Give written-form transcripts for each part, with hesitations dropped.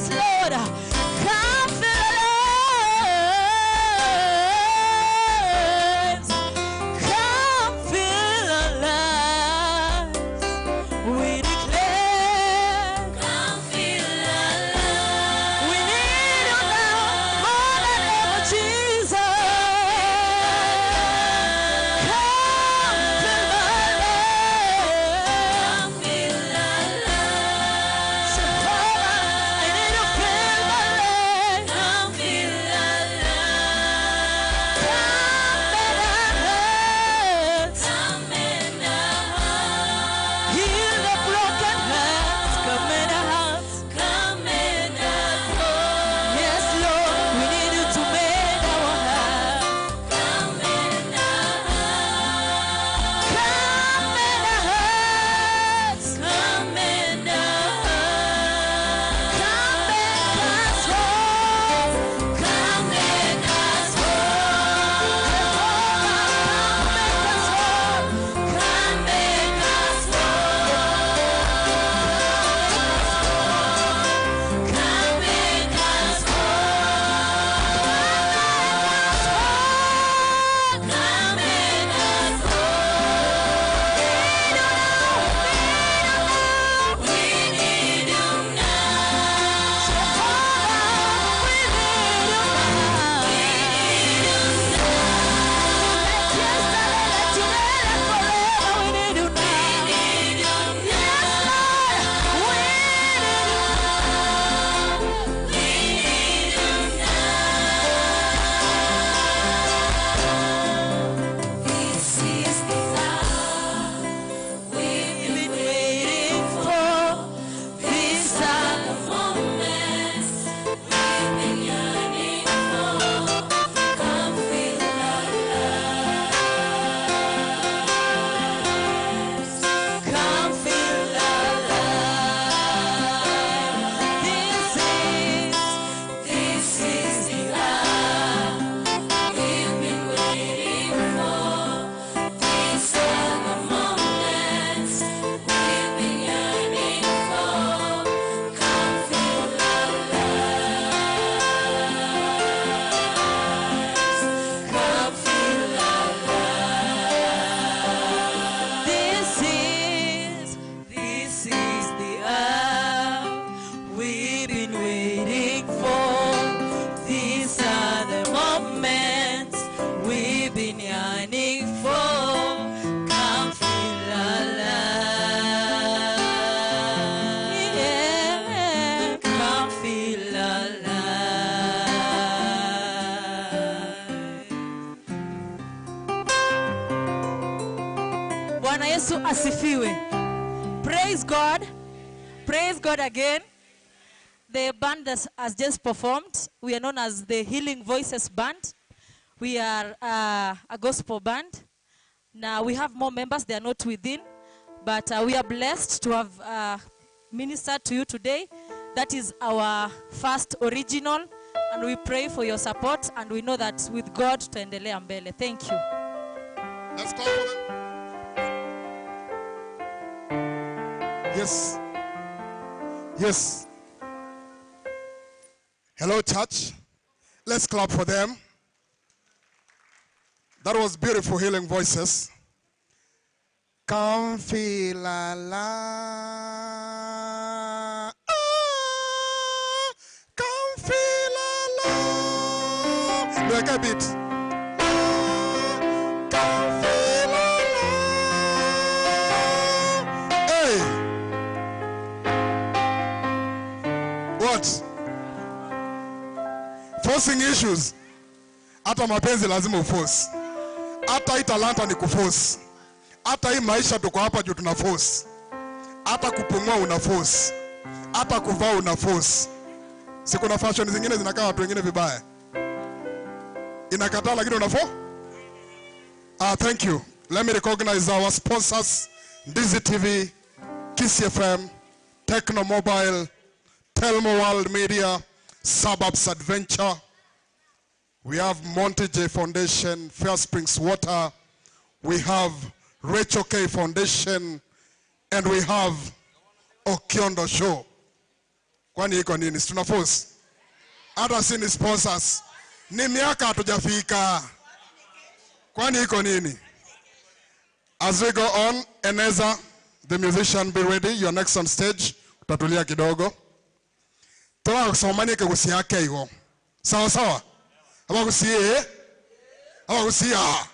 Yes, Lord. Come fill our lives. Come fill our lives. We declare. Come fill our lives. We need you now more than ever, Jesus. Come fill my life. Come fill our lives. Say, Father, I need you fill my life. Come fill our lives. Come and our hearts. Come and our hearts. Heal the broken hearts. Come in our hearts. Come and our hearts. Yes, Lord, we need you to mend our hearts. Come and our hearts. Come in our hearts. Come and our hearts. Come make us whole. Come make us whole. Come make us whole. Come make us whole. Come make us whole. Come make us whole. We need you now. We need you now. We need you now. Like yesterday, like today, like forever, we need you now. We need you Yes, Lord, we need you now. We need you now. This is the hour we've We've been been waiting waiting for. for. These are the moments we've been yearning for. Come fill our lives. Come fill our lives. This is the hour we've been waiting for. These are the moments we've been yearning for. Come fill our lives. Come fill our lives. This is the hour we've been waiting for. These are the moments we've been yearning for. Come fill our lives. Yeah. Come fill our lives. Bwana Yesu asifiwe. Praise God. Praise God again. The band that has just performed, we are known as the Healing Voices Band. We are a gospel band. Now we have more members, they are not within, but we are blessed to have ministered to you today. That is our first original, and we pray for your support, and we know that with God tutaendelea mbele. Thank you. Let's clap for them. Yes. Yes. Hello, church. Let's clap for them. That was beautiful Healing Voices. Come feel alive. Ah, come feel alive. Like a bit. Come feel alive. Hey. What? Forcing issues. Hata mapenzi lazima uforce. Hata hii talanta ni kuforce. Hata hii maisha tuko hapa juu tuna force. Hata kupumua una force. Hata kuvaa una force. Si kuna fashion zingine zinakaa watu wengine vibaya. Inakataa lakini una force. Ah, thank you. Let me recognize our sponsors, Ndizi TV, Kiss FM, Tecno Mobile, Telmo World Media, Suburbs Adventure. We have Monte J Foundation, Fair Springs Water. We have Rachel K Foundation, and we have Okiondo Show. Kwani iko nini? Si tuna force. Hata si ni sponsors. Ni miaka hatujafika. Kwani iko nini? As we go on, Eneza, the musician, be ready. You are next on stage. Utatulia kidogo. Toa kusomani kigusi yake hiyo. Sawa sawa. Abagusie. Abagusia.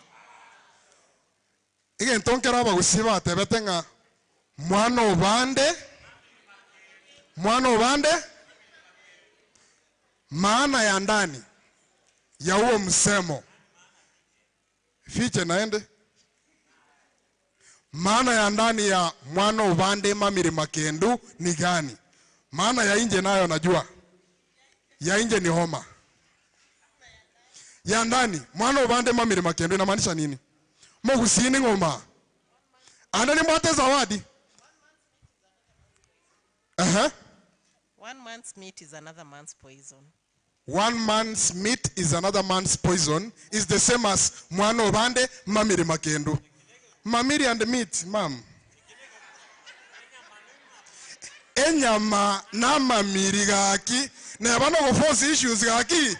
Ige ntonkera abagusi batebetenga mwana obande. Mwana obande. Maana ya ndani ya huo msemo. Fiche naende. Maana ya ndani ya mwana ubande mamiri makendu ni gani? Maana ya nje nayo najua. Ya nje ni homa. Ya ndani mwana ubande mamiri makendu inamaanisha nini? Mogusini ngoma. Andani mwate zawadi. One man's meat is another man's poison. One man's meat is another man's poison is the same as mwana ubande mamiri makendu. Mamiri and meat, ma'am. Enyama na mamiri gaki na bano go force issues gaki.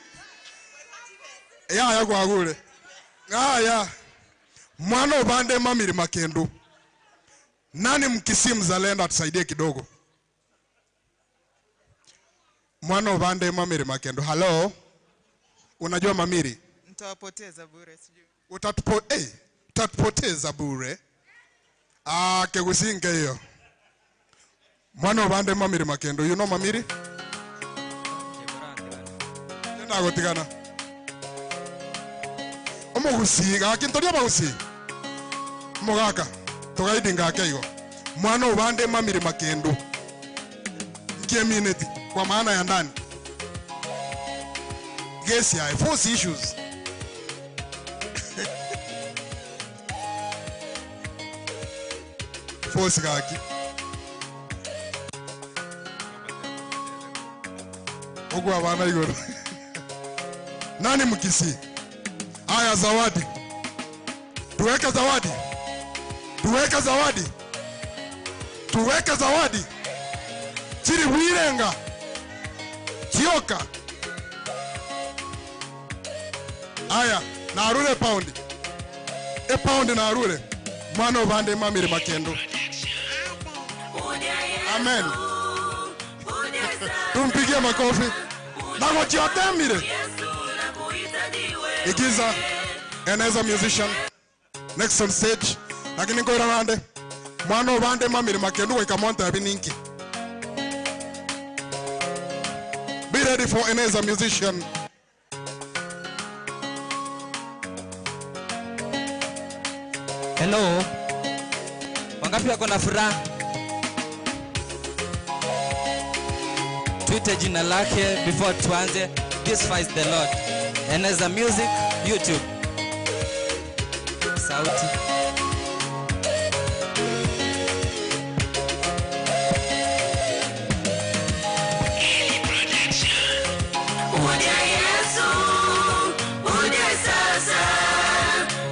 Ya ya kwa gule. Ah ya. Mwana ubande mamiri makendu. Nani mkisi mzalendo atusaidie kidogo? Mwana ubande mamiri makendu. Hello. Unajua mamiri? Nitawapoteza bure sijui. Utatupoteza bure. Ah, kegusinge hiyo. Mwana ubande mamiri makendo. You know mamiri? Tena gotigana. Omogusiga, akintoria bagusi. Mogaka, togaidinga keigo. Mwana ubande mamiri makendo. Nkie kwa maana ya ndani. Guess ya, force issues. Force gaki. Ogwa bana igoro. Nani mkisi? Aya zawadi. Tuweke zawadi. Tuweke zawadi. Tuweke zawadi. Chiri wirenga. Chioka. Aya, na arule paundi. E paundi na arule. Mwana ubande mamiri makendo. Amen. Tumpigie makofi. Na gochiotemire. Igiza Eneza musician next on stage. Lakini ngoira bande. Mwana ubande mamiri makendo wekamonta abininki. Be ready for Eneza musician. Hello. Wangapi wako na furaha? Tuite jina lake before tuanze. This fights the Lord. Eneza Music, YouTube. Sauti. Uje Yesu, uje sasa,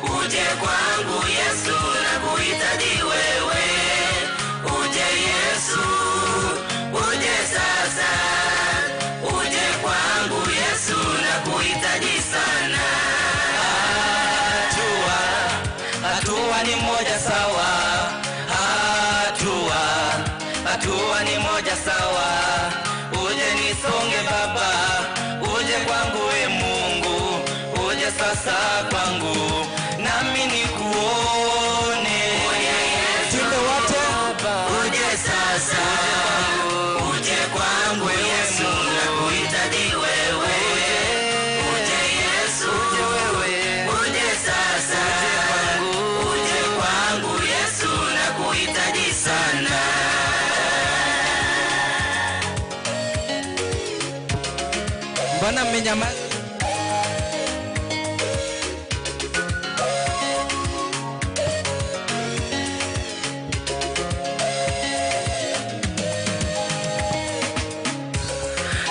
uje kwangu Yesu, nakuhitaji wewe. Uje Yesu, uje sasa, uje kwangu Yesu, nakuhitaji sana. Hatua, hatua ni moja sawa. Hatua, hatua ni moja sawa. Uje nisonge Baba, uje kwangu we Mungu, uje sasa kwangu, nami nikuone. Tuende wote. Uje sasa, uje kwangu Yesu, nakuhitaji wewe. Uje Yesu, uje sasa, uje kwangu Yesu, nakuhitaji sana. Mbona mmenyamaza?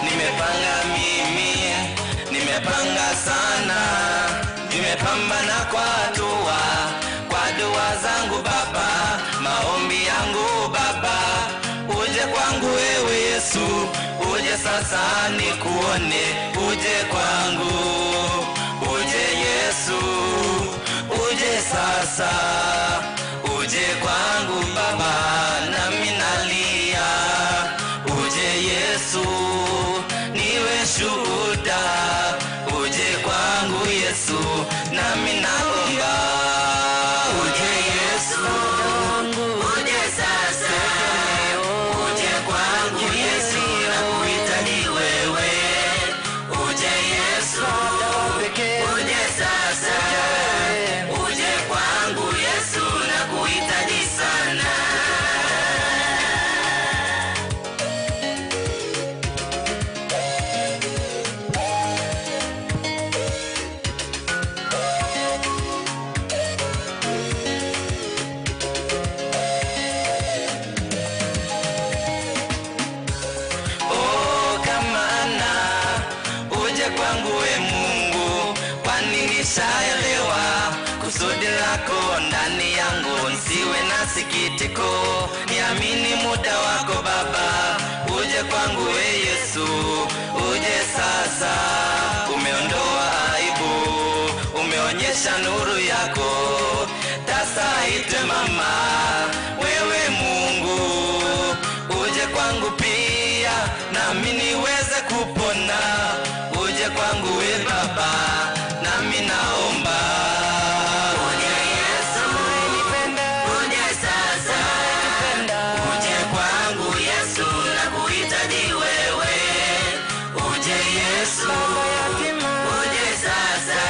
Nimepanga mimi, nimepanga sana, nimepambana kwa dua, kwa dua zangu Baba, maombi yangu Baba, uje kwangu wewe Yesu, sasa nikuone, uje kwangu, uje Yesu, uje sasa, uje kwangu Baba, nami nalia, uje Yesu, niwe shuhuda, uje kwangu Yesu, nami naomba, uje Yesu, uje sasa, uje kwangu Yesu, nakuhitaji wewe, uje Yesu, uje sasa, uje kwangu Yesu, nakuhitaji sana. Oh, kama ana uje kwangu we Mungu, kwani nishaelewa kusudi lako ndani yangu, nsiwe na sikitiko, niamini muda wako Baba, uje kwangu we Yesu, uje sasa. Umeondoa aibu, umeonyesha nuru yako, tasa itwe mama, wewe Mungu, uje kwangu pia, nami niweze kupona, uje kwangu we Baba, nami naomba, uje Yesu, uje sasa, uje kwangu Yesu, nakuhitaji wewe, uje Yesu, uje sasa,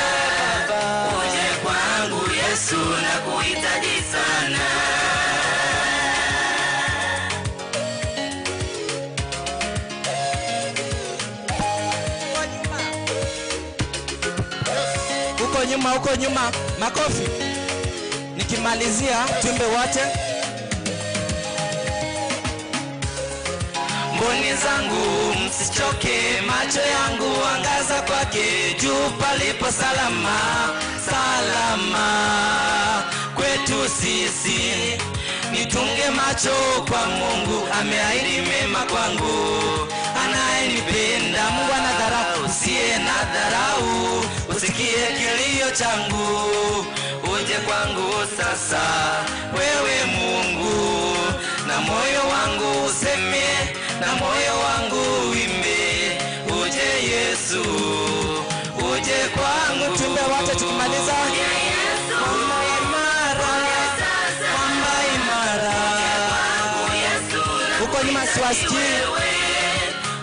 uje kwangu Yesu, nakuhitaji sana. Huko nyuma, huko nyuma, makofi. Nikimalizia tuimbe wote. Mboni zangu msichoke, macho yangu angaza kwake, juu palipo salama, salama kwetu sisi. Nitunge macho kwa Mungu, ameahidi mema kwangu, anayenipenda. Mungu ana dharau, usiye na dharau, usikie kilio changu, uje kwangu sasa, wewe Mungu, na moyo wangu useme, na moyo wangu uimbe, uje Yesu, uje kwangu. Tuimbe wote tukimaliza. Mwamba imara, mwamba imara, Huko nyuma siwasikii.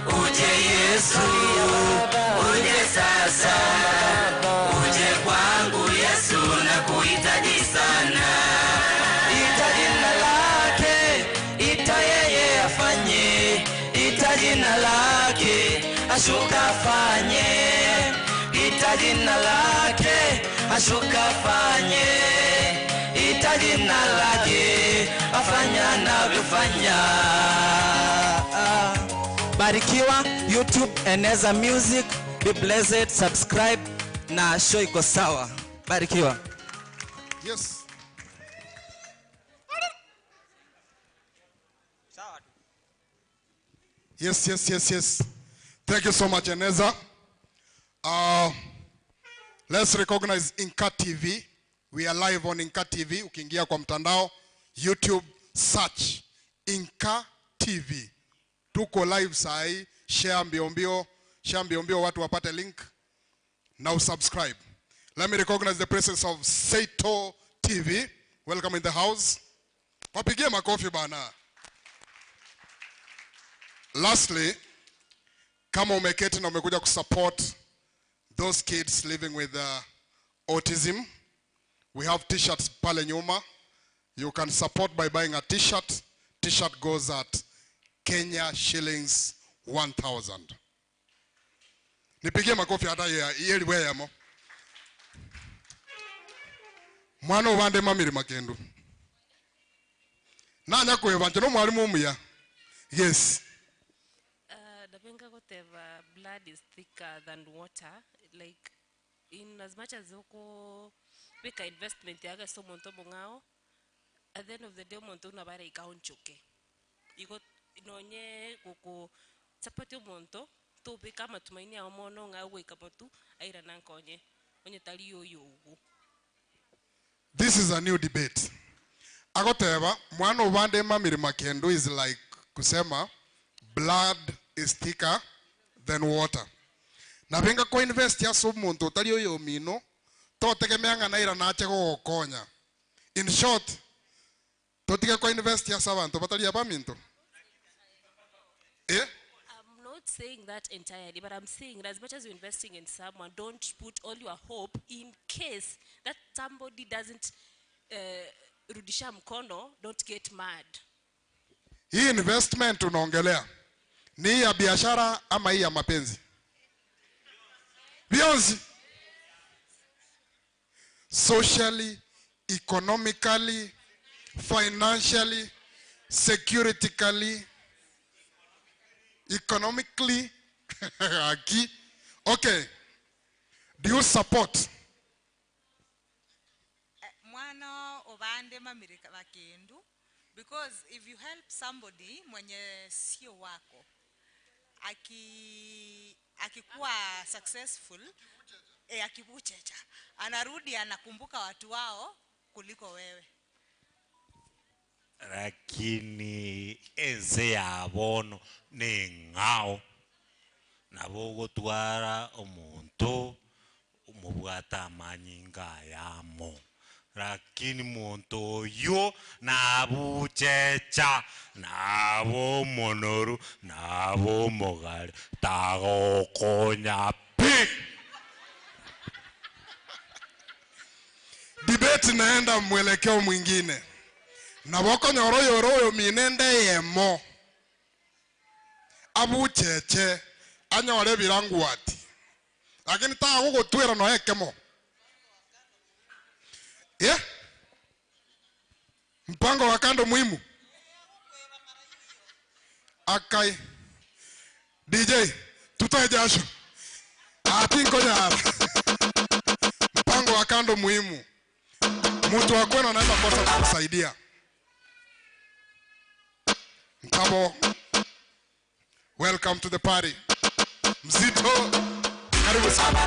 Uje Yesu, uje sasa, uje kwangu Yesu, nakuhitaji sana. Ita jina lake, ita yeye afanye, ita jina lake, ashuka afanye, ita jina lake, ashuka afanye, ita jina lake, afanya anavyofanya. Barikiwa. YouTube Eneza Music, be blessed, subscribe na show iko sawa. Barikiwa. Yes. Yes, yes, yes, yes. Thank you so much, Eneza. Let's recognize Inka TV. We are live on Inka TV. Ukiingia kwa mtandao, YouTube, search Inka TV. Tuko live sahi. Share mbio mbio, share mbio mbio watu wapate link. Now subscribe. Let me recognize the presence of Seito TV. Welcome in the house. Wapigie makofi bana. Lastly, kama umeketi na umekuja kusupport those kids living with autism, we have t-shirts pale nyuma. You can support by buying a t-shirt. T-shirt goes at Kenya shillings 1,000. Nipigie makofi hata yeli weyamo. Mwana obande mamiri makendu. Nanya kwebanje no mwalimu omuya. Yes. Ndapenga kuteva blood is thicker than water. Like in as much as uko weka investment yake so muntu bongao, at the end of the day muntu unabara ikaonchoke. Iko nonye kuku Support omonto tobeka matumaini ao mono ng'a goika motu aira nankonye onye tari oyo. This is a new debate. Agoteba mwana ubande mamiri makendo is like kusema blood is thicker than water. Na benga ko invest ya so muntu utari oyo mino totegemea ng'a naira nache gogokonya. In short, totige ko invest ya sabanto batari abaminto. Eh? I'm not saying that entirely, but I'm saying that as much as you're investing in someone, don't put all your hope in case that somebody doesn't rudisha mkono, don't get mad. Hii investment unaongelea ni ya biashara ama hii ya mapenzi? Beyonce. Socially, economically, financially, securitically, economically. Aki. Okay. Do you support? Mwana obande mamirika makendu, because if you help somebody mwenye sio wako, akikuwa successful, akikuchecha, anarudi anakumbuka watu wao kuliko wewe. Lakini ense ya bono ni ngao nabo gotwara omonto omobwata amanyinga yamo, lakini muntu oyo nabuchecha nabo monoru nabo mogare tagokonya pi. Debate naenda mwelekeo mwingine. Naboko nyoro yoro minende yemo abucheche anyore birangwati, lakini ta gugutwira no ekemo. Yeah? Mpango wa kando muhimu. Akai DJ tutoe jasho. Atinko nyara. Mpango wa kando muhimu. Mtu wa kwenu anaweza kosa kukusaidia. Mtabo, welcome to the party. Mzito, karibu sana.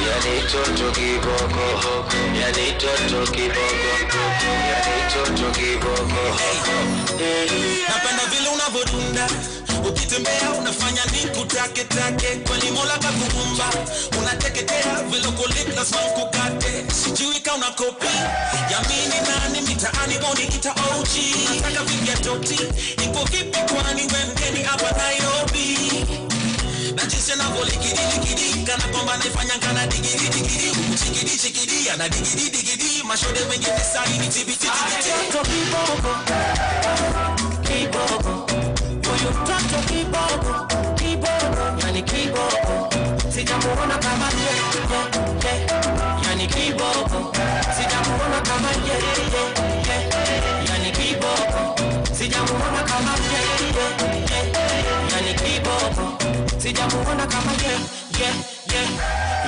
Yani toto kiboko, yani toto kiboko, yani toto kiboko. Napenda vile unavodunda, ukitembea unafanya nikutake take. Kweli Mola kakuumba, unateketea vile uko lit lazima ukukate. Sijui ka una kopi yamini nani mitaani woniita OG. Nataka vipi toti, iko vipi kwani we mgeni hapa Nairobi? Na jinsi anavyolikidi likidi, kana kwamba naifanya kana digiri digiri, chikidi chikidi, ana digiri digiri, mashode mengine saini tibiti tibiti. Toto kiboko, kiboko, huyu toto kiboko, kiboko, yani kiboko, sijamuona kama ye, ye, ye, yani kiboko, sijamuona kama ye, ye, ye, yani kiboko, sijamuona kama ye, ye, ye, yani kiboko, sijamuona kama ye, ye, ye,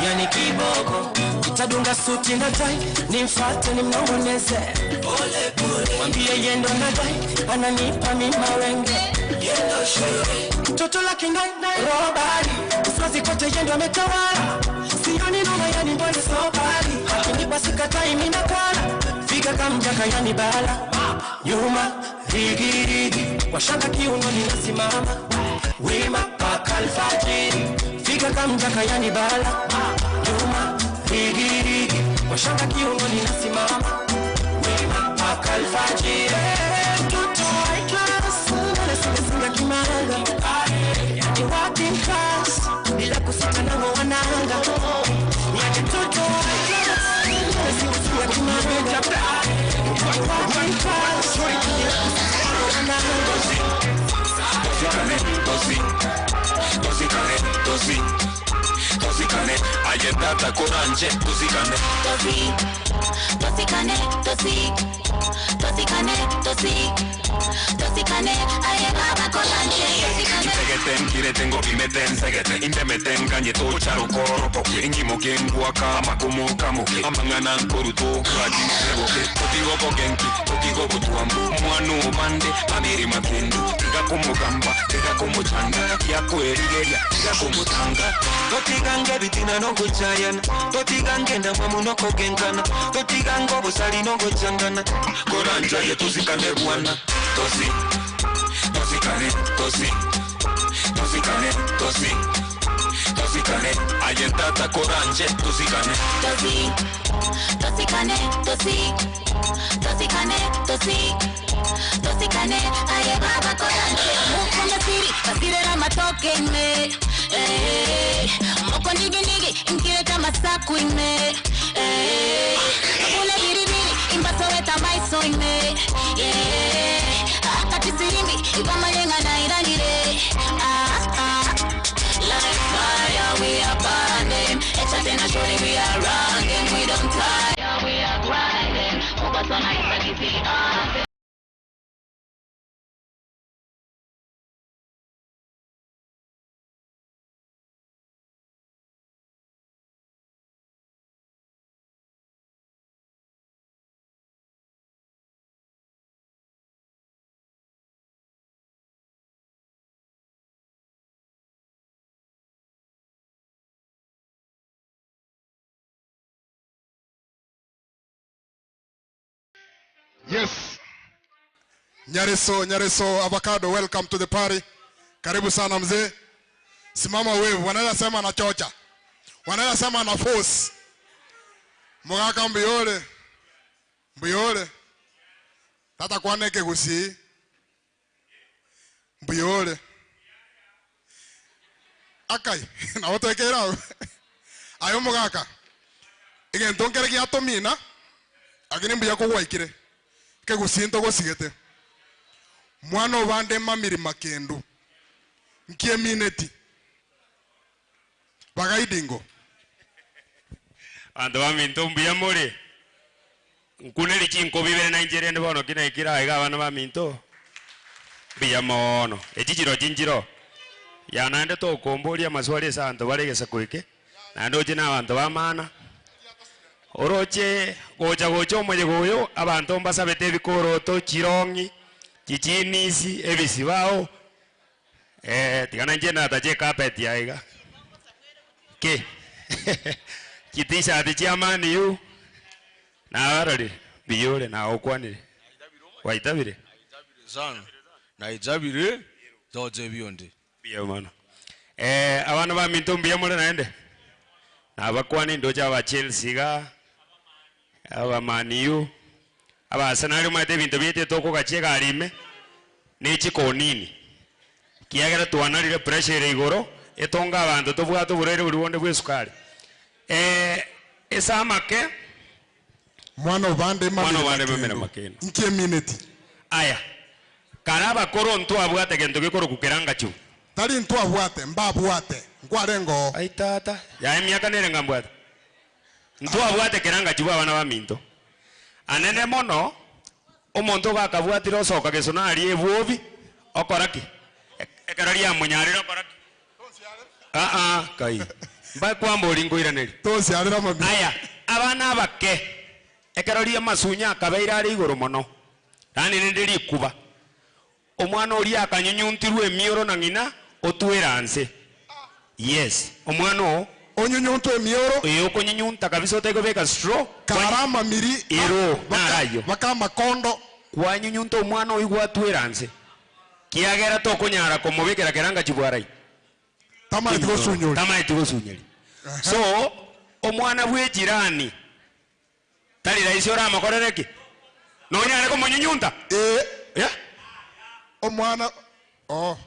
yani kiboko. Nitadunga suti na tai, nimfuate nimnong'oneze. Pole pole, mwambie yendo na dai, ananipa mima wenge. Yendo shore, toto la kinai, robari. Uswazi kote yendo ametawala. Sioni noma yani mbona so bali. Akinipa sikatai mimi nakala. Fika kamjaka yani bala. Nyuma rigi rigi, kwa shanga kiunoni nasimama. Wima paka alfajiri. Fika kamjaka yani bala. Nyuma rigi rigi, kwa shanga kiunoni nasimama. Wima paka alfajiri. Mtoto high class, mbona singa kimanga. Yani working class, bila kusita nango wananga. Yani mtoto high class, mbona singa kimanga. Working class, bila kusita nango wananga. Tosikane, tosi, tosikane, tosi, tosikane, ayetata koranje, tosikane. Tosi, tosikane, tosi, tosikane, tosi, tosikane, ayetata koranje, tosikane. Segeten, kireten, gobimeten, segeten, indemeten, kanye tocha rukoro poke, ingimoke, nguaka, makumo, kamuke, amanganan, koruto, kaji, reboke, totigo bogenki, totigo botuambu, mwanu bande, amiri makendu, tiga kumugamba, tiga kumuchanga, yako erigeria, tiga kumutanga. Totigange bitina no gochayana, totigange ndamwamu no kogenkana, totigango bosali no gochangana, koranja ye tosikane bwana, tosi, tosikane, tosi, tosikane, tosi, tosikane, ayetata koranje, tosikane. Tosi, tosikane, tosi, tosikane, tosi, tosikane, aye baba koranje. Mukunda siri, basirera matoke ime, eh. Moko nigi nigi, nkireta masaku ime, eh. Ule biri biri, imbasoweta maiso ime, yeah. Akatisirimbi, ibamalenga na irangire, ah ah. Like fire, we are burning. Echa tena shorty, we are running. We don't tire, we are grinding. Mubatona isagisi ante. Yes. Nyareso, Nyareso Avocado, welcome to the party. Karibu sana mzee. Simama wewe, wanaweza sema na chocha. Wanaweza sema na force. Mugaka mbiyole. Mbiyole. Tata kwaneke gusi. Mbiyole. Akai, na wote kera. Ayo mugaka. Igento nkere giatomina. Agini mbuya kogwaikire. Kegusinto gosigete. Mwana obande mamiri makendu. Nkie mineti. Bagaidingo. Andu baminto mbuya muri. Nkuneri chinko bibere na injere bono kina ikira iga abana baminto. Mbuya mono. Echichiro chinchiro. Ya naende tokomboria maswali ase abanto bare egesaku eke. Naende oche na abanto bamana. Oroche gocha gocha omoyega oyo abanto mbasabete ebikoroto chirongi chichinisi ebisibao tigana inche natache carpet yaiga ke Chitishati chia Man U. Na warori biyore na okwanire. Waitabire. Sana. Na itabire zote bionde. Biyo mano. Abana ba minto mbiya mure naende. Na abakwani ndocha aba Chelsea ga aba Man U. Aba Arsenal maete bintu biete toko gachega arime. Nechi konini. Kiagera twanarire pressure igoro etonga abantu tobwate oburwaire buri bonde bwe sukari. Esamake mwana obande mamera makeno. Nkie minute. Aya. Karaba koro ntu abwate gento gikoro kukeranga chu. Tari ntu abwate mbabwate ngwarengo. Ai tata. Ya emiaka nere ngambwate. Ntu abwate keranga chu abana ba minto. Anene mono omonto gakabwatire osoka gesonari ebwobi okoraki. Ekeraria munyarira okoraki. Ah kai. Mba kwambori ngoiraneri. Tosiarira mabi. Aya abana abake. Ekeraria masunya akabeira ari igoro mono. Nani nende rikuba. Omwana ori akanyunyuntirwe emioro na ng'ina otweranse. Yes, omwana o onyunyuntu emioro okonyunyunta kabisa otegobeka straw karama miri ero narayo bakama kondo kwanyunyunta omwana oigwa tweranse. Kiagera tokonyara komobekera keranga chibwarai. Tamaiti gosunyori. Tamaiti gosunyori. So omwana bwe jirani tari raisi ora makorereki. Nonyare komonyunyunta. Yeah. Omwana oh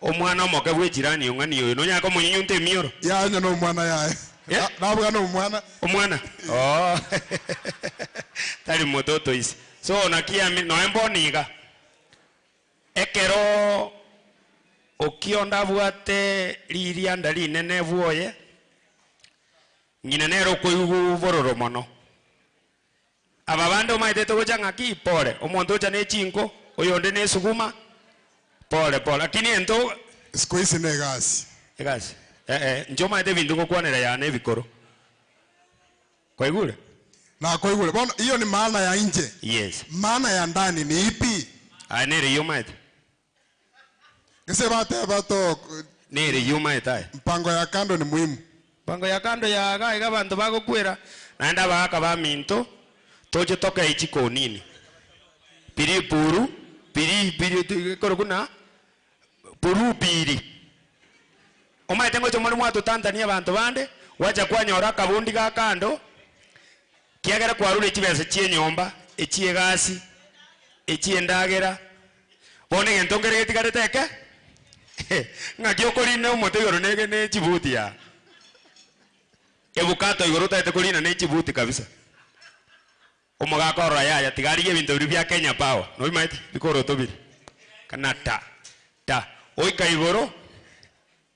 omwana omoke bwe jirani ong'ani oyo nonyare komonyunyunta emioro. Ya no omwana yae. Nabuga no omwana. Omwana. Oh. Tari mototo isi. So nakia no emboniga. Ekero okionda bwate ririanda rinene bwoye ng'ina nero koigu bororo mono. Aba bande omaete togocha ng'aki pore omonto ocha ne chinko oyonde ne suguma pore pore lakini ento squeeze ne gasi egasi njo maete bintu ngokwanera yana ebikoro koigure na koigure bona hiyo ni maana ya nje. Yes, maana ya ndani ni ipi? Nere yo maete Kese bate bato nere yo maete mpango ya kando ni muhimu. Mpango ya kando ya gaiga bantu bagokwera naenda baka ba minto toje toka ichiko nini piri puru piri piri korokuna puru piri omaete ngocho muri mwatu Tanzania bantu bande wacha kwanyora kabundi ga kando kiagera kwarure chibesa chie nyomba echie gasi echie ndagera bone gento ngere getigarete ng'aki okorina omote igoro nege ne chibuti ya ebukato igoro taete korina ne chibuti kabisa omogaka ora yaya tigarigie ebinto biri bia Kenya Power noimaete bikoroto biri kana ta ta oika igoro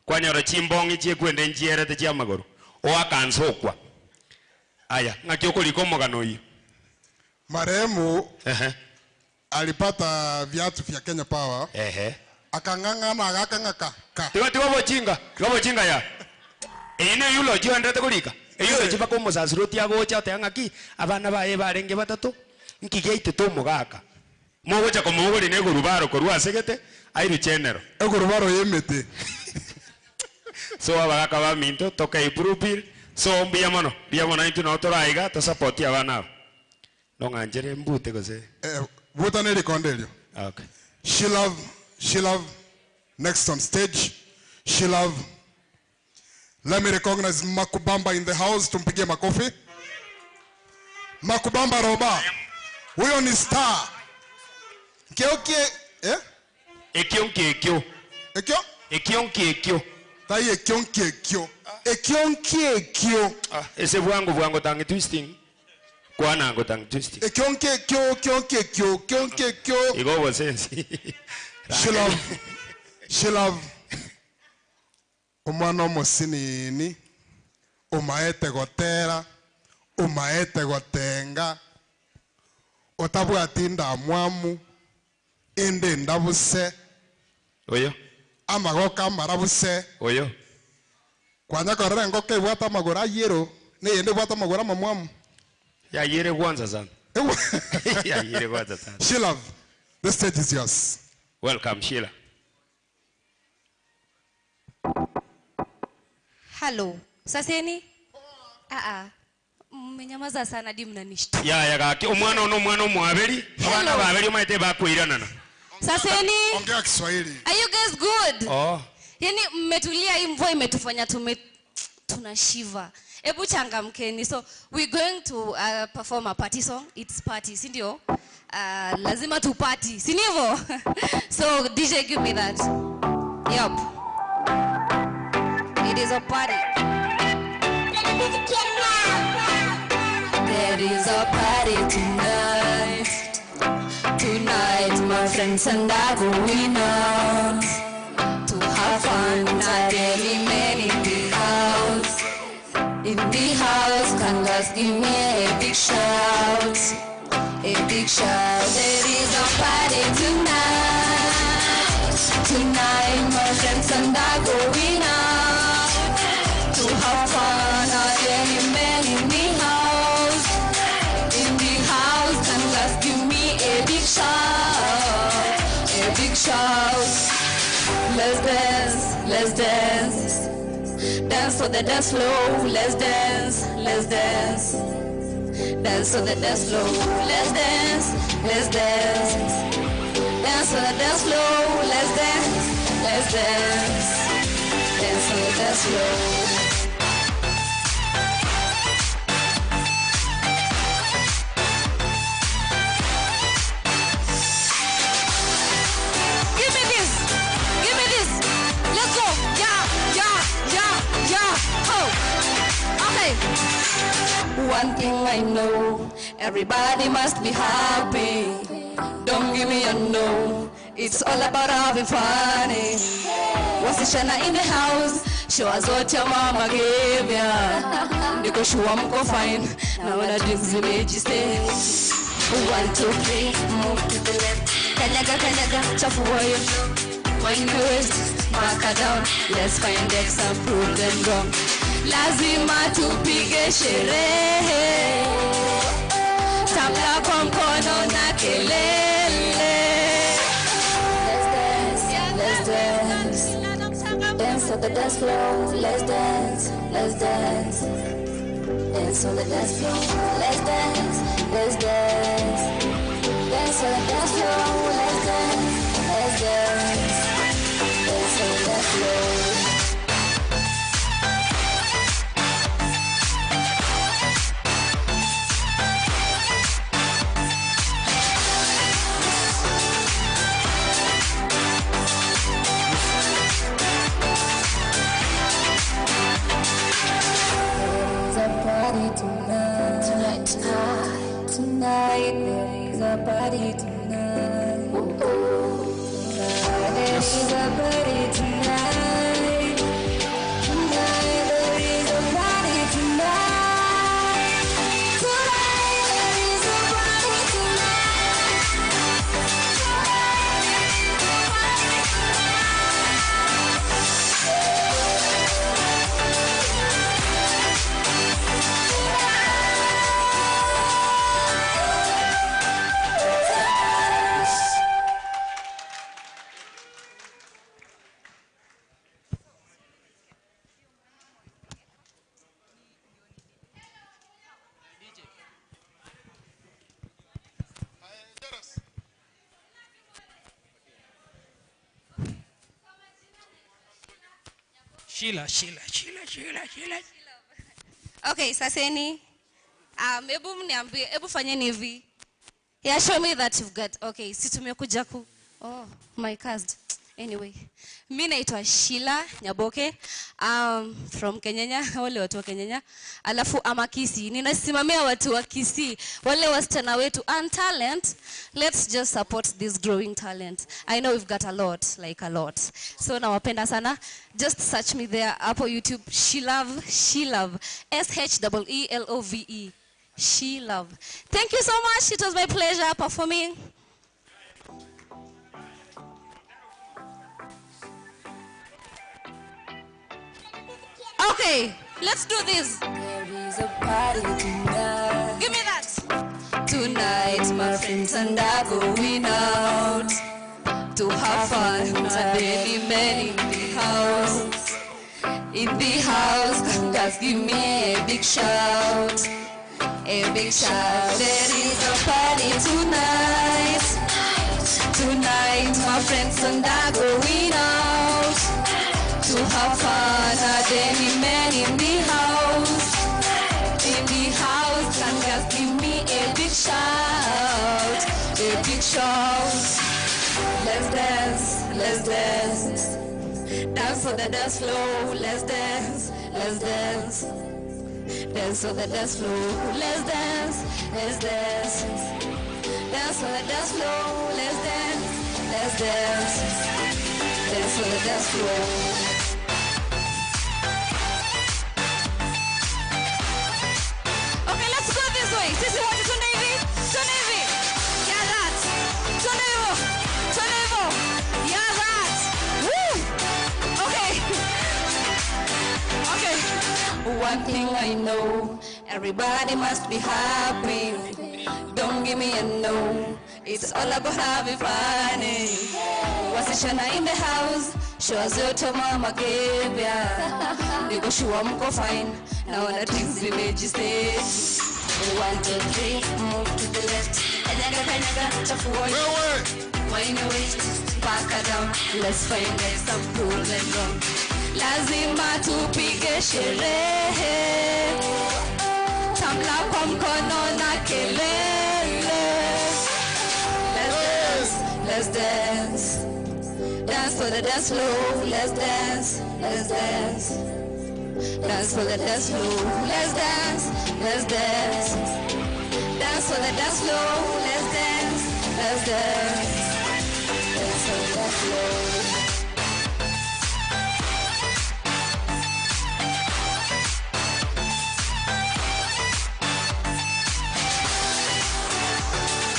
kwanyora chimbong'i chiekwende nchierete chia magoro oakansokwa aya ng'aki okorika omogano oyo marehemu alipata viatu vya Kenya Power. Akang'ang'ana agakang'aka ka. Tiwa bochinga ya. Ene yulo jiandete kurika. Eyo chiba ko musasiroti agocha otang'aki abana baye barenge batatu nkigeite to mugaka. Mogocha komugori ne gurubaro korwa asegete airu chenero. Egurubaro yemete. So abagaka ba minto toka iprupir so mbiya mono itu no toraiga to support abana. No ng'anjere mbute gose. Buta neri kondelio. Okay. She love next on stage. She love. Let me recognize Makubamba in the house. Tumpigie makofi. Makubamba Roba. Huyo ni star. Kiokie eh? Ekionki ekio. Ekio? Ekionki ekio. Tai ekionki ekio. Ekionki ekio. Ah, ese bwango tangi twisting. Kwana ngo tangi twisting. Ekionki ekio, ekionki ekio, ekionki ekio. Igobo sensi. She love. Omwana omosinini, omaete gotera, omaete gotenga, otabwati ndamwamu, ende ndabuse. Oyo. Amagoka marabuse. Oyo. Kwanya korera ngoka ibwata amagoro ayero, neyende ibwata amagoro amamwamu. Ya yere kwanza sana. Ya yere kwanza sana. She love, the stage is yours. Welcome Sheila. Hello. Saseni? Mmenyamaza sana hadi mnanishtua. Ya gaki omwana ono omwana omwaberi abana baberi omaete bakuiranana. Saseni. Ongea Kiswahili. Are you guys good? Oh. Yaani mmetulia, hii mvua imetufanya tunashiva. Ebu changamkeni. So we're going to perform a party song. It's party, si ndio? Lazima tu party, si ndivyo? So DJ, give me that. Yup. It is a party. There is a party tonight. Tonight, my friends and I going out to have fun. Not any man in the house. In the house, can just give me a big shout. A big shout. There is a party tonight. Tonight, my friends and I going out to have fun. Not any man in the house. In the house, can just give me a big shout. A big shout. Let's dance, let's dance. Dance for the dance floor. Let's dance, let's dance. Dance on the dance floor. Let's dance, let's dance. Dance on the dance floor. Let's dance, let's dance. Dance on the dance floor. Give me this. Give me this. Let's go. Yeah, yeah, yeah, yeah. Oh. Okay. One thing I know, everybody must be happy. Don't give me a no, it's all about having fun. Wasichana in the house, show us what your mama gave ya. Niko sure mko fine, naona drinks zimejistay. 1, 2, 3, move to the left. Kanyaga, kanyaga, chafua yo. Wind your waist, back her down. Let's find X and prove them wrong. Lazima tupige sherehe, tambla kwa mkono na kelele. Let's dance, let's dance. Dance on the dance floor. Let's dance, let's dance. Dance on the dance floor. Let's dance, let's dance. Dance on the dance floor. Let's dance, let's dance. Dance on the dance floor. Tonight, tonight, tonight, there is a party tonight. Ooh, ooh. Tonight, there is a party tonight. Tonight, there is a party tonight. Tonight, there is a party tonight. Tonight, there is a party tonight. Sheila, Sheila, Sheila, Sheila, Sheila. Okay, saseni. Ebu mniambie, ebu fanyeni hivi. Yeah, show me that you've got. Okay, si tumekuja ku. Oh, my cast. Anyway, mi naitwa Sheila Nyaboke, from Kenyenya, wale watu wa Kenyenya. Alafu ama Kisii. Ninasimamia watu wa Kisii, wale wasichana wetu and talent. Let's just support this growing talent. I know we've got a lot, like a lot. So nawapenda sana. Just search me there, hapo YouTube, Sheelove, Sheelove, S-H-E-E-L-O-V-E, Sheelove. Thank you so much. It was my pleasure performing. Okay, let's do this. There is a party tonight. Give me that. Tonight, my friends and I going out to have fun. Not any men in the house. In the house, Just give me a big shout, a big shout. There is a party tonight. Tonight, my friends and I going out to have fun. Are there any men in the house? In the house, can just give me a big shout, a big shout. Let's dance, let's dance. Dance on the dance floor, let's dance, let's dance. Dance on the dance floor, let's dance, let's dance. Dance on the dance floor, let's dance, let's dance. Dance on the dance floor. Okay, let's go this way. Sisi wote twende hivi, twende hivi. Yeah, that. Twende hivyo, twende hivyo. Yeah, that. Woo! Okay. Okay. One thing I know, everybody must be happy. Don't give me a no, it's all about having fun. Wasichana in the house, show zote mama gave ya. Niko sure mko fine, naona things zimejistate. 1, 2, 3, move to the left. Kanyaga kanyaga, chafua. Wind your waist, back her down. Let's find some cool and ground. Lazima tupige sherehe. Tamla kwa mkono na kelele. Let's dance, let's dance. Dance for the dance floor. Let's dance, let's dance. Dance for the dance floor. Let's dance, let's dance. Dance for the dance floor. Let's dance, let's dance. Dance for the dance floor.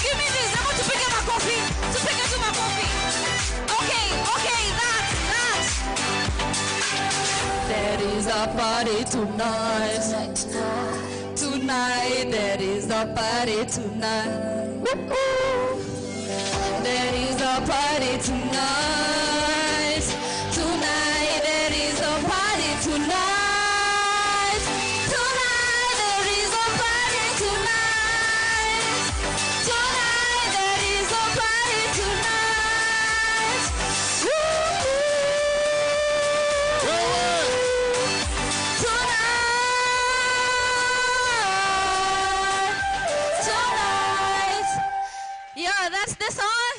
Give me this. I want to pick up my coffee. To pick up my coffee. Okay, okay, that. There is a party tonight. Tonight, there is a party tonight. Woo-hoo. There is a party tonight. Tonight, there is a party tonight. Tonight, there is a party tonight. Tonight, there is a party tonight. Woo-hoo. Tonight, tonight. Yeah, that's the song.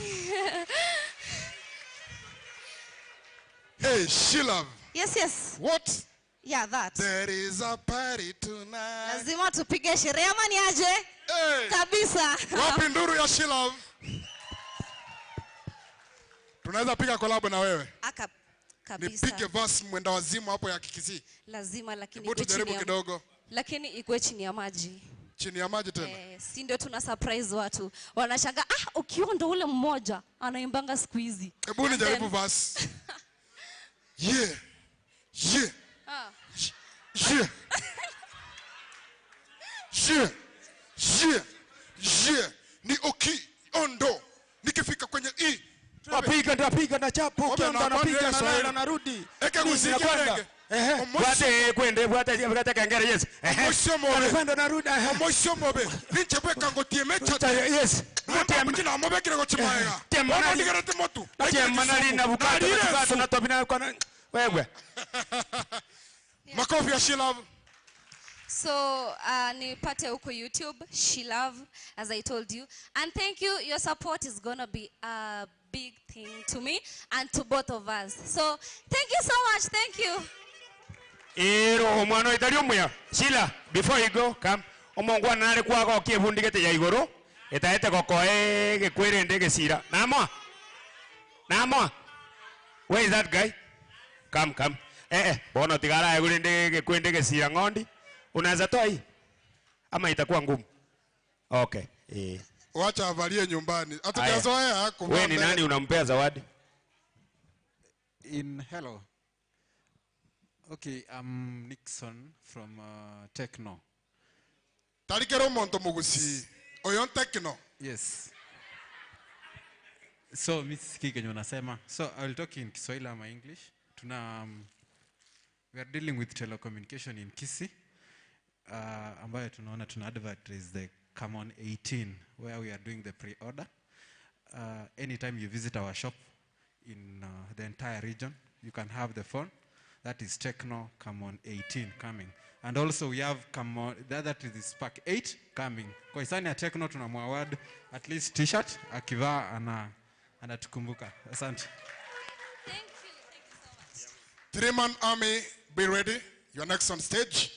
Hey, Sheila. Yes, yes. What? Yeah, that. There is a party tonight. Lazima tupige sherehe ama ni aje? Hey. Kabisa. Wapi nduru ya Sheila? Tunaweza piga collab na wewe. Aka kabisa. Nipige verse mwenda wazimu hapo ya Kikisii. Lazima, lakini Hebu tujaribu kidogo. Lakini ikuwe chini ya maji. Chini ya maji tena. Si ndio tuna surprise watu. Wanashangaa, ah, ukiwa ndo ule mmoja anaimbanga siku hizi. Hebu nijaribu verse. Yeah. Yeah. Ah. Yeah. Yeah. Yeah. Yeah. Ni oki ondo. Nikifika kwenye i. Napiga napiga na chapo kionda napiga na narudi. Eke muziki rege. Ehe. Bwate kwende bwate bwate kangere yes. Ehe. Kwenda narudi. Omosho mobe. Ninche bweka ngotie mecha. Yes. Mutie mkina mobe kire gochimaega. Temana ndigere timotu. Temana lina bukato bukato na tobina kwa wewe. Makofi ya Sheila. So, nipate huko YouTube, She Love, as I told you. And thank you, your support is gonna be a big thing to me and to both of us. So, thank you so much, thank you. Ero, omwana itari omuya. Sheila, before you go, come. Omongwana nare kwago kiebundigete ya igoro. Etaete gokoe gekwerende gesira. Namoa. Namoa. Where is that guy? Come, come. Eh, bono tigara egurende gekwende gesira ngondi. Unaweza toa hii ama itakuwa ngumu? Okay. Eh. Wacha avalie nyumbani. Hatujazoea kuvaa. Wewe ni nani unampea zawadi? In hello. Okay, I'm Nixon from Techno. Tarikero monto mugusi. Oyon Techno. Yes. So mimi sikii kenye unasema. So I will talk in Kiswahili ama English. Tuna We are dealing with telecommunication in Kisii, ambayo tunaona tuna advertise the Camon 18 where we are doing the pre-order. Anytime you visit our shop in the entire region, you can have the phone. That is Tecno Camon 18 coming. And also we have Camon, that is the Spark 8 coming. Kwa hisani ya Tecno tunamuaward at least t-shirt, akivaa anatukumbuka. Asante. Thank you. Thank you so much. Three-man army, be ready. You're next on stage.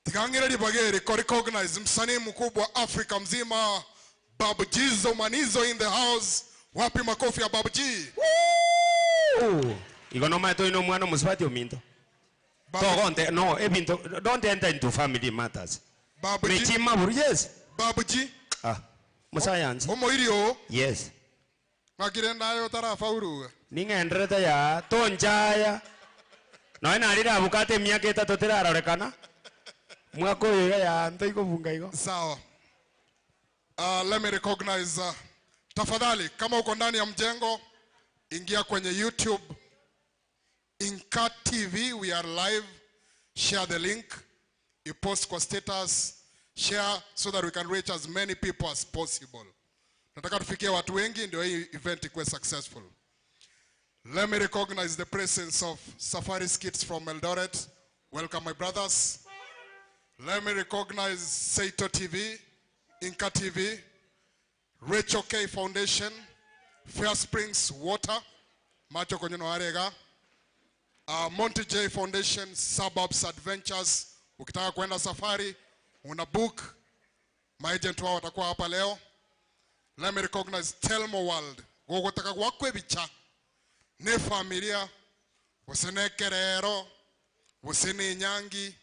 Tigangire Bageri, recognize msanii mkubwa Afrika mzima, Babu Jizo Manizo in the house. Wapi makofi ya Babu G? Woo! Igonoma eto ino mwana musibati ominto. Togonte no ebinto don't enter into family matters. Babu G. Mechima buru yes. Babu G. Ah. Musayanzi. Omoirio. Yes. Ngakire nayo tarafauru. Ningenderete ya tonjaya. No ina rira abukate miaka 3 tirarorekana. Mwaka uyu ya ntoikobunga igo. Sawa. Let me recognize tafadhali kama uko ndani ya mjengo ingia kwenye YouTube Inka TV, we are live. Share the link, you post kwa status, share so that we can reach as many people as possible. Nataka tufikie watu wengi ndio hii event ikuwe successful. Let me recognize the presence of Safari Skits from Eldoret. Welcome my brothers. Let me recognize Seito TV, Inka TV, Rachel K Foundation, Fair Springs Water, Macho Konyono Arega, Monty J Foundation, Suburbs Adventures. Ukitaka kwenda safari, una book, my agent wao watakuwa hapa leo. Let me recognize Telmo World. Gogotaka gwakwe bicha. Ne familia, usene kerero, usene nyangi,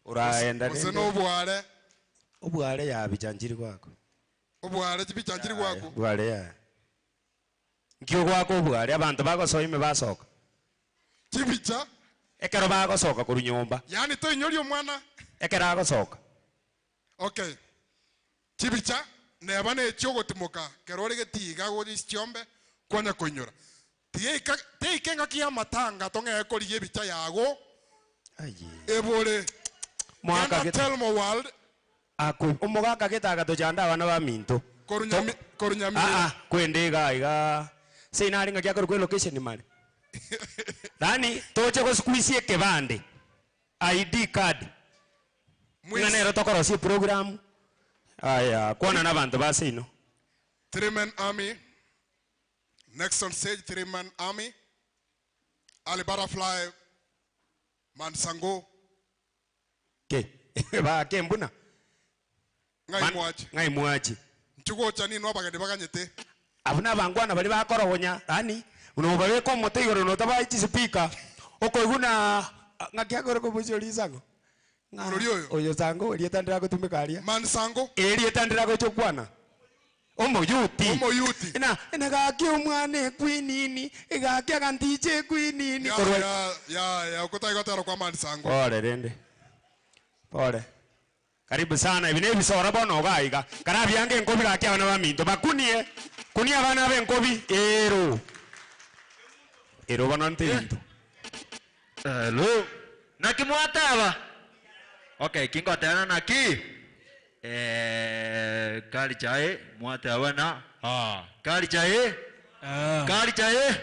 uraenda usene obware. Obware ya bichanjiri kwako. Obware bichanjiri kwako. Obware ya. Nkio gwako obware abantu bagosoime basoka. Chibicha ekero bagosoka kuru nyumba. Yani to inyori omwana ekero agosoka. Okay. Chibicha neba ne chogotimoka kero rege tiga gori chiombe kwanya koinyora. Tiga teikenga kia matanga tonge ekori ebicha yago. Aye. Ebore. Mwaka geta Telmo World aku omogaka getaga tochanda abana ba minto. Korunyami korunyami. Ah ah kwende iga iga. Seinari ngakia koru location mali. Nani toche ko squeeze kebande ID card ngane tokoro si program aya kwana na bantu basino. Three man army next on stage. Three man army Ali Butterfly Mansango ke ba ke mbuna ngai mwachi ngai mwachi nchugo cha nino abagende baganyete abuna bangwana bali bakorogonya ani unobabeka omote igoro notaba chisipika okoiguna ngakiagoro kobuchorisango ng'orori oyo oyo sango erietandira gotumika aria Mansango erietandira gochokwana omoyuti omoyuti ena enagaki omwana ekwinini egaki agantiche ekwinini ya ya ya okotaigatara kwa Mansango. Pole rende pole karibu sana ebine ebisora bono gaiga karabyange enkobi gaki abana baminto bakunie kunia abana benkobi ero ero bono ntinto. Hello. Naki mwataba. Okay, kingo tena naki. Kali chae mwataba na. Ah, kali chae. Kali chae.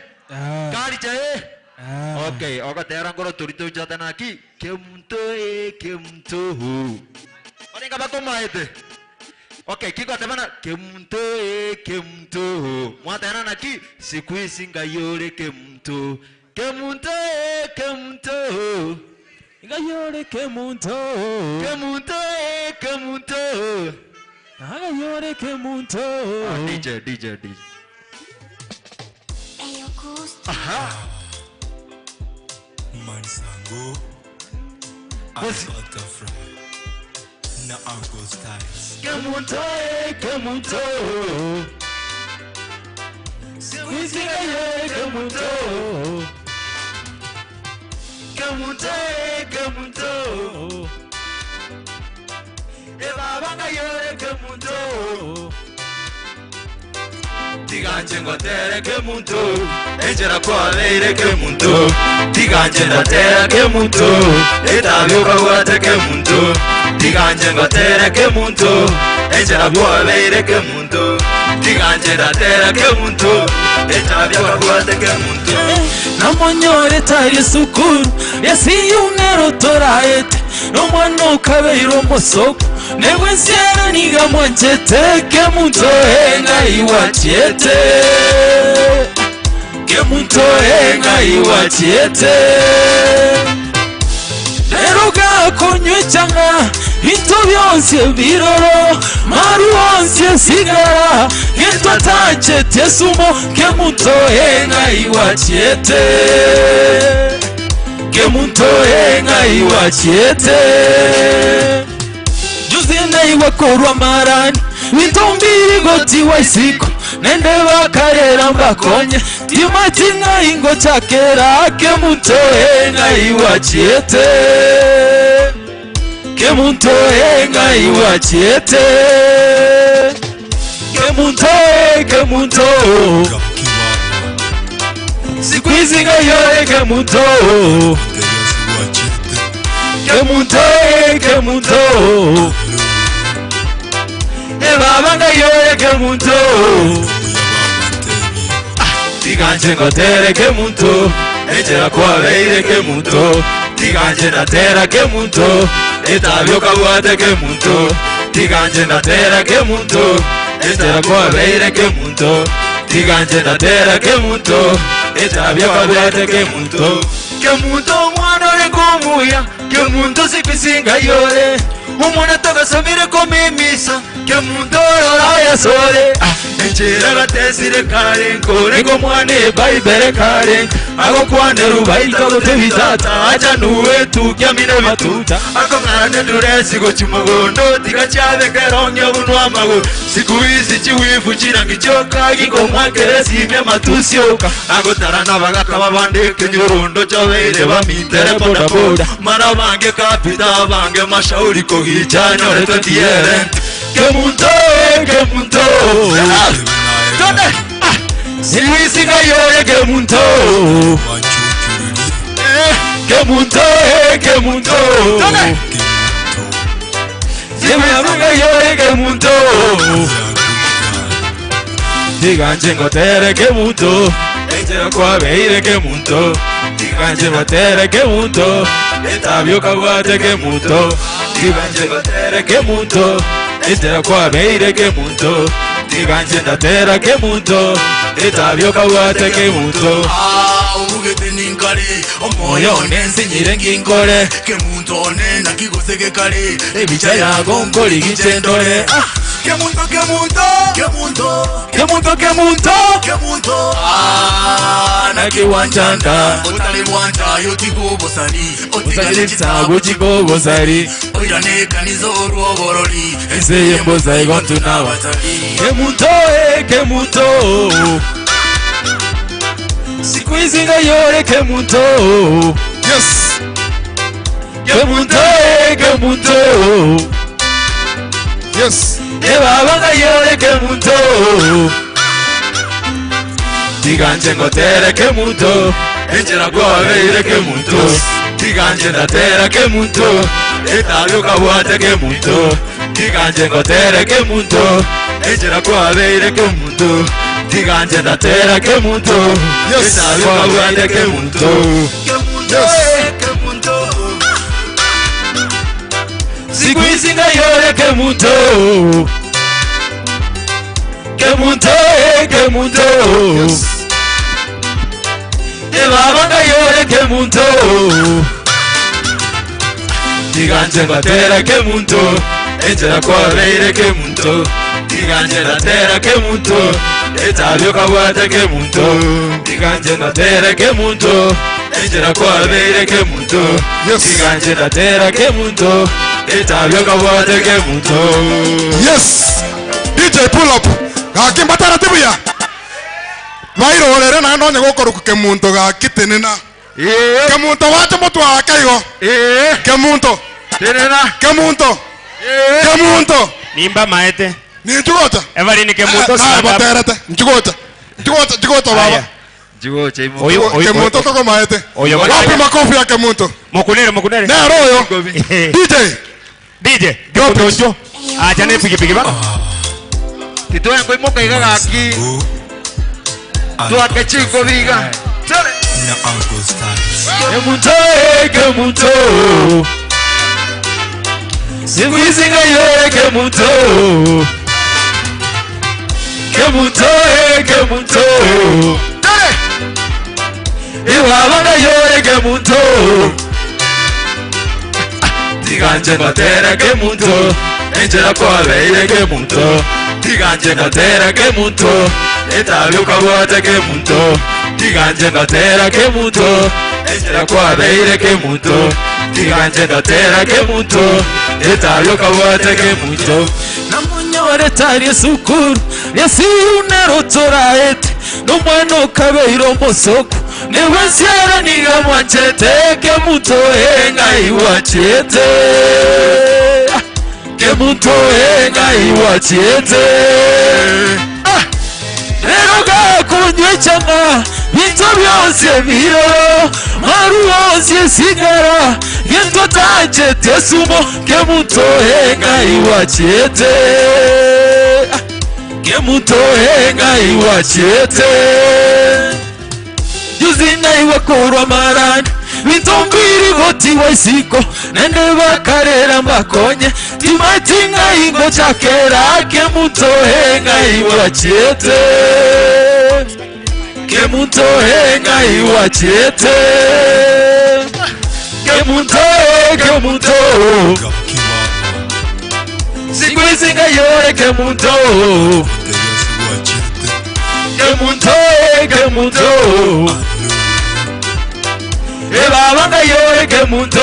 Kali chae. Okay, oka tera ngoro turito jata naki. Kemto e kemto hu. Orenga bako maete. Okay, kingo tena kemto e kemto hu. Mwatena naki siku hizi ngayore kemto. Kemunto, kemunto, ngayore kemunto, kemunto, kemunto, ngayore kemunto. DJ, DJ, DJ. Aha. Mansango, Butterfly, na Uncle Styles. Kemunto, kemunto, siku ngayore kemunto. Kemunto, kemunto, e baba ngayore kemunto. Tiganje ngotere kemuntu Ejera kwabeire kemuntu Tiganje ndatera kemuntu Etabyoka gwate kemuntu Tiganje ngotere kemuntu Ejera kwabeire kemuntu Tiganje ndatera kemuntu Etabyoka gwate kemuntu Namonyore tari sukuru Yasiyunero toraete Nomwana ukabeiro mosoko Negwensiera niga mwanchete Kemuntu enga iwachiete Kemuntu enga iwachiete Leroga konywe changa Into byonse biroro Maru onse sigara Gento atache tesumo Kemuntu enga iwachiete Kemuntu enga iwachiete Juzi iwakorwa marani Witombiri goti waisiko Nende bakarera mbakonye Timatinga ingo chakera Kemuntu enga iwachiete Kemuntu enga iwachiete Kemuntu kemuntu Siku hizi ngayore kemuntu Kemuntu kemuntu Ebaba ngayore kemuntu Tiganje ngotere kemuntu Ejera kwabeire kemuntu Tiganje ndatera kemuntu Etabyoka gwate kemuntu Tiganje ndatera kemuntu Ejera kwabeire kemuntu Tiganje ndatera kemuntu Etabyoka gwate kemuntu Kemuntu mwana rekumuya Kemuntu sikisinga yore Umwana togasomire komimisa Kemuntu roraya sore Enchera gatesire kare Nkore ngomwane baibere kare Agokwane rubaita gotebitata Acha nuwe tukyamine batuta Akong'arane nduresi gochimugondo Tigachabe keronge bunwa amago Siku hizi chiwifu chirangi choka Gikomwakere simya matusioka Agotarana bagaka babandike Nyorundo chobeire bamitere boda boda Mara bange kapita bange mashauri kogicha nyoreto tiere Kemuntu kemuntu Tonde Siwisi ngayore kemuntu Kemuntu kemuntu Tonde Siwisi ngayore kemuntu Tiganje ngotere kemuntu Ejera kwabeire kemuntu Tiganje ngotere kemuntu Etabyoka gwate kemuntu Tiganje ngotere kemuntu Ejera kwabeire kemuntu Tiganje ndatera kemuntu Etabyoka gwate kemuntu Umugete ninkare Omoyo nensinyire nginkore Kemuntu one nakigosege kare Ebicha yago nkori gichendore Kemuntu kemuntu kemuntu Kemuntu kemuntu kemuntu Nakiwanchanda Otali wanja yotigobosari Otigale chitabu chigobosari Oirane kanizo ruoborori Ese yemboza igontu na watari Kemuntu kemuntu Siku hizi ngayore kemuntu Yes Kemuntu kemuntu Yes Ebaba ngayore kemuntu Tiganje ngotere kemuntu Ejera kwabeire kemuntu Tiganje ndatera kemuntu Etabyoka bwate kemuntu Tiganje ngotere kemuntu Ejera kwabeire kemuntu Tiganje ndatera kemuntu Etabyoka bwate kemuntu Kemuntu Siku hizi ngayore kemuntu Kemuntu kemuntu Ebaba ngayore kemuntu Tiganje ngatera kemuntu Ejera kwabeire kemuntu Tiganje ndatera kemuntu Etabyoka bwate kemuntu Tiganje ndatera kemuntu Ejera kwabeire kemuntu Tiganje ndatera kemuntu Etabyoka bwate kemuntu Yes DJ pull up Gakimba taratibu ya Bairorere na ndonye gokoruku kemuntu gakitenena Kemuntu wacho mutu wakaigo Kemuntu Tenena Kemuntu Kemuntu Nimba maete Ni nchugocha Evelyn Kemuntu stand up. Nchugocha. Jigoto baba. Jigoche imo. Kemunto toko maete. Wapi makofi ya Kemunto? Mokunere. Na royo. DJ. DJ. Kemunto. Acha ne piki piki ba. Titoe ngoi moka iga gaki. Tuake chiko biga. Tole. Na Uncle Styles. Kemunto Kemunto. Siku hizi ngayore Kemunto. Kemunto Kemunto. Tole. Iwaba ngayore Kemunto. Tiganje ngotera Kemunto. Enjera kwabeire Kemunto. Tiganje ngotera Kemunto. Etabyuka bwate Kemunto. Tiganje ngotera Kemunto. Enjera kwabeire Kemunto. Tiganje ngotera Kemunto. Etabyuka bwate Kemunto. Namunyore tari sukuru. Yasiunero toraete. Nomweno kabeiro mosoko. Niwensiera niga mwanchete Kemunto enga iwachete. Kemunto enga iwachete. Rero gakunywechanga bintu byose biroro maruose sigara gento tachete sumo Kemunto enga iwachete. Kemunto enga iwachete. Juzi naiwa marani bitombiri goti waisiko nende bakarera mbakonye timatinga ingo chakera Kemunto enga iwachete. Kemunto enga iwachete. Kemunto Kemunto. Siku hizi ngayore Kemunto. Kemunto Kemunto. Ebaba ngayore Kemunto.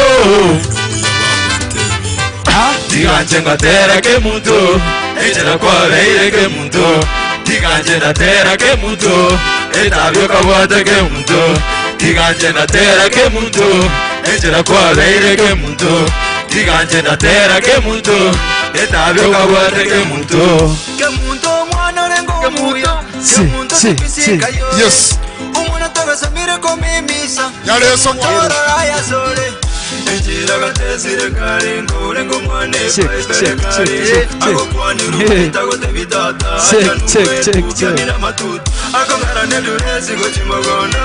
Tiganje ngatera Kemunto. Echera kwabeire Kemunto. Tiganje natera Kemunto. Etabyoka bwate Kemunto. Tiganje natera Kemunto. Echera kwabeire Kemunto. Tiganje natera Kemunto. Etabyoka bwate Kemunto. Kemunto mwana rengo muya. Kemunto sikisika yo. Yes. Umwana togasamire komimisa. Yale sokora ya sole. Check check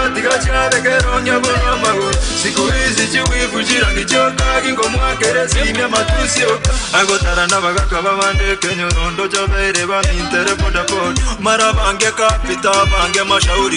check. Check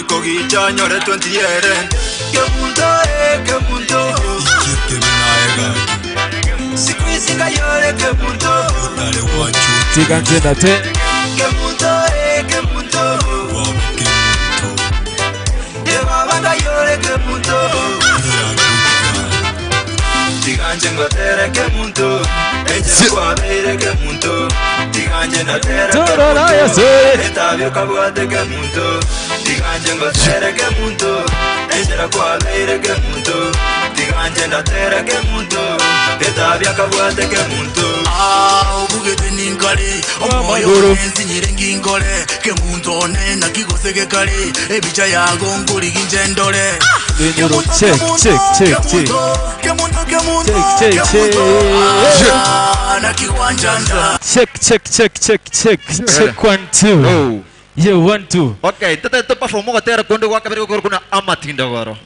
check check check. Check check check. Check check check check check 1 2. Yeah 1 2. Okay, tata to perform ko tera kondo wa kabiri ko kuna amatinda goro.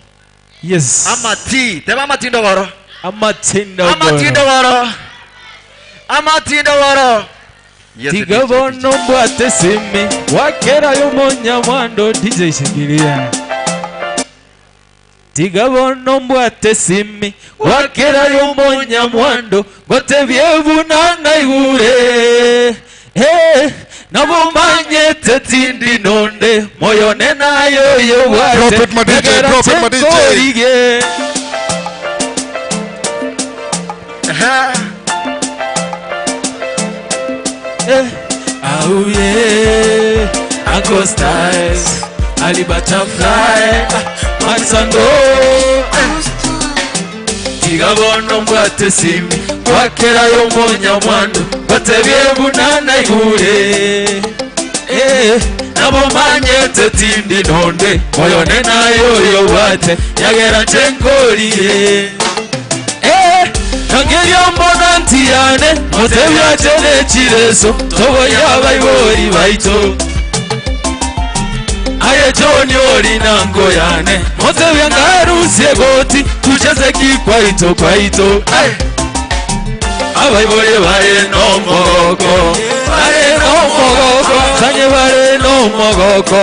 Yes. Amati, teba amatinda goro. Amatinda goro. Amatinda goro. Amatinda goro. Tigabono mbwate simi wakera yomonya mwando DJ shikilia. Tigabono mbwate simi wakera yomonya mwando gote byebunanga igure. Hey, nabumanye tetindi nonde moyo nenayo yo wate. Drop it my DJ, drop it my DJ. Oh yeah, Uncle Styles, Ali Butterfly, Maxango. Tigabono mbwate simi wakera yomonya mwando batebye bunana igure. Eh, Nabo manyete tindi nonde moyo nena yoyo wate nyagera chenkorie Nangeria mbona ntiyane motebya chene chireso tobo yabaibori baito Aye Joni ori nango yane motebya ngarusie goti tucheze kikwaito kwaito Abaibori bare no mogoko bare no mogoko sanye bare no mogoko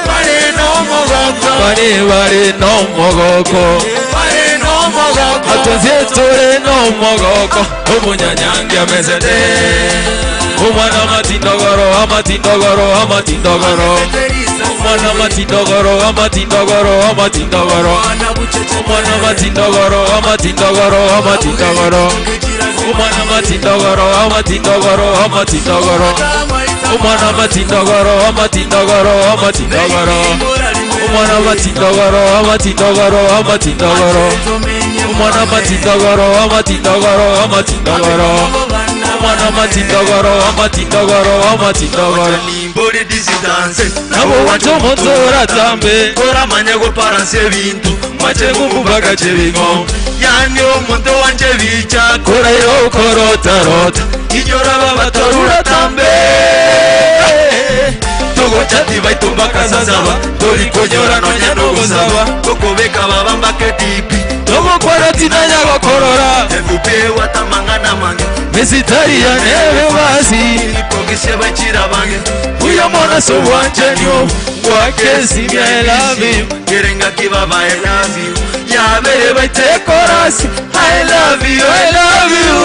bare no mogoko bare bare no mogoko bare no mogoko atwenzie no mogoko omunyanyange amezede Omwana matindogoro amatindogoro amatindogoro Omwana matindogoro amatindogoro amatindogoro Omwana matindogoro amatindogoro amatindogoro Omwana matindogoro amatindogoro amatindogoro Omwana matindogoro amatindogoro amatindogoro Omwana matindogoro amatindogoro amatindogoro Omwana matindogoro amatindogoro amatindogoro Omwana matindogoro amatindogoro amatindogoro Nimbori distance nabo wacho motora tambe ora manye goparanse bintu mache ngumbaga chebingo yani omuntu wanje bicha kora yo korota rota inyora baba torura tambe togochati baitumbaka sasaba tori konyora nonya nogosaba kokobeka babamba ketipi togokwara tinanya gokorora evupe watamangana mange mesitari ya nebe basi ipokise bachira bange uyo mona so wanje nyo wake simya I love you kerenga kibaba I love you yabere baite korasi I love you I love you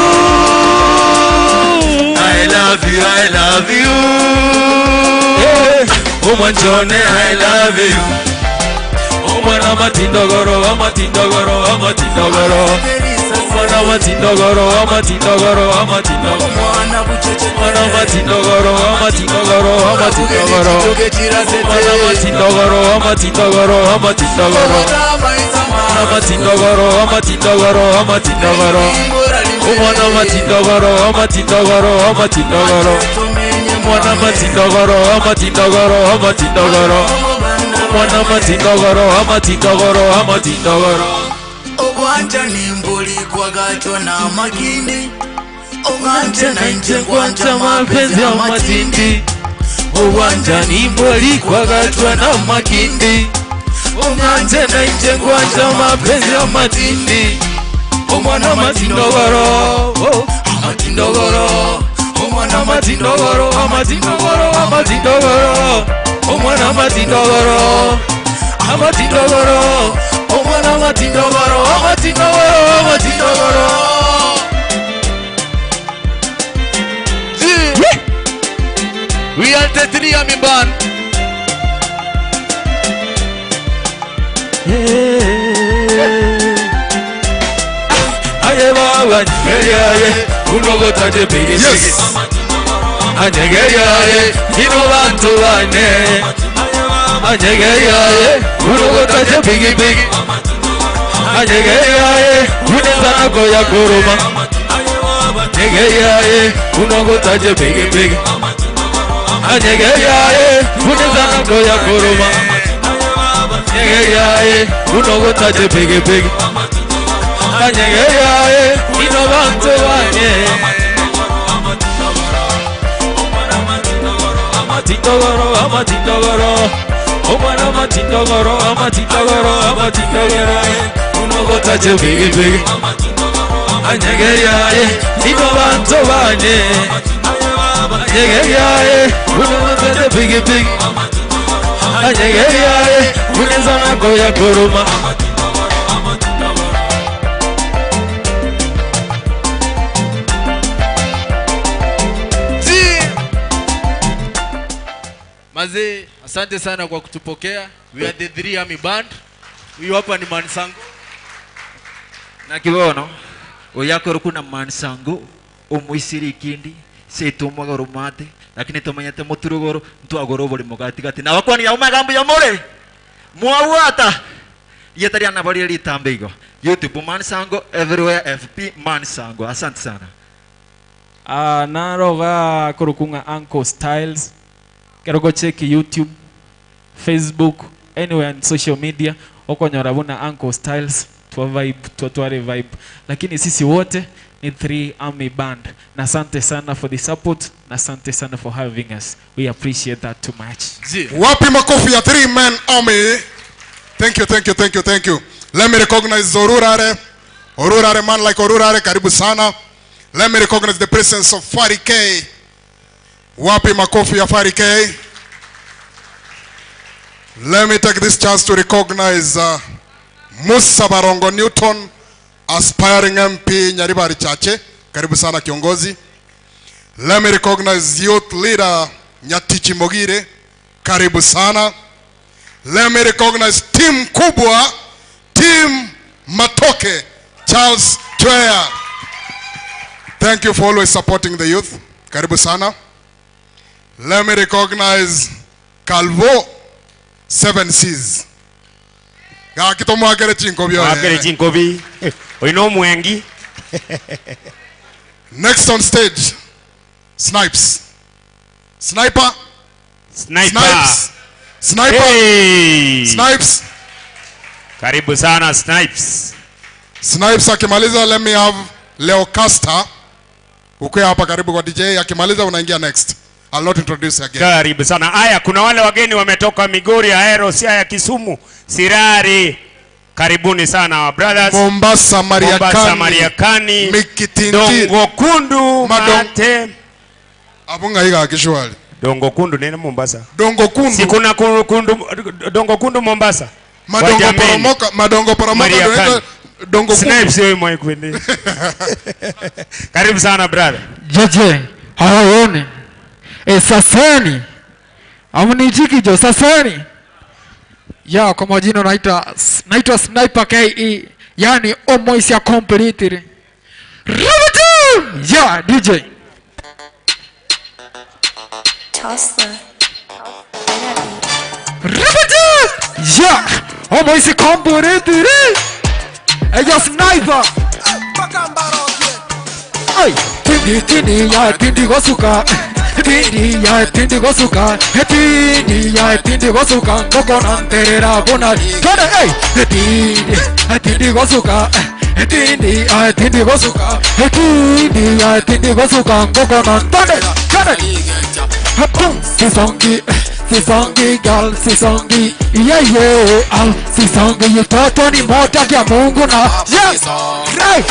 I love you I love you Umwanjone I love you Umwana matindogoro amatindogoro amatindogoro Umwana matindogoro amatindogoro amatindogoro Umwana matindogoro amatindogoro amatindogoro Umwana matindogoro amatindogoro amatindogoro Umwana matindogoro amatindogoro amatindogoro Umwana matindogoro amatindogoro amatindogoro Umwana matindogoro amatindogoro amatindogoro Umwana matindogoro amatindogoro amatindogoro Ogwanja nimbuli kwagachwa na makindi Ogwanja na nje gwanja mapenzi ya matindi Ogwanja nimbuli kwagachwa na makindi Ogwanja na nje gwanja mapenzi ya matindi Omwana matindogoro amatindogoro Omwana matindogoro amatindogoro amatindogoro Omwana matindogoro amatindogoro Omwana matindogoro amatindogoro amatindogoro We are the three army band. Aye baba aye unogotaje pigi Yes. Anyegeyaye ino bantu bane Anyegeyaye unogotaje pigi pigi Anyegeyaye unezanako ya kuruma Anyegeyaye unogotaje pigi pigi Anyegeyaye unezanako ya kuruma Anyegeyaye unogotaje pigi pigi Anyegeyaye ino bantu bane Amatindogoro amatindogoro Omwana amatindogoro amatindogoro amatindogoro Unogotaje pigi pigi Anyegeyaye ino bantu bane Anyegeyaye unogotaje pigi pigi Anyegeyaye unezanako ya kuruma Mazee, asante sana kwa kutupokea. We are the three army band. Huyu hapa ni Mansango. Na kibono oyakoro kuna Mansango omuisiri ikindi setumwaga rumate lakini tumanyete muturugoro ntwagoro buri mugatigati na wakwani ya magambo ya more mwawata yetaria na bari litambe igo YouTube Mansango everywhere FP Mansango. Asante sana. Naroga kurukunga Uncle Styles. Kerogo check YouTube Facebook, anywhere on social media okonyora buna Uncle Styles twa vibe twatware vibe, lakini sisi wote ni 3 Army Band. Na asante sana for the support, na asante sana for having us. We appreciate that too much. Wapi makofi ya 3 Man Army. Thank you, thank you, thank you, thank you. Let me recognize Orurare. Orurare, man like Orurare, karibu sana. Let me recognize the presence of Fari K. Wapi makofi ya Fari K. Let me take this chance to recognize Musa Barongo Newton, aspiring MP Nyaribari Chache. Karibu sana kiongozi. Let me recognize youth leader Nyatichi Mogire. Karibu sana. Let me recognize team kubwa, team Matoke, Charles Chwea. Thank you for always supporting the youth. Karibu sana. Let me recognize Calvo 7 C's. Gakito mwakere chinkobi. Mwakere chinkobi. Oino mwengi. Next on stage, Snipes. Sniper. Sniper. Snipes. Sniper. Hey. Snipes. Karibu sana Snipes. Snipes akimaliza, let me have Leo Caster. Uko hapa karibu kwa DJ, akimaliza unaingia next. I'll not introduce again. Karibu sana. Aya, kuna wale wageni wametoka Migori, Ahero, Siaya, Kisumu, Sirari. Karibuni sana our brothers. Mombasa, Mariakani. Mombasa, Mariakani. Mikitinti. Dongo Kundu, Mate. Abunga higa akishwali. Dongo Kundu nene Mombasa. Dongo Kundu. Si kuna kundu, Dongo Kundu Mombasa. Madongo poromoka, Madongo poromoka. Dongo Kundu. Snipes wewe mwakwende. Karibu sana brother. Jeje, hawaoni. Saseni. Amunijiki jo saseni. Ya, kwa majina naitwa Sniper KE, yani almost ya completely. Ya, DJ. Tossler. Ya, almost completely. Eya sniper. Ay, tindi tindi ya tindi gosuka. Tindi ya tindi gosuka, tindi ya tindi gosuka, koko nanterera bonari. Tone hey, tindi tindi gosuka, tindi ya tindi gosuka, tindi ya tindi gosuka, koko nantone. Tone. Boom, sisongi, sisongi girl, sisongi, yeah yeah, al sisongi yutoto ni moja ya Mungu na yes, right.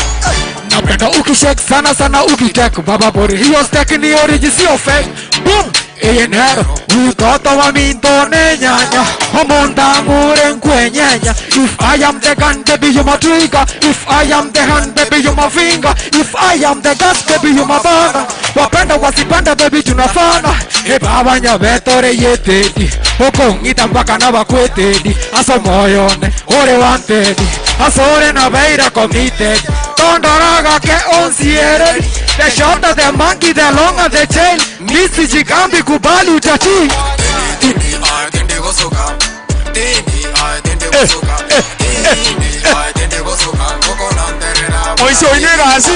Napenda ukishake sana sana ukitek baba bori hiyo stack ni origi sio fake. Boom, eyenero utoto wa mindone nyanya omonda mure nkwenyenya. If I am the gun baby you my trigger, if I am the hand baby you my finger, if I am the gas baby you my banner. Wapenda wasipenda baby tunafana. E baba nyabetore yetedi okongita mpaka na bakwetedi aso moyone ore wantedi asore na beira committed. Tondaraga ke onsiere. The shorter the monkey, the longer the chain. Misi jikambi kubali utachi. Oiso inega hasi.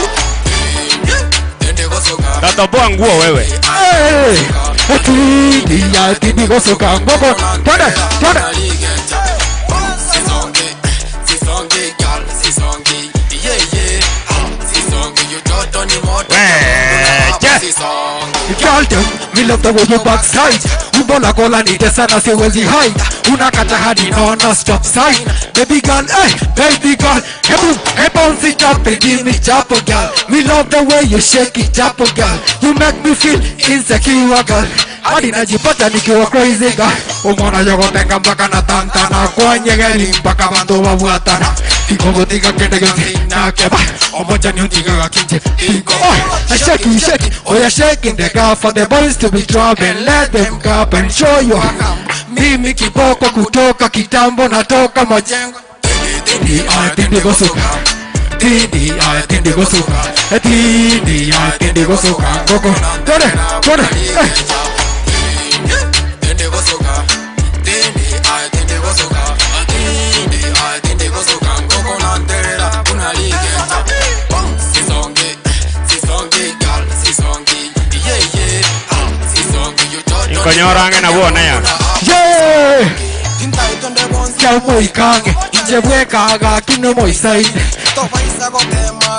Tatapoa nguo wewe. Tindi ya tindi gosuka ngoko. Twende, twende. Girl, me love the way you backside. Umbola kola ni sana siwezi hide. Unakata hadi no stop sign. Baby girl, hey, baby girl. Hey boom, hey bounce it up and give me chapo girl. Me love the way you shake it chapo girl. You make me feel insecure girl. Hadi najipata nikiwa crazy girl. Umona yogo tenga mpaka na tantana. Kwa nyegeri mpaka bantu wabuatana. Ikogotiga kende gyotina keba. Omoja ni utiga gakinje. Iko. Shake it, shake it. Oh, you're shaking the car for the boys to be dropping. Let them come and show you. Mimi kiboko kutoka kitambo natoka majengo. Tindi tindi gosuka. Tindi tindi gosuka. Tindi tindi gosuka. Goko. Tore, tore. Tindi gosuka. Tindi tindi gosuka. Tindi tindi gosuka. Goko nantera unaligeta. Sisonge, sisonge girl, sisonge. Yeah yeah. Sisonge you don't. Inkonyorange na buona ya. Yeah. Hey Kyamoikange Injebwekaga kino moisaine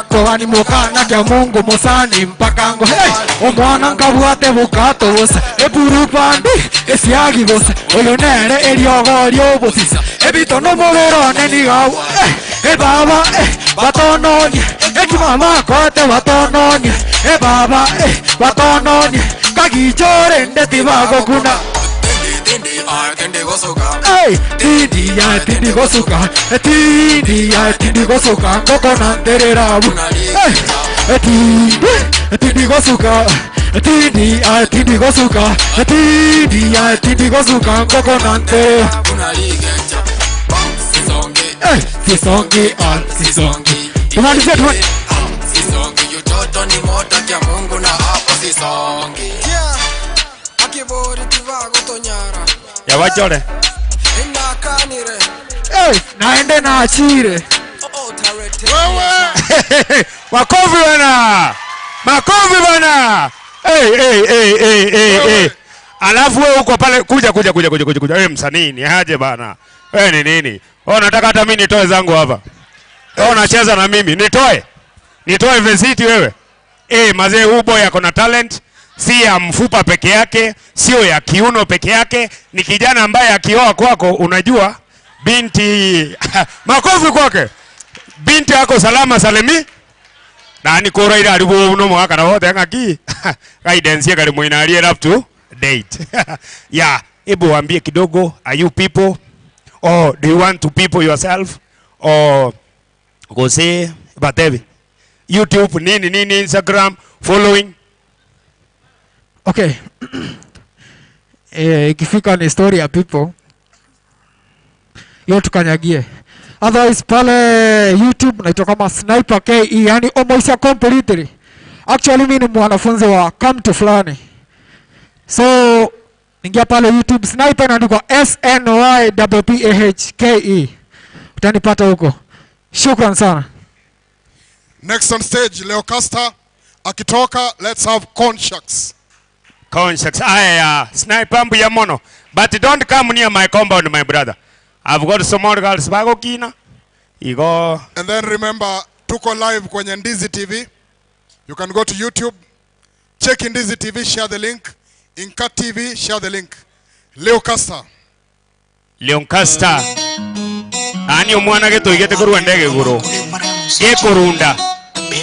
Togani mukana kya Mungu musani mpakango. Hey omwana nkabwate bukato busa epurupandi esiagi busa oyo nere eriogo ryobusisa ebitono muberone nigawo. E baba batononie ekimama kote batononie e baba batononie kagichore ndetibagokuna. Hey, tindi ya tindi gosuka, tindi ya tindi gosuka, koko nanterera bu. Hey, tindi tindi gosuka, tindi ya tindi gosuka, tindi ya tindi gosuka, koko nanterera. Hey, sisongi on sisongi. Tumalize tu. Sisongi utoto ni moto ya Mungu na hapo sisongi. Yeah, akibori tivago tonyara. Ya wachore. Hey, naende na achire. Wewe. Makofi bana. Makofi bana. Hey hey hey hey hey hey. Alafu wewe uko pale kuja kuja kuja kuja kuja kuja. Wewe msanii ni aje bana? Wewe ni nini? Wewe unataka hata mimi nitoe zangu hapa. Wewe unacheza na mimi. Nitoe. Nitoe visiti wewe. Eh, mazee huyu boy ako na talent. Si ya mfupa peke yake, sio ya kiuno peke yake, ni kijana ambaye akioa kwako unajua binti makofi kwake. Binti yako salama salemi. Na ni kora ira aribu uno mwaka na wote ngaki. Guidance yake muinalie up to date. Yeah, hebu waambie kidogo, are you people or do you want to people yourself or go say batebi YouTube nini nini Instagram following. Okay. Ikifika ni story ya people hiyo tukanyagie. Otherwise pale YouTube naitwa kama Sniper KE, yani almost completely. Actually mimi ni mwanafunzi wa come to fulani. So ingia pale YouTube Sniper inaandikwa SNYPPAHKE. Utanipata huko. Shukran sana. Next on stage Leo Caster akitoka, let's have Conshax. Conshax. Aya, Sniper mbu ya mono. But don't come near my compound, my brother. I've got some more girls bago kina. Igo. And then remember, tuko live kwenye Ndizi TV. You can go to YouTube, check Ndizi TV, share the link. Inka TV, share the link. Leo Caster. Leo Caster. Ani omwana geto igete korwa ndege guru. Gekorunda.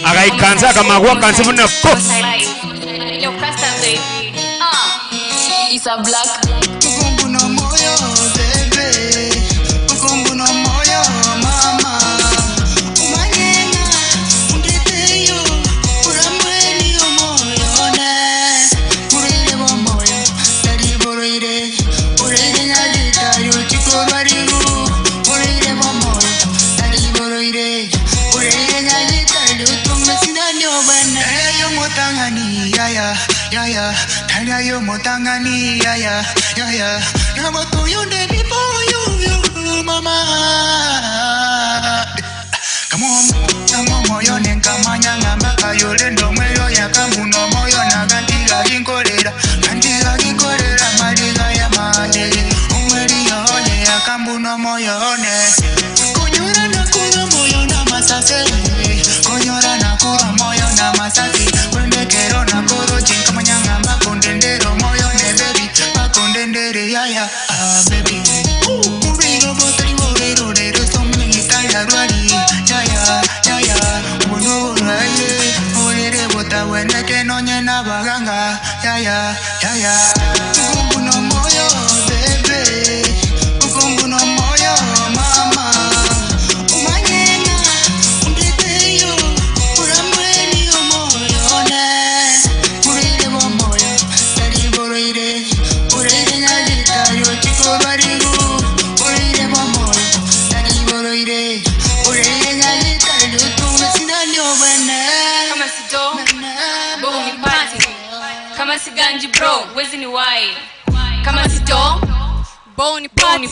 Agaikanza kamagwa kansa buna pop. Leo Caster baby. It's a black.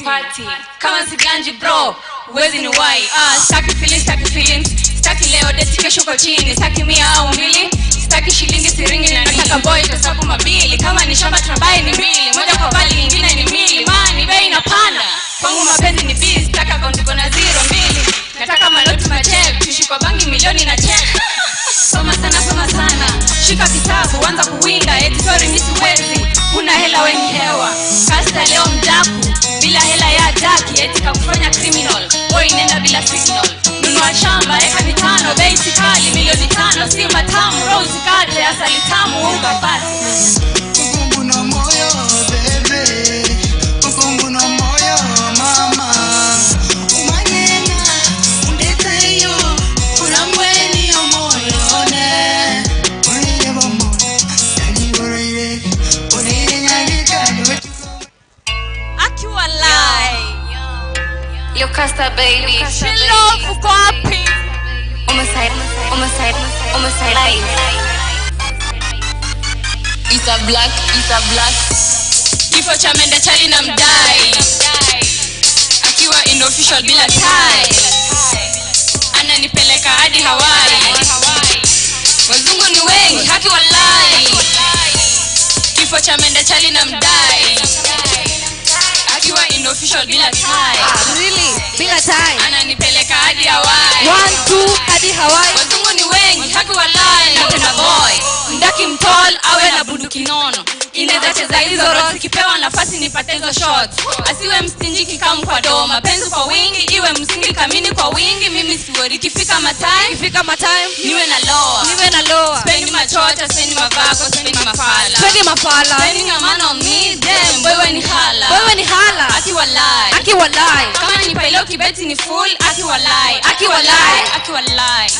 Party. Kama siganji bro, wezi ni why. Staki feelings, staki feelings. Staki leo deti kesho kwa chini. Staki 100 au 2, staki shilingi siringi na nataka boy tusapu mabili. Kama ni shamba tunabai ni mbili. Moja kwa bali nyingine ni mili. Mani bei na Leo ninacheka. Soma sana, soma sana. Shika kitabu, anza kuwinda. Eti sorry mimi siwezi. Huna hela we ni hewa. Kasta leo mdaku bila hela ya daki, eti kakufanya criminal. Boy nenda bila signal. Nunua shamba eka 5, bei si kali milioni 5, si matamu, rose kate, asali tamu ukapata. Ukungu na moyo bebe, ukungu na moyo mama. Umanena undeteyo, uramweni omoyo ne. Oye bomo, yani oreire, oreire nyagikano. Akiwalai. Yo Kasta baby. She love uko wapi? Homicide, homicide, homicide life. It's a black, it's a black. Kifo cha mende chali na mdai. Akiwa in official bila tie. Ananipeleka hadi Hawaii. Wazungu ni wengi, haki walai. Kifo cha mende chali na mdai. Akiwa in official bila tie. Really? Bila tie. Ananipeleka hadi Hawaii. 1 2 hadi Hawaii. Wazungu ni wengi, haki walai. Napenda boy mdaki mtol awe na bunduki nono. Inaweza cheza hizo rots, ikipewa nafasi nipate hizo shots. Asiwe mstinji kikamu kwa doma, mapenzi kwa wingi iwe msingi kamini kwa wingi. Mimi siwori ikifika matime, ikifika matime niwe na loa, niwe na loa. Spendi machocha, spendi mavako, spendi mafala, spendi mafala. Spendi a man on me them, wewe ni hala, wewe ni hala. Akiwalai, akiwalai. Kama ni pailo kibeti ni full, akiwalai, akiwalai, akiwalai.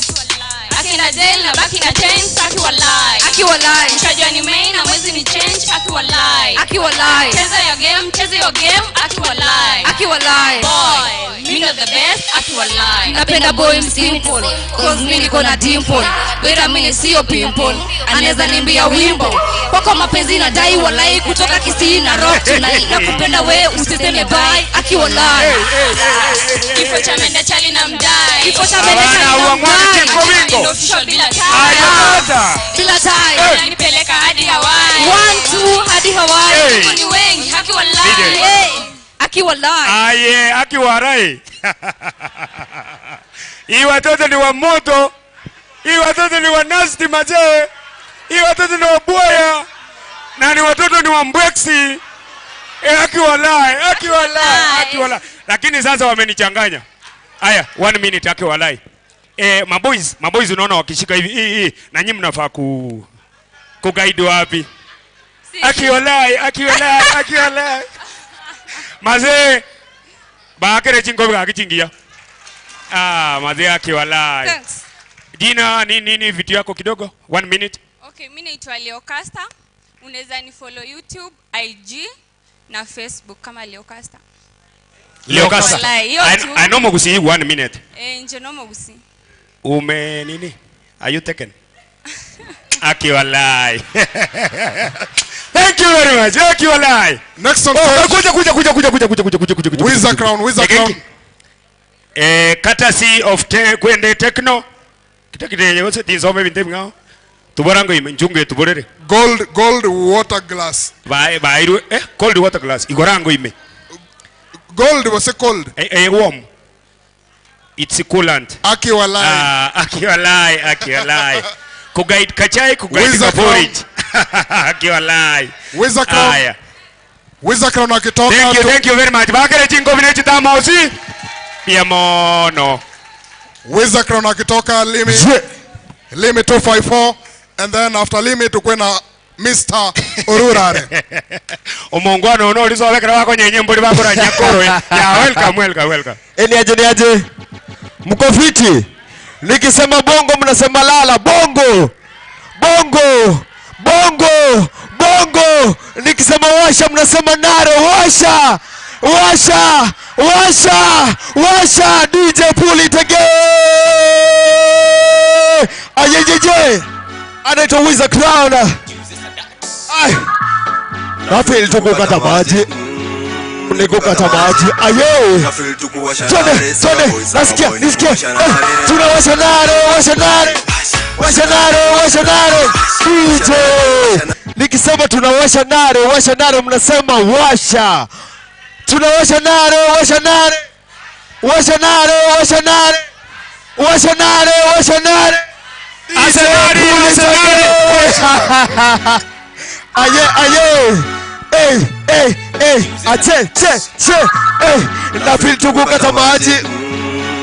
Akina jail na baki na chains, akiwalai, akiwalai. Mshajua ni main na mwezi ni change, akiwalai, akiwalai. Cheza your game, cheza your game, akiwalai, akiwalai. Boy, me know the best, akiwalai. Napenda boy simple, cause mimi niko na dimple. Wera mimi sio pimple, anaweza nimbia wimbo. Kwako mapenzi na dai walai, kutoka Kisii na rock tonight. Nakupenda we usiseme bye, akiwalai. Kifo cha mende chali na mdai. Kifo cha mende chali na mdai. Official bila tie. Bila tie. Ananipeleka hadi Hawaii. 1 2 hadi Hawaii. Hey. Ni wengi, haki walai. Hey. Aki walai. Aye, aki walai. Hii watoto ni wa moto. Hii watoto ni wa nasty mazee. Hii watoto ni wa boya. Na ni watoto ni wa mbweksi. Aki walai, aki walai, aki walai. Lakini sasa wamenichanganya. Aya, 1 minute aki walai. Maboys unaona wakishika hivi hii na nyinyi mnafaa ku guide wapi? Akiwalai, akiwalai, akiwalai. Mazee baakere chingo bwa. Ah, mazee akiwalai. Thanks. Jina nini vitu yako kidogo? 1 minute. Okay, mimi naitwa Leo Kasta. Unaweza ni follow YouTube, IG na Facebook kama Leo Kasta. Leo Kasta. I know mogusi 1 minute. Nje no mogusi. Ume nini? Are you taken? Akiwalai. Thank you very much. Akiwalai. Next on stage. Kuja. Wizard Crown, Wizard Crown. Courtesy of Kwende Techno. Kitakite yose tisome binte ngao. Tuborango ime njunge tuborere. Gold water glass. Ba iru cold water glass. Igorango ime. Gold was a cold. Warm. It's coolant. Akiwalai. Akiwalai, akiwalai. Kuguide kachai, kuguide porridge. Akiwalai. Wizard Crown. Wizard Crown akitoka. Thank you very much. Bakere chingo vile chitamosi. Piamono. Wizard Crown akitoka Limi. Limi 254 and then after Limi tukwe na Mr. Orurare. Omongwano ono ulizowekera wako nyenye mbuli bakora nyakoro. Ya welcome welcome welcome. Eni aje ni aje? Mko fiti? Nikisema bongo mnasema lala. Bongo. Bongo. Bongo. Bongo. Nikisema washa mnasema nare. Washa. Washa. Washa. Washa. DJ Puli Tege. Ayejeje. Anaitwa Wizard Crown. Ai. Nafeel tukukata maji. Nikukata maji. Ayo. Twende, twende. Nasikia, nisikia. Tunawasha nare, washa nare. Washa nare, washa nare. DJ. Nikisema tunawasha nare, washa nare mnasema washa. Tunawasha nare, washa nare. Washa nare, washa nare. Washa nare, washa nare. Arsenali, Arsenali. Aye aye. Hey hey hey. Ache che che. Hey, na feel tukukata maji.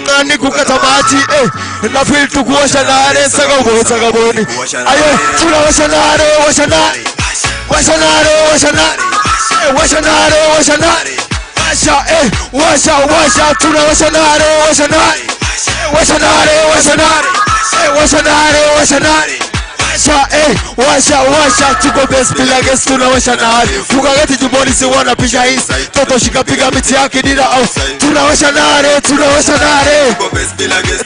Nani kukata maji? Eh, na feel tukuosha nare saka saka boni. Aye, tunawasha nare, washa nare. Washa nare, washa nare. Washa nare, washa nare. Washa eh, washa washa tunawasha nare, washa nare. Washa nare, washa nare. Washa nare, washa nare. Washa eh, washa washa tuko best bila guest tunawasha nare. Fukagati juboni si wana pisha hisi. Toto shika piga miti yake dira au. Tunawasha nare, tunawasha nare.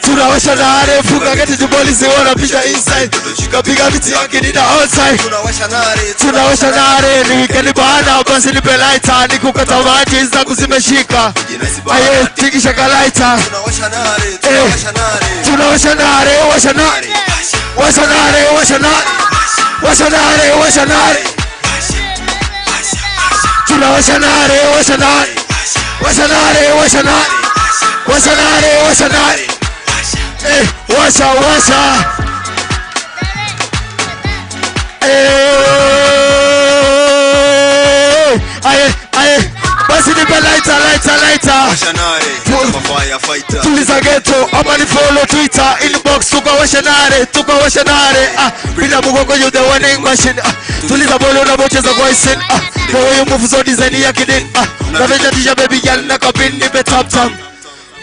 Tunawasha nare, fukagati juboni si wana pisha inside. Toto shika piga miti yake dira outside. Tunawasha nare, tunawasha nare. Ni weekend bana, basi nipe lighter, nikukata maji zangu zimeshika. Aye, tikisha kalaita. Tunawasha nare, tunawasha nare. Tunawasha nare, washa nare. Washa nare, washa nare. Washa nare, washa nare. Tunawasha nare, washa nare. Washa nare, washa nare. Washa nare, washa nare. Eh, washa washa. Eh, aye aye. Basi nipe lighter, lighter, lighter. Washa nare, kama firefighter. Tuliza ghetto, ama ni follow Twitter. Inbox tukawasha nare, tukawasha nare. Ah, bila mgongo you the winning machine. Ah, tuliza bolo na bocheza kwa isin. Ah, the way you move so design ya kidin. Ah, na veja tisha baby girl na kabin nipe tap tap.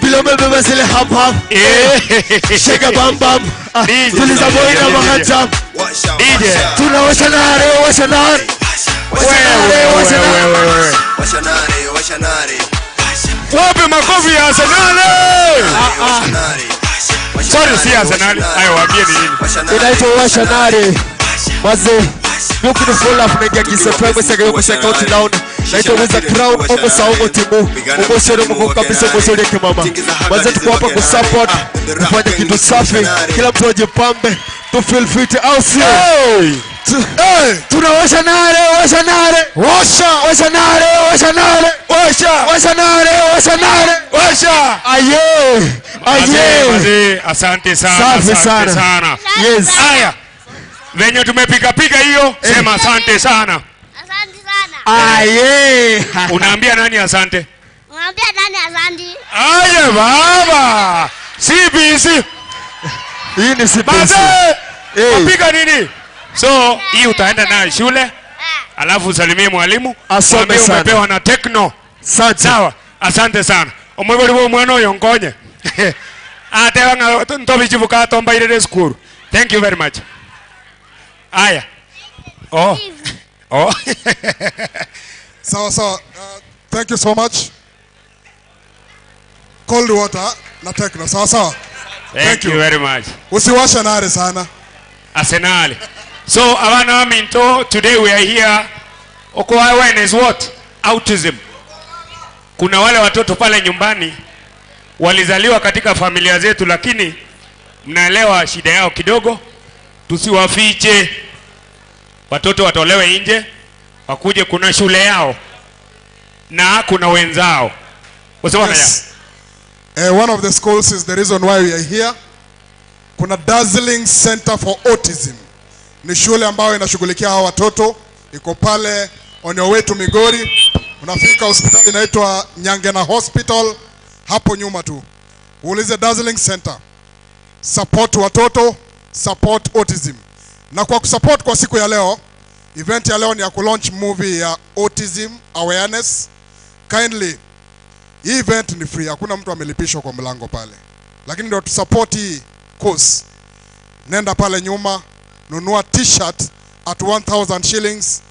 Bila mbebe zile hap hap. Shake a bam bam. Ah, tuliza boy na mahajam. DJ. Tunawasha nare, washa nare. Washa nare, washa nare. Washa nare, washa nare. Wape makofi ya Arsenal. Sorry, si Arsenal. Ayo waambie ni nini? Inaitwa washa nare. Wazee, yuko full of nega kisefemo sega yuko check down. Naitwa Wiza Crown, omo saongo timu. Omo shere mko kabisa omo shere kimama. Wazee tuko hapa ku support, kufanya kitu safi, kila mtu ajipambe, tu feel fit au sio? Hey! Tunawasha nare, washa nare. Washa, washa nare, washa nare. Washa, washa nare, washa nare. Washa. Aye. Aye. Wazee, asante sana, asante sana. Yes. Haya. Venye tumepiga piga hiyo, sema asante sana. Asante sana. Aye. Unaambia nani asante? Unaambia nani asante? Aye baba. CBC. Hii ni CBC. Mazee. Upiga nini? So, hii utaenda nayo shule. Alafu usalimie mwalimu. Asome sana. Umepewa na Tekno. Sawa. Asante sana. Omwebori bo mwana oyo nkonye. Atewa nga ntobichibuka tomba irere school. Thank you very much. Aya. Oh. Oh. Sawa sawa. Thank you so much. Cold water na Tekno. Sawa sawa. Thank you very much. Usiwasha nare sana. Arsenal. So, abana minto, today we are here. Okoa awareness what? Autism. Kuna wale watoto pale nyumbani walizaliwa katika familia zetu, lakini mnaelewa shida yao kidogo. Tusiwafiche. Watoto watolewe nje, wakuje kuna shule yao na kuna wenzao. Yes. One of the schools is the reason why we are here. Kuna Dazzling Center for Autism. Ni shule ambayo inashughulikia hawa watoto. Iko pale on your way to Migori. Unafika hospitali inaitwa Nyangena Hospital, hapo nyuma tu. Uulize Dazzling Center. Support watoto, support autism. Na kwa kusupport kwa siku ya leo, event ya leo ni ya kulaunch movie ya Autism Awareness. Kindly, hii event ni free, hakuna mtu amelipishwa kwa mlango pale. Lakini ndio tusupport hii course. Nenda pale nyuma, nunua t-shirt at 1000 shillings.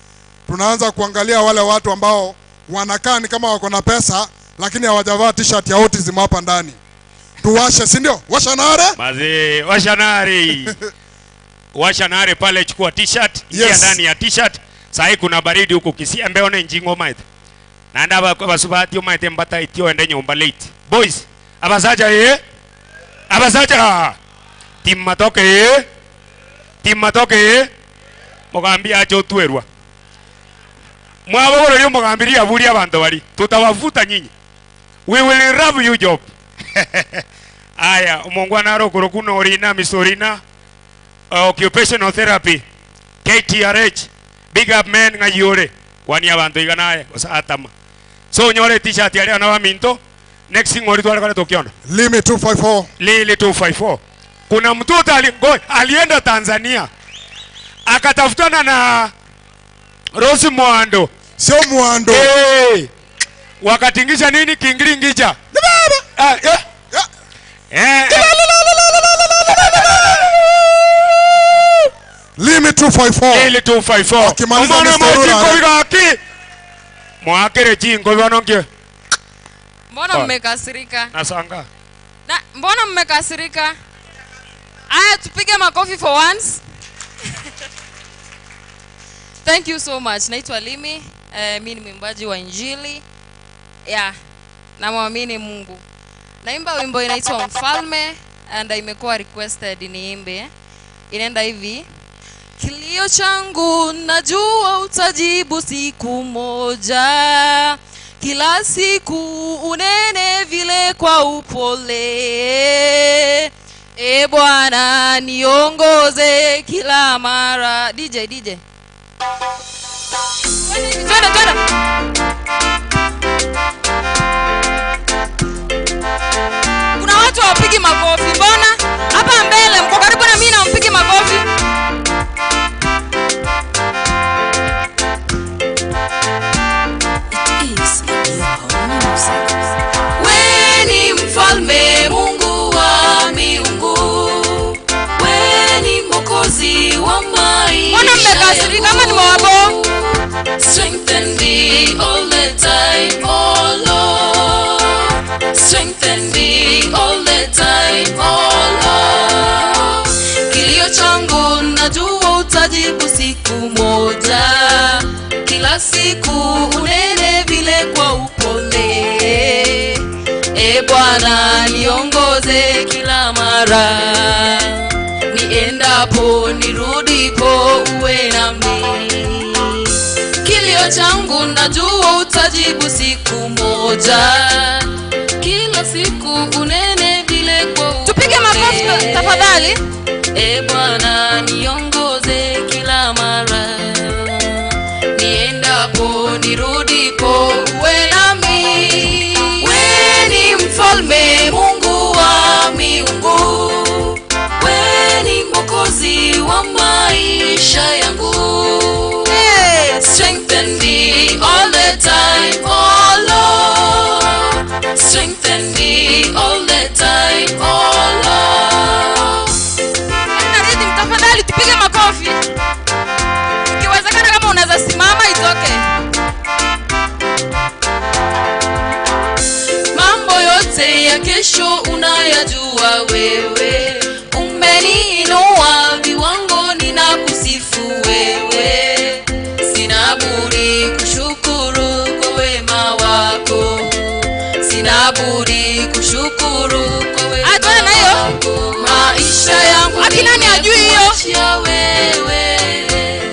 Tunaanza kuangalia wale watu ambao wanakaa ni kama wako na pesa lakini hawajavaa t-shirt ya autism hapa ndani. Tuwashe, si ndio? Washa nare? Mazee, washa nare. Washa nare pale, chukua t-shirt, ingia Yes. ndani ya t-shirt. Sahi kuna baridi huko Kisii, embe one njingo maithe. Naenda basubati maithe mbata itio ende nyumba late. Boys, abasaja ye? Abasaja. Timatoke ye? Timatoke ye? Mugambia acho tuerwa. Mwabogoro lyo mugambiria buri abantu bari. Tutawavuta nyinyi. We will rub you job. Aya, umongwana rokoro kuno orina misorina. Occupational therapy KTRH big up men ngayore kwani abantu iganaye osatama so nyore t-shirt yale na waminto next thing ori twale tukiona Limi 254 Lili 254 kuna mtoto alienda Tanzania akatafutana na Rose Muhando sio Muhando hey. Wakatingisha nini kingiringija Limi 254 Lili 254 akimaliza Mr. Mwakere jingo wanonge. Mbona mmekasirika? Nasanga. Na mbona mmekasirika? Aya tupige makofi for once. Thank you so much. Naitwa Limi. Mimi ni mwimbaji wa Injili. Yeah. Namwamini Mungu. Naimba wimbo inaitwa Mfalme and imekuwa requested niimbe. Inaenda hivi. Kilio changu najua utajibu siku moja. Kila siku unene vile kwa upole. E Bwana niongoze kila mara. DJ. Twende. Kuna watu hawapigi makofi. Mbona? Hapa mbele mko karibu na mimi na mpigi makofi. We ni mfalme Mungu wa miungu. We ni mwokozi wa maisha. Mbona mmekasirika kama ni mwabo? Strengthen me all the time, oh Lord. Strengthen me all the time, oh Lord. Kilio changu najua utajibu siku moja. Kila siku unene vile kwa upole. E Bwana niongoze kila mara. Niendapo nirudipo uwe nami. Kilio changu najua utajibu siku moja. Kila siku unene vile kwa upole. Tupige makofi tafadhali. E Bwana niongoze kila mara. Niendapo nirudipo uwe nami. We ni mfalme Mungu wa miungu. We ni mwokozi wa maisha yangu. Hey. Strengthen me all the time, oh Lord. Strengthen me all the time, oh Lord. Na rhythm tafadhali tupige makofi. Ikiwezekana kama unaweza simama itoke. Mambo yote ya kesho unayajua wewe. Umeniinua viwango ninakusifu wewe. Sina budi kushukuru kwa wema wako. Sina budi kushukuru kwa wema wako. Maisha yangu akina ni ajui hiyo wewe.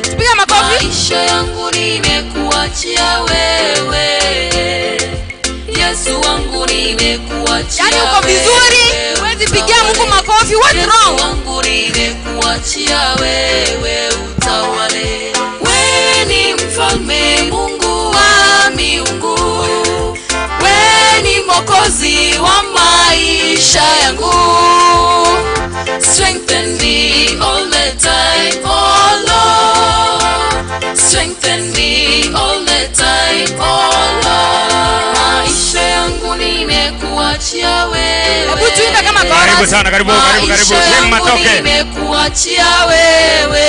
Tupiga makofi. Maisha yangu nimekuachia wewe. Yesu wangu nimekuachia. Yaani uko vizuri, huwezi pigia Mungu makofi. What's wrong? Yesu wangu nimekuachia wewe utawale. We ni mfalme Mungu wa miungu. We ni mwokozi wa maisha yangu. Strengthen me all the time, oh Lord. Strengthen me all the time, oh Lord. Maisha yangu nimekuachia wewe. Hebu tuimbe kama chorus. Karibu sana, karibu. Maisha nimekuachia wewe.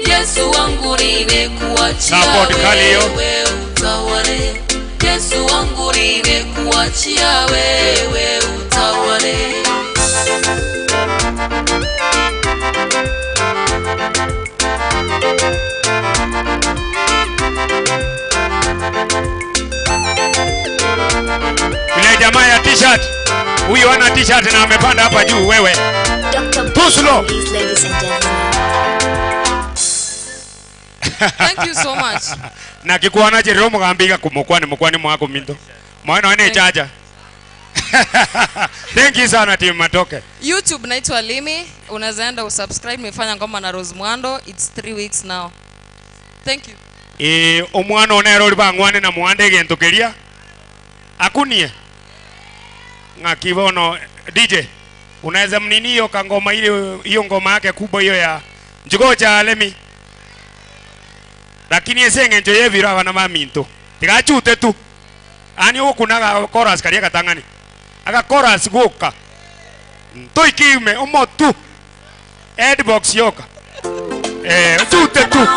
Yesu wangu nimekuachia wewe utawale. Yesu wangu nimekuachia wewe utawale. Yule jamaa ya t-shirt, huyu ana t-shirt na amepanda hapa juu wewe. Tuslo. Thank you so much. Na kikuona je romo gambika kumukwani mukwani mwako minto. Mwana ane chaja. Thank you sana team Matoke. YouTube naitwa Limi, unaweza enda usubscribe, nimefanya ngoma na Rose Muhando, it's 3 weeks now. Thank you. Omwana onero uri bangwane na muande gento keria. Akunie. Ngakibono DJ unaweza mnini hiyo kangoma ile hiyo ngoma yake kubwa hiyo ya njigocha Lemi. Lakini ese ngencho yebiro abana maminto. Tigachute tu. Ani okunaga chorus karia katangani. Aka chorus goka. Ntoikiume omotu. Headbox yoka. Tute tu.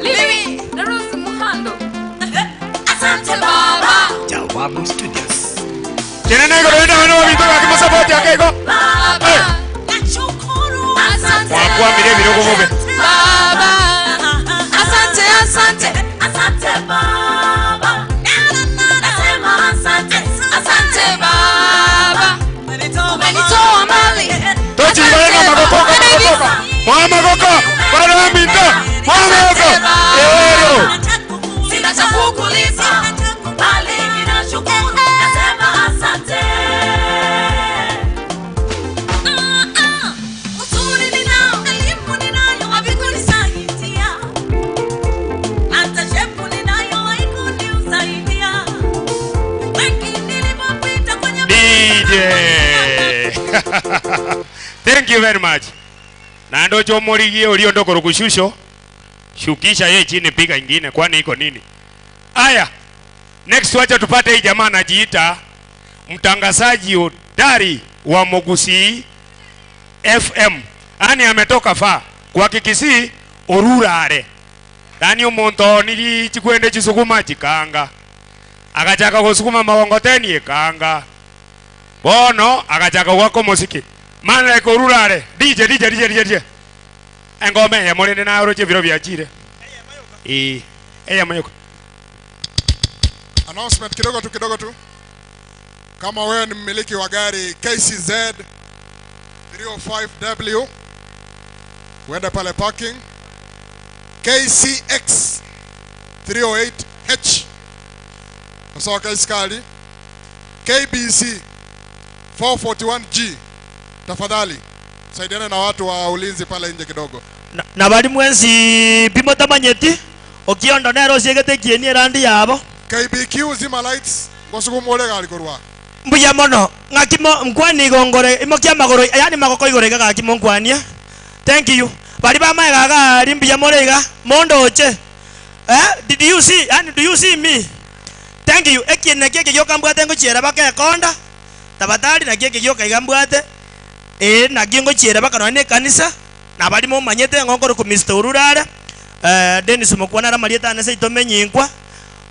Limi na Rose Muhando. Asante baba. Jawabu Studios. Tena nego ndo ndo vitu vya kimsapoti akego. Baba. Nashukuru. Asante. Kwa mire birogo bobe. Baba. Asante asante. Asante baba. Nasema asante. Asante baba. Umenitoa mbali. Tochi bana magokoka magokoka. Mama goka. Bana minta. Mama goka. Ero. Sina cha kukulipa. Bali ninashukuru. Nasema asante. Uzuri ninao, elimu ninayo, havikunisaidia. Hata shepu ninayo haikunisaidia. Wengi nilipopita kwenye DJ. Thank you very much. Na ndo chomorigie uliondoko rukushusho. Shukisha yeye chini piga ingine kwani iko nini? Aya. Next wacha tupate hii jamaa anajiita mtangazaji hodari wa Mogusi FM. Ani ametoka fa kwa Kikisii orurare. Dani omonto nili chikwende chisukuma chikanga. Akachaka kusukuma mawongoteni ekanga. Bono akachaka wako muziki. Mana eko orurare. DJ DJ DJ DJ. Engome ya morende na oroche biro byachire. Eya mayoka. Announcement kidogo tu kidogo tu. Kama wewe ni mmiliki wa gari KCZ 305W, uende pale parking. KCX 308H, sawa kaiskali. KBC 441G, tafadhali saidiana na watu wa ulinzi pale nje kidogo. Na bali mwenzi bimo tamanyeti okiondo nero siegete kieni randi yabo. KBQ zima lights ngosukumole gali korwa. Mbuya mono ngakimo mkwani gongore imokia magoro yani magoko igore gakimo nkwania. Thank you. Bali ba mai gaga rimbiya morega mondo oche. Did you see and do you see me? Thank you. Ekiene keke yokambwate ngochiera bakekonda. Tabatari na keke yokaigambwate. Na gingo chiera bakano ne kanisa. Na bali mo manyete ngongoro ku Mr. Ururare. Dennis Mokwana ramalieta anese itomenyinkwa.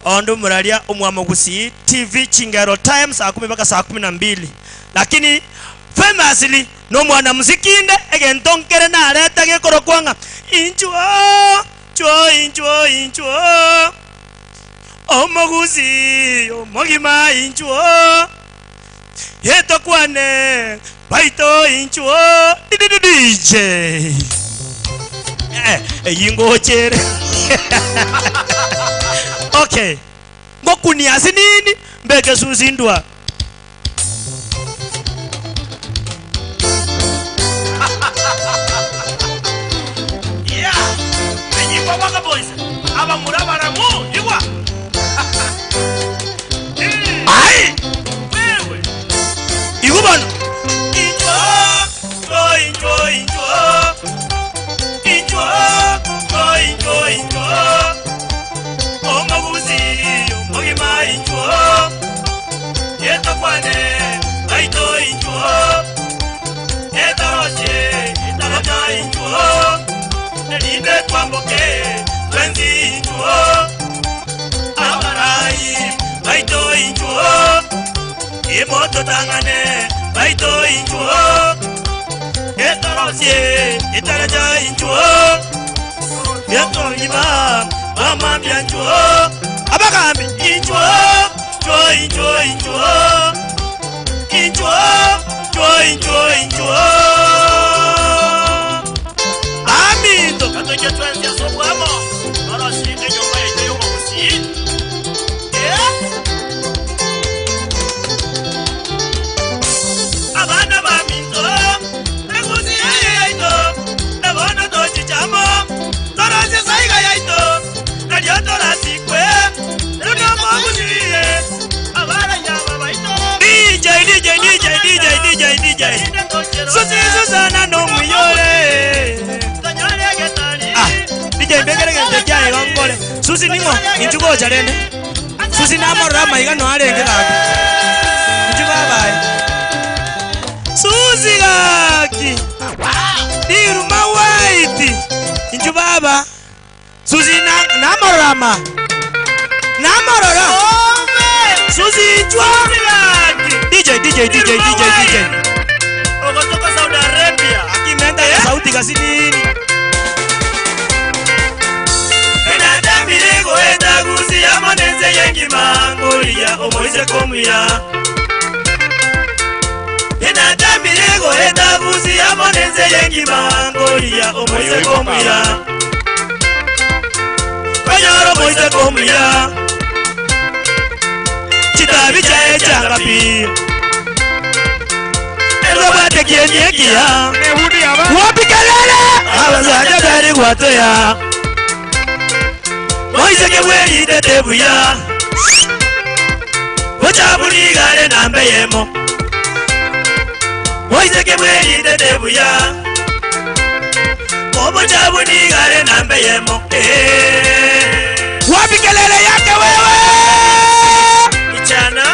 Ondo muraria omwamogusi TV Chingero Times saa 10 mpaka saa 12. Lakini famously no mwana muzikinde egentonkere na areta gekoro kwanga inchwo chwo inchwo inchwo omogusi omogima inchwo yeto kwane baito inchwo DJ yingo chere. Okay. Ngokuniasi nini mbeke suzindwa. Yeah. Menyimba waka boys. Aba murabara mu igwa. Ai. Wewe. Igubana. Injwa, injwa, injwa. Injwa, injwa, injwa. Omaguzi, omogima injwa. Yeto kwane, aito injwa. Etaroshe, itaraja injwa. Nelinde twamboke, twenzi injwa. Amarai, aito injwa. Imoto tangane, aito injwa. Etaroshe, itaraja injwa. Yeto ima, mama byanjwa. Abagambi injwa, chwa injwa injwa. Injwa, chwa injwa injwa. Amito katoke twenzi asobwamo. Barashike nyumba yetu yomusi. Ngoja rende. Susi namorora maiga no arenge gaki. Nju babae. Susi gaki. Diruma white. Nju baba. Susi namorora ma. Namorora. Susi chwa. DJ DJ DJ DJ DJ. Ogotoka Saudi Arabia. Akimenda ya sauti kasi nini? Enadamire goeta gusi amonenze yengima ngoria omoise komuya. Enadamire goeta gusi amonenze yengima ngoria omoise komuya. Kanyoro moise komuya. Chitabi chae changapi. Erobate kienyekia. Wapi kelele? Abazaja bari gwatoya. Moise keweri tetebuya. Bochabunigare nambe yemo. Moise keweri tetebuya. Bochabunigare nambe yemo. Wapi kelele yake wewe? Ichana.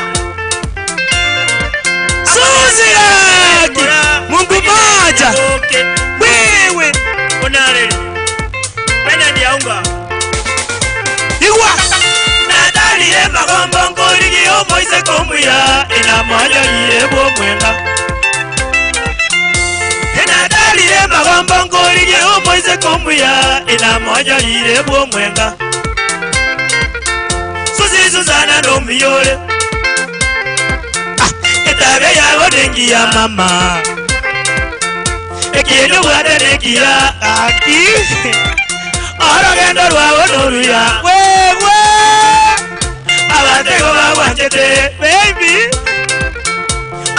Susi yake. Mungu moja. Wewe. Onare. Pena diaunga. Igwa. Nadali e magombo ngorigi omoise komuya ina moja yebo mwenga. Nadali e magombo ngorigi omoise komuya ina moja yebo mwenga. Susi Susana no miyore. Etabe ya godengi ya mama. Ekieno bwaderekia aki. Aragendo rwawo noruya. Wewe. Abatego bagwanchete baby.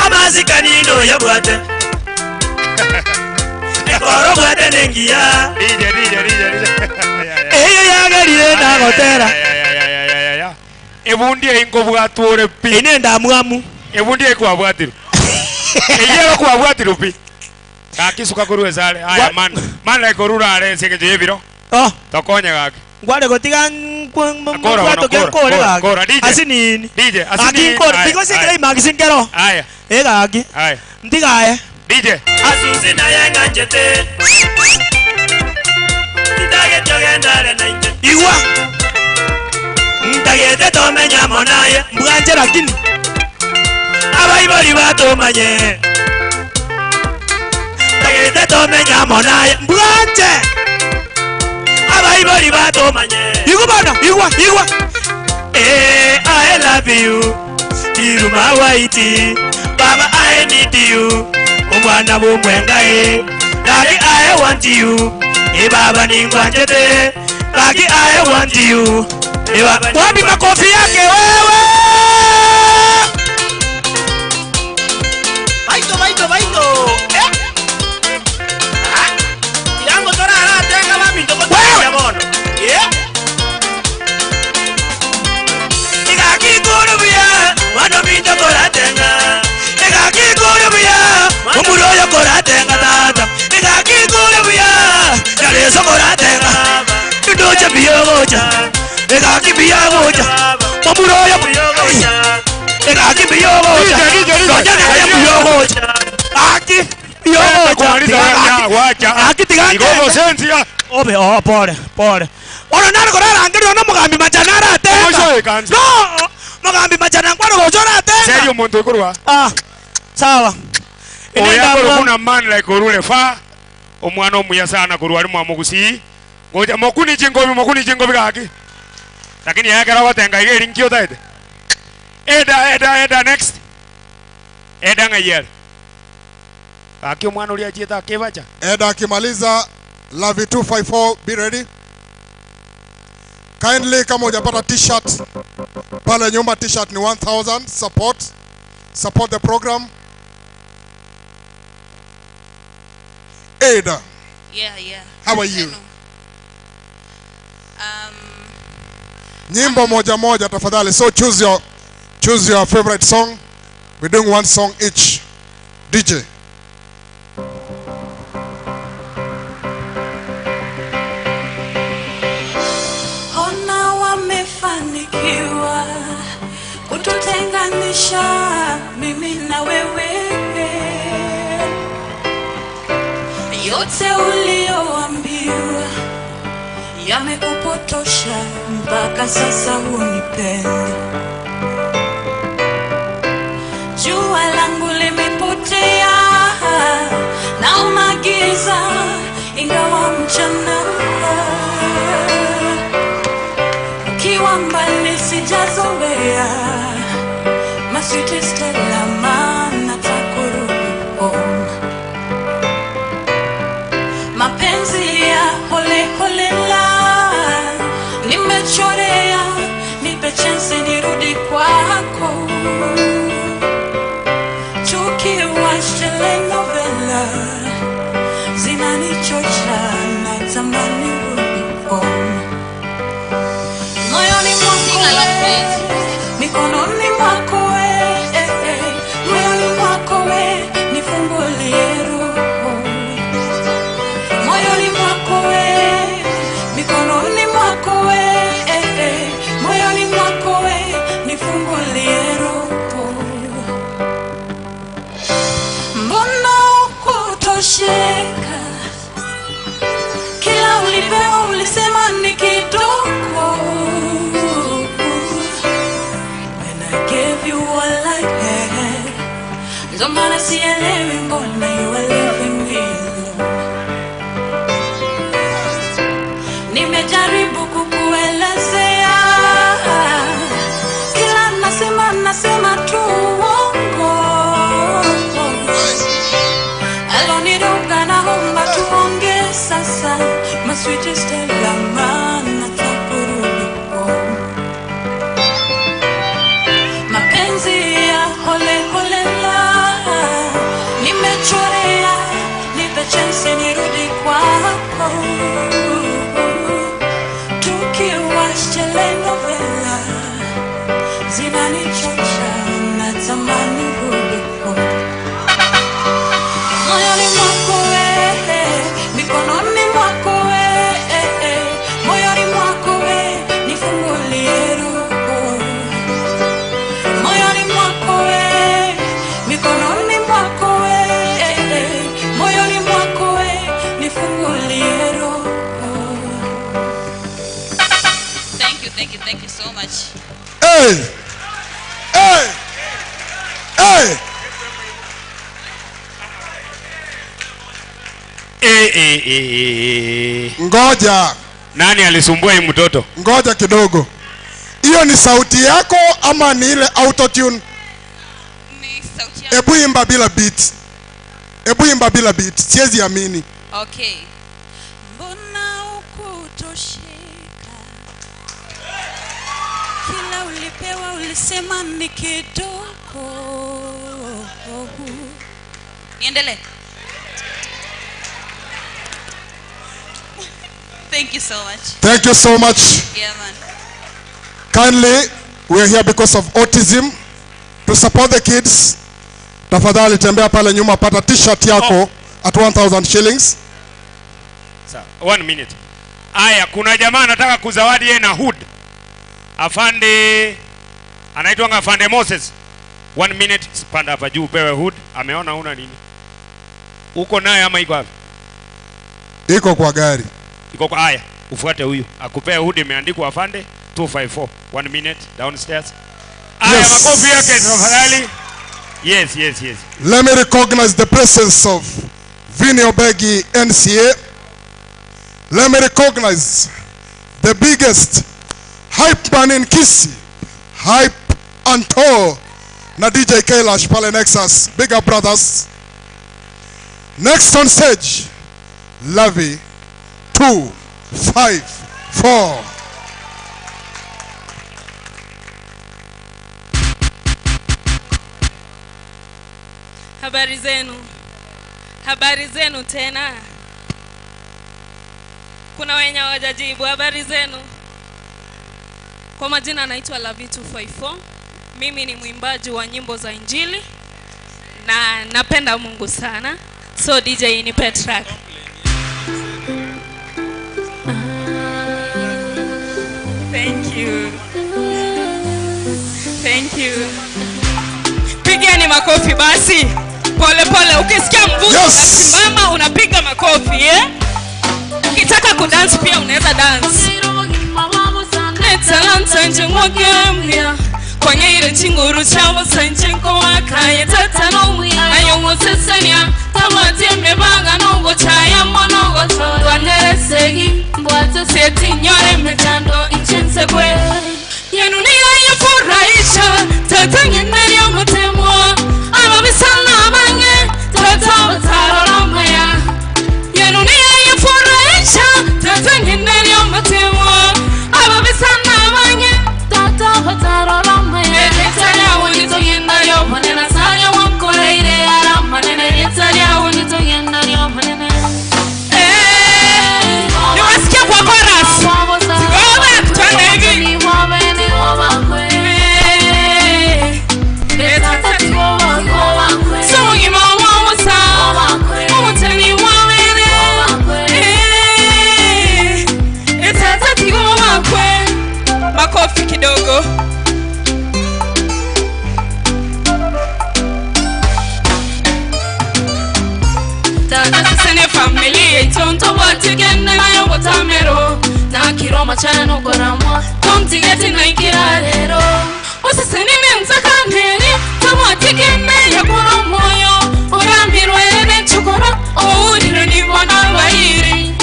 Amazikanino yabwate. Ekoro bwate nengia. DJ DJ DJ. Eyo yagerire nagotera. Ebundi eingo bwatwore pi. Ine ndamwamu. Ebundi ekwabwatiru. Eyero kwabwatiru pi. Gaki suka korwa esare. Aya man. Man ekorura are ase eng'encho ya ebiro. Oh. Tokonye gaki. Ngware gotiga ngwato ke kore gaki. Asinini. DJ asinini. Aki kore because ekere magazine kero. Aya. Eh gaki. Aya. Ntigaye. DJ. Asusi naye ng'anchete. Ntagete ogendare nainche. Igwa. Ntagete tomenya monaye. Mbwanje lakini. Abaibori batomanye. Ntagete tomenya monaye. Mbwanje. Abaibori batomanye. Igwa bana, igwa, igwa. Eh, I love you. Iruma white. Baba, I need you. Umwana bumwenga eh. Daddy, I want you. Eh, baba ningwanjete. Daddy, I want you. Eh, baba. Wapi makofi yake wewe? Baito, baito, baito. Eh? Ah. Yango tora ara tenga mami toko ya bono. Eh? Igaki kurubiya, wano mito koratenga. Igaki kurubiya, umuroyo koratenga tata. Igaki kurubiya, yareso koratenga. Ndocha biyogocha. Igaki biyogocha. Umuroyo biyogocha. Igaki biyogocha. Ndocha naye biyogocha. Aki biyogocha. Wacha. Aki tigante. Igogo sensi ya. Obe, oh, pole, pole. Ono naro korara angeri ono mugambi machanara atenga. No, mugambi machana ngwaro gochora atenga. Serio muntu ikurwa. Ah, sawa. Oya kuna man like orule fa. Omwana omuya sana kurwa ari mwamugusi. Ngoja mokuni chingobi gaki. Lakini yakera watenga igeri nkio taete. Eda eda eda next. Eda ngayel. Aki omwana uri achieta kebacha. Eda akimaliza Lavi 254, be ready. Kindly kama hujapata t-shirt pale nyuma, t-shirt ni 1000. Support the program. Ada. Yeah, yeah. How are you? Nyimbo moja moja tafadhali. So choose your favorite song. We're doing one song each. DJ. Ona wamefanikiwa. Kutosha mimi na wewe, yote ulioambiwa yamekupotosha, mpaka sasa hunipenda. Jua langu limepotea naona giza ingawa mchana, ukiwa mbali sijazoea. My sweetest Stella, maana takurudi home. Mapenzi ya hole hole la nimechorea, nipe chance nirudi kwako. Tukiwatch telenovela zinanichocha, natamani rudi home. Moyoni mwako we, mikononi mwako we, moyoni mwako we, nifungulie roho. Moyoni mwako we, mikononi mwako we, moyoni mwako we, nifungulie roho. Mbona kutosheka? Kila ulipewa ulisema ni kidogo. When I gave you all I had, ndo maana sielewi mbona you are leaving me alone. Nimejaribu kukuelezea, kila nasema nasema tu uongo. Aloniruka naomba tuonge sasa, my sweetest Stella, maana takurudi home. Mapenzi ya hole hole la nimechorea, nipe chance nirudi kwako. Tukiwatch telenovela zinanichocha, natamani rudi home. Moyoni mwako we, mikononi mwako we, moyoni mwako we, nifungulie roho. Moyoni mwako we, mikononi mwako we, moyoni mwako we, nifungulie roho. Thank you, thank you, thank you so much. Hey! Hey! Hey! Ngoja. Nani alisumbua hii mtoto? Ngoja kidogo. Hiyo ni sauti yako ama ni ile autotune? Ni sauti yangu. Ebu imba bila beat. Ebu imba bila beat. Siwezi amini. Okay. Mbona ukutosheka? Kila ulipewa ulisema ni kidogo. Niendelee. Thank you so much. Thank you so much. Yeah, man. Kindly, we are here because of autism, to support the kids. Tafadhali tembea pale nyuma, pata t-shirt yako at 1000 shillings. Sawa, 1 minute. Aya, kuna jamaa anataka kuzawadi yeye na hood. Afande anaitwa Afande Moses. 1 minute, panda hapa juu upewe hood. Ameona una nini? Uko naye ama iko wapi? Iko kwa gari. Iko kwa haya, ufuate huyu. Akupea hood imeandikwa Afande 254. 1 minute downstairs. Aya, yes. Makofi yake tafadhali. Yes, yes, yes. Let me recognize the presence of Vinny Obegi NCA. Let me recognize the biggest hype man in Kisii, Hype Anto na DJ Kailash pale Nexus. Bigger brothers. Next on stage, Lavi 254. Habari zenu. Habari zenu tena. Kuna wenye hawajajibu. Habari zenu. Kwa majina naitwa Lavi 254. Mimi ni mwimbaji wa nyimbo za Injili na napenda Mungu sana. So DJ nipe track. Thank you. Thank you. Pigeni makofi basi. Pole pole, ukisikia mvuto unasimama unapiga makofi eh? Ukitaka kudance pia unaweza dance. Talanta njengwakemya kwanyeire chinguru chabo sanchenko wakaye tatano ayongosesenia tabatie mebanga nongo chaya monogo twaneresegi mbwate seti nyore mechando inchensekwe yenu niya furahisha tatangeneria mutemwa ababisana bange tatabataroromaya yenu niya furahisha tatangeneria mutemwa ababisana bange tatabataroromaya etaya wonitoyenda yo manena saya wankoreire ara manene etaya wonitoyenda yo manene eh niwasikia kwa chorus. Go back twende hivi. Makofi kidogo. Tata familia itonto watigene nayo watamero na kiroma chano goramwa tontigeti na ikirarero usisenine mzakaneri tamwatigene yakuro moyo orambirwe ne chukora ouriro ni mwana wairi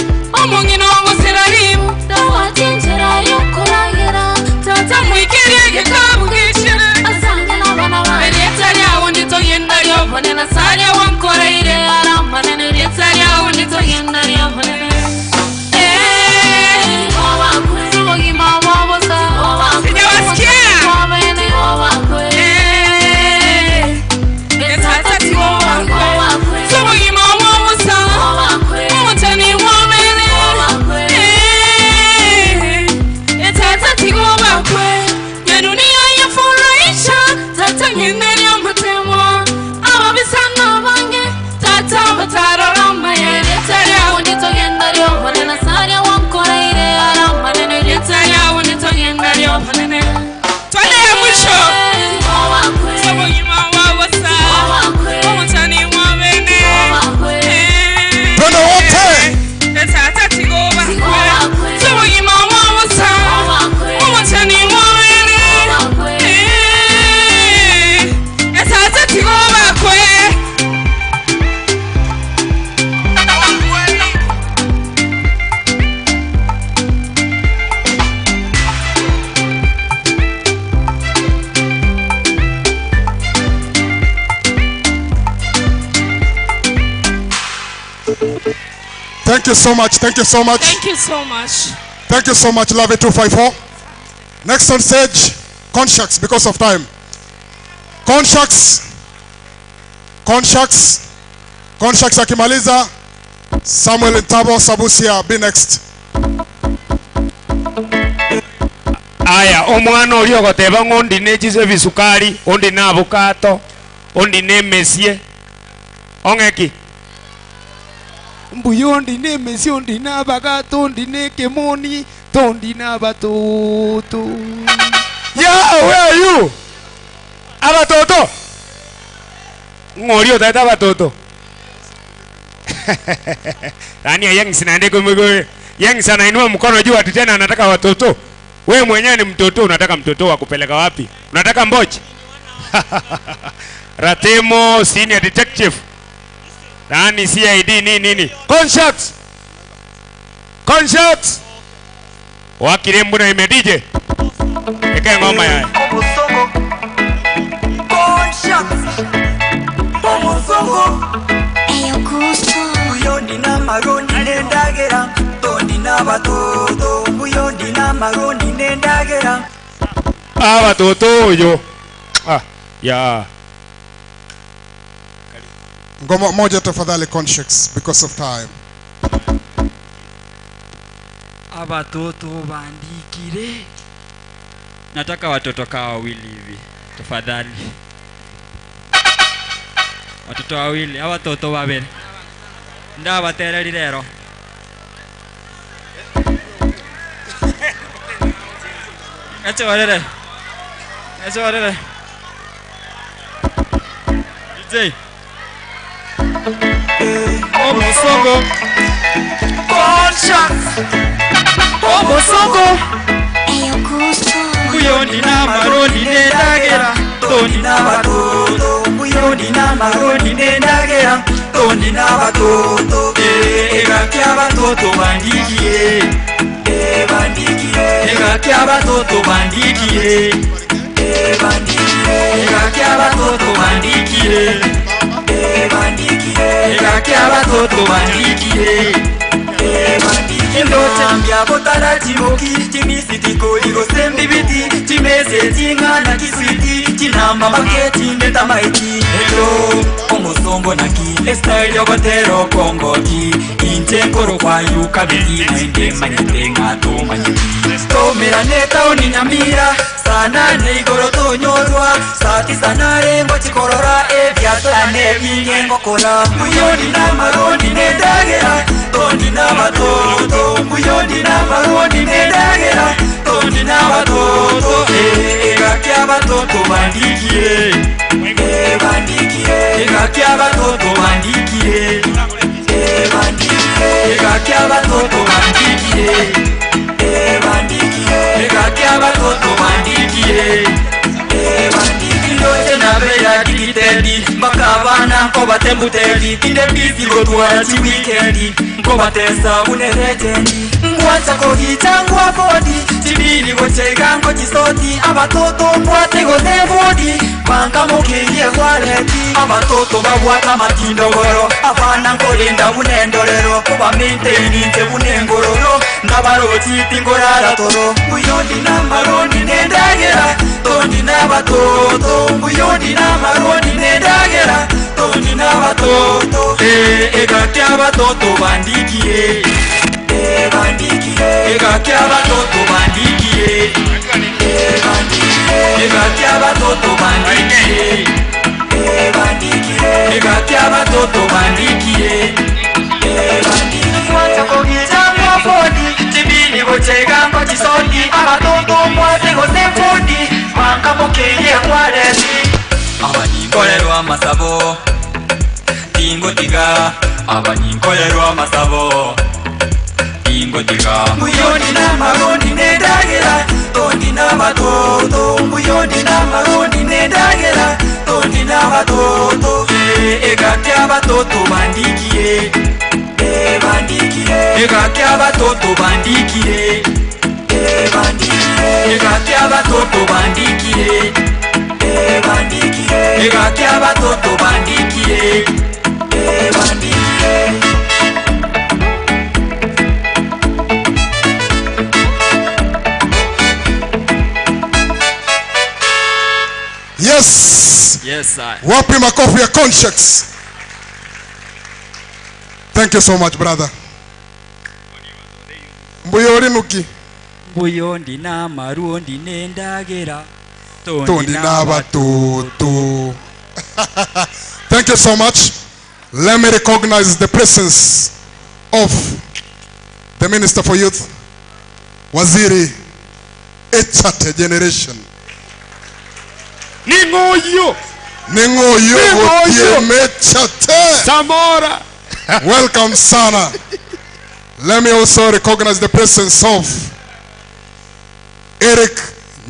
omungino ngosiraribu tawatinjera yokuragera tata mwikiriye gikabugishire asanga nabana bawe lyawo nditoyenda lyobonena salya wankoreire aramanene lyetsa lyawo nditoyenda lyobonene Thank you so much. Thank you so much. Thank you so much. Thank you so much, Love 254. Next on stage, Conshax, because of time. Conshax. Conshax. Conshax akimaliza. Samuel Ntabo Sabusia, be next. Aya, omwana oli ogoteba ngondi nechize bisukari, ondi na avocado, ondi ne mesie. Ongeki. Mbuyondi ne mesiondi na bagatondi ne kemoni tondi na batoto. Yeah, where are you? Abatoto. Ngori otata abatoto. Nani yang sinaende kumgo yang sana inua mkono juu ati tena anataka watoto. Wewe mwenyewe ni mtoto, unataka mtoto wa kupeleka wapi? Unataka mbochi? Ratemo senior detective. Nani CID nini nini? Conshax. Conshax. Wakirembu na imedije. Eke ngoma yae. Conshax. Obosongo. Buyondi na marondi nendagera. Tondi na batoto. Buyondi na marondi nendagera. Ah, batoto yo. Ah, ya. Ngoma moja tafadhali Conshax because of time. Abatoto bandikire. Nataka watoto kaa wawili hivi tafadhali. Watoto wawili, abatoto babere. Ndabatereri rero. Eche warere. Eche warere. DJ. Omosongo. Conscious. Omosongo. Muyoni na maroni nendagera. Toni na batoto. Muyoni na maroni nendagera. Toni na batoto. Ega batoto bandikie. Bandikie. Ega batoto bandikie. Bandikie. Ega batoto bandikie. Bandikie. Ega batoto bandikie. Ndote botara chimoki chimisitiko igosembibiti chimeze chingana kiswiti chinamba maketi ndetamaiti. Hello omosongo naki estyle yogotero kongoki inche nkoro kwayu kabiri nainde manyete ngato manyeti tomera netaoni nyamira sana neigoro tonyorwa sati sana rengo chikorora ebyatane bingengokora muyoni na maroni nendagera tondi na batoto muyoni na maroni nendagera tondi na batoto ega batoto bandikie bandikie ega batoto bandikie bandikie ega batoto bandikie bandikie ega batoto bandikie bandikie ndote na beya dikitendi makabana kobatembuteli inde bizi gotwara chi weekendi kobatesa buneretendi ngwacha kohitangwa bodi tibili gochega ngochisoti abatoto mbwate gotebodi bangamukirie waleti abatoto babwata matindogoro abana nkorinda bunendorero kuba maintaininte bunengororo ndabarotiti ngorara toro muyoni na maroni nendagera tondi na batoto muyoni na maroni nendagera tondi na batoto ega batoto bandikie bandikie ega batoto bandikie bandikie ega batoto bandikie bandikie ega batoto bandikie bandikie kogichanga fodi tibili gochega ngochisodi abatoto mwate gosefodi bangamukirie kwaleti abaninkorerwa masabo tingotiga abaninkorerwa masabo tingotiga muyoni na maroni nendagera tondi na batoto muyoni na maroni nendagera tondi na batoto ega batoto bandikie bandikie ega batoto bandikie bandikie ega batoto bandikie bandikie ega batoto bandikie bandikie. Yes. Yes, I. Wapi makofi ya Conscious. Thank you so much, brother. Mbuyori nuki. Mbuyo ndina maruo ndinendagera. Tondi na batoto. Thank you so much. Let me recognize the presence of the Minister for Youth, Waziri Echate Generation. Ningoyo. Ningoyo. Echate. Samora. Welcome, Sana. Let me also recognize the presence of Eric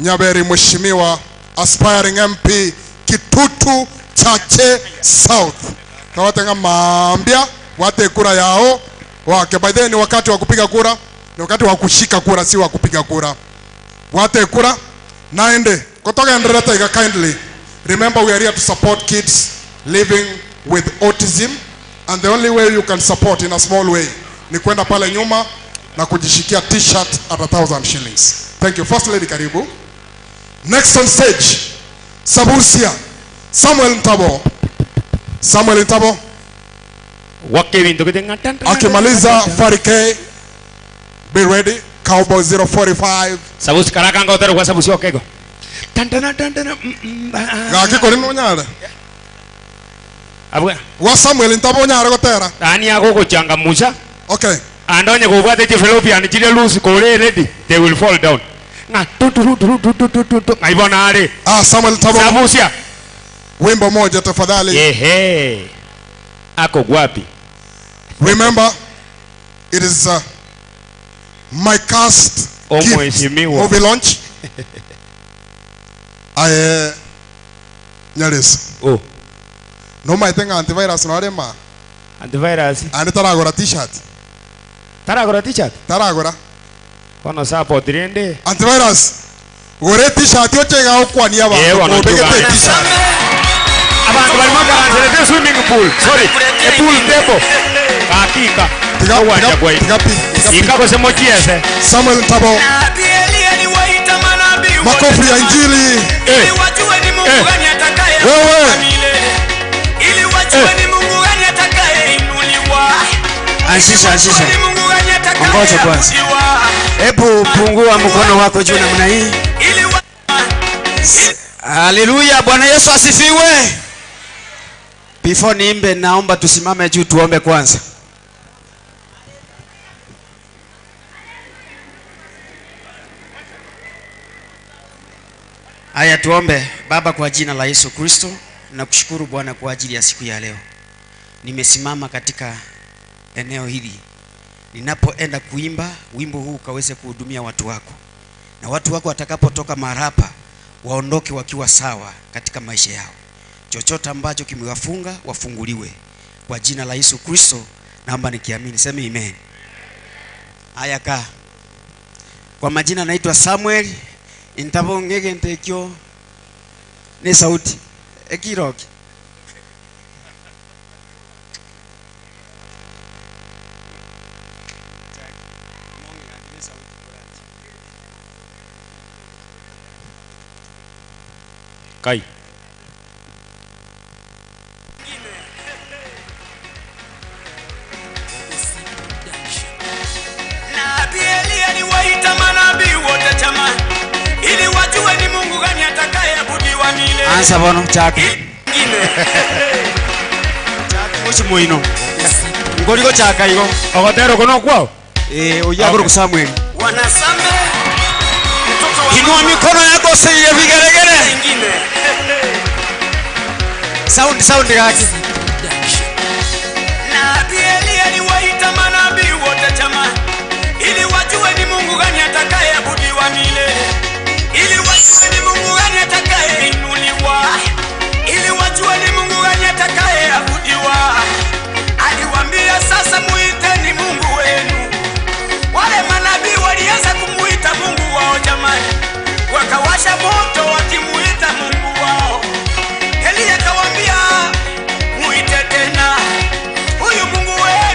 Nyaberi Mheshimiwa, aspiring MP Kitutu Chache South. Tawatenga maambia wate kura yao wake. By then ni wakati wa kupiga kura, ni wakati wa kushika kura, si wa kupiga kura. Wate kura naende kutoka endeleta iga kindly. Remember we are here to support kids living with autism, and the only way you can support in a small way ni kwenda pale nyuma na kujishikia t-shirt at 1,000 shillings. Thank you. First Lady, karibu. Next on stage, Sabusia Samuel Ntabo. Samuel Ntabo. Akimaliza Farike, be ready. Cowboy 045. Sabusi karaka ngotero kwa Sabusi okego. Tantana tantana. Gaki kori nonyara. Abwa. Wa Samuel Ntabo nyara gotera. Ani agogo changamusha. Okay. Andonye kubwate fallopian chile loose kore ready, they will fall down. Nga tu tu tu tu tu tu tu tu. Ngaibona are. Ah, Samuel Ntabo. Sabusia. Wimbo moja tafadhali. Ehe. Ako wapi? Remember, it is my cast gift movie launch. Aye, Nyaris. Oh. No my thing antivirus no arema. Antivirus. Ane taragora t-shirt. Taragora t-shirt? Taragora. Kono support rende. Antivirus. Gore t-shirt yote ga okwania ba. Obegete t-shirt. Abantu bali makaranzere swimming pool. Sorry, a pool table. Hakika. Tika kwa mochiese. Samuel Ntabo. Makofi ya Injili. Ili wajue ni Mungu gani atakaye. Ili wajue ni Mungu gani atakayeinuliwa. Anshisha, anshisha. Ngoja kwanza. Hebu pungua mkono wako juu namna hii. Haleluya, Bwana Yesu asifiwe. Before niimbe naomba tusimame juu tuombe kwanza. Haya tuombe. Baba, kwa jina la Yesu Kristo, nakushukuru Bwana kwa ajili ya siku ya leo. Nimesimama katika eneo hili. Ninapoenda kuimba wimbo huu ukaweze kuhudumia watu wako. Na watu wako watakapotoka mahali hapa waondoke wakiwa sawa katika maisha yao. Chochote ambacho kimewafunga wafunguliwe. Kwa jina la Yesu Kristo naomba nikiamini. Sema amen. Haya kaa. Kwa majina naitwa Samuel Intabongege ntekyo ni sauti ekiroki. Kai. Nabii Elia aliwaita manabii wote chama ili wajue ni Mungu gani atakayeabudiwa milele. Ansa bono chaka. Chaka muchi muino. Ngoliko chaka igo. Ogotero kono kwao? Eh, oyagoro Samuel. Wanasame mtoto wa Inua mikono yako siye vigeregere. Sound sound yake. Nabii Elia aliwaita manabii wote chama ili wajue ni Mungu gani atakayeabudiwa milele. Ili wajue ni Mungu gani atakayeinuliwa. Ili wajue ni Mungu gani atakayeabudiwa. Aliwaambia sasa muiteni Mungu wenu. Wale manabii walianza kumuita Mungu wao jamani. Wakawasha moto wakimuita Mungu wao. Elia akawaambia muite tena. Huyu Mungu wenu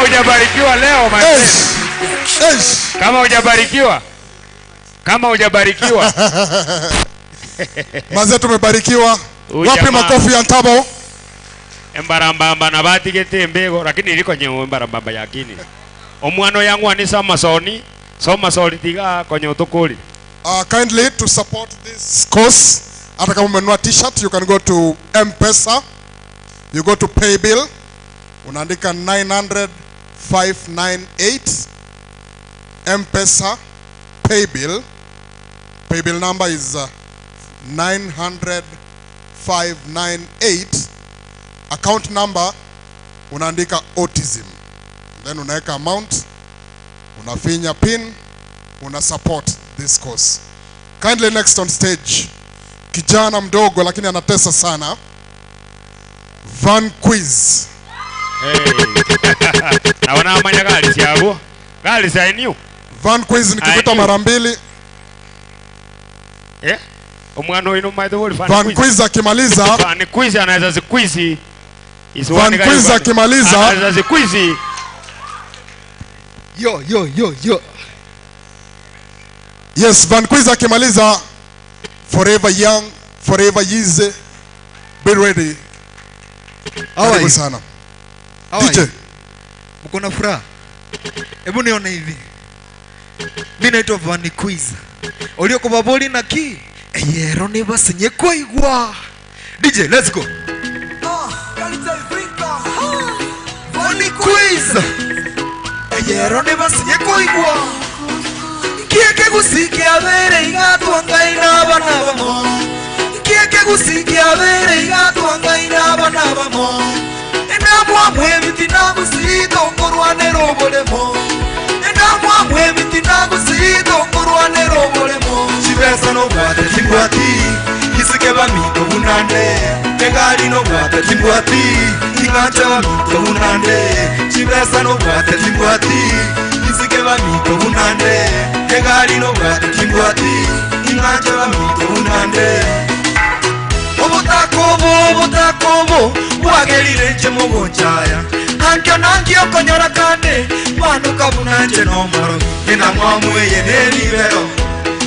hujabarikiwa leo my friend. Kama hujabarikiwa. Kama hujabarikiwa. Mazee tumebarikiwa. Wapi makofi ya Ntabo? Embarambamba na batigete mbego lakini iliko nyewe embarambamba yakini. Omwano yangu ani samasoni, somasoli tiga kwenye utukuli. Kindly to support this course, hata kama umenunua t-shirt you can go to M-Pesa. You go to pay bill. Unaandika 900,598 M-Pesa pay bill. Pay bill number is 900,598. Account number unaandika autism. Then unaweka amount, unafinya pin, una support this course. Kindly next on stage, kijana mdogo lakini anatesa sana, Van Quiz. Hey. Naona amanya gali siabu. Gali sainiu. Van Quiz nikikuta mara mbili. Eh? Omwana ino my the whole Van Quiz akimaliza. Van Quiz anaweza zikwizi. Van Quiz akimaliza. Anaweza zikwizi. Yo yo yo yo. Yes, Van Quiz akimaliza, forever young, forever yize. Be ready. Karibu sana. DJ. Mko na furaha? Hebu nione hivi. Mimi naitwa Van Quiz. Olio baboli na ki. Eyero ni basinye koigwa. DJ, let's go. Van Quiz. Eyero ni basinye koigwa. Kieke gusikia bere igatwa ngai na bana bamo. Kieke gusikia bere igatwa ngai na bana bamo. Enamwa mwemiti na gusito korwane robolemo. Enamwa mwemiti na gusito korwane robolemo. Chibesa no bwate chimbwati, kisike bamito bunande. Tegari no bwate chimbwati, kingacha bamito bunande. Chibesa no bwate chimbwati, kisike bamito bunande. Tegari no bwate chimbwati, kingacha bamito bunande. Obutakobo, obutakobo, bwagerire nche mugonchaya. Ankyo nankyo konyora kande, mwanuka bunanje no moro. Nina mwamweye neribero.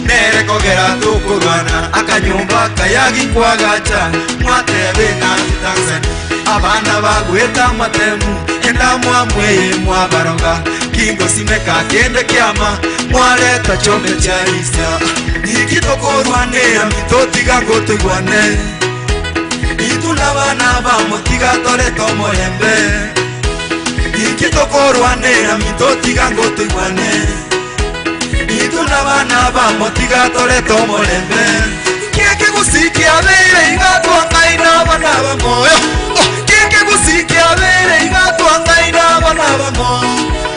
Nere kogera tukurwana akanyumba kayagi kwagacha mwatebe na Tanzania abana bagweta matemu enda mwamweye mwabaroga kingo simeka kende kyama mwaleta chome cha nikitokorwane mitotiga gotegwane ituna bana bamotiga toreto moyembe nikitokorwane mitotiga gotegwane ituna bana bamotiga toreto molembe kieke gusikia bere igatwa ngai na bana bamoyo kieke gusikia bere igatwa ngai na bana bamo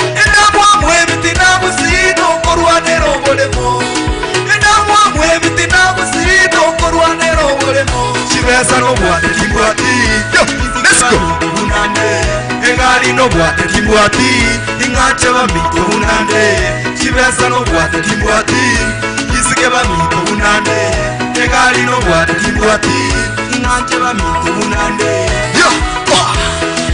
enda mwamwe mitina gusito korwane robolemo enda mwamwe mitina gusito korwane robolemo chibesa no bwate kimbwati. Let's go. Egari no bwate kimbwati ingacha bamito bunande. Chibesa no bwate kimbwati isike bamito bunande. Egari no bwate kimbwati ingacha bamito bunande. Yo.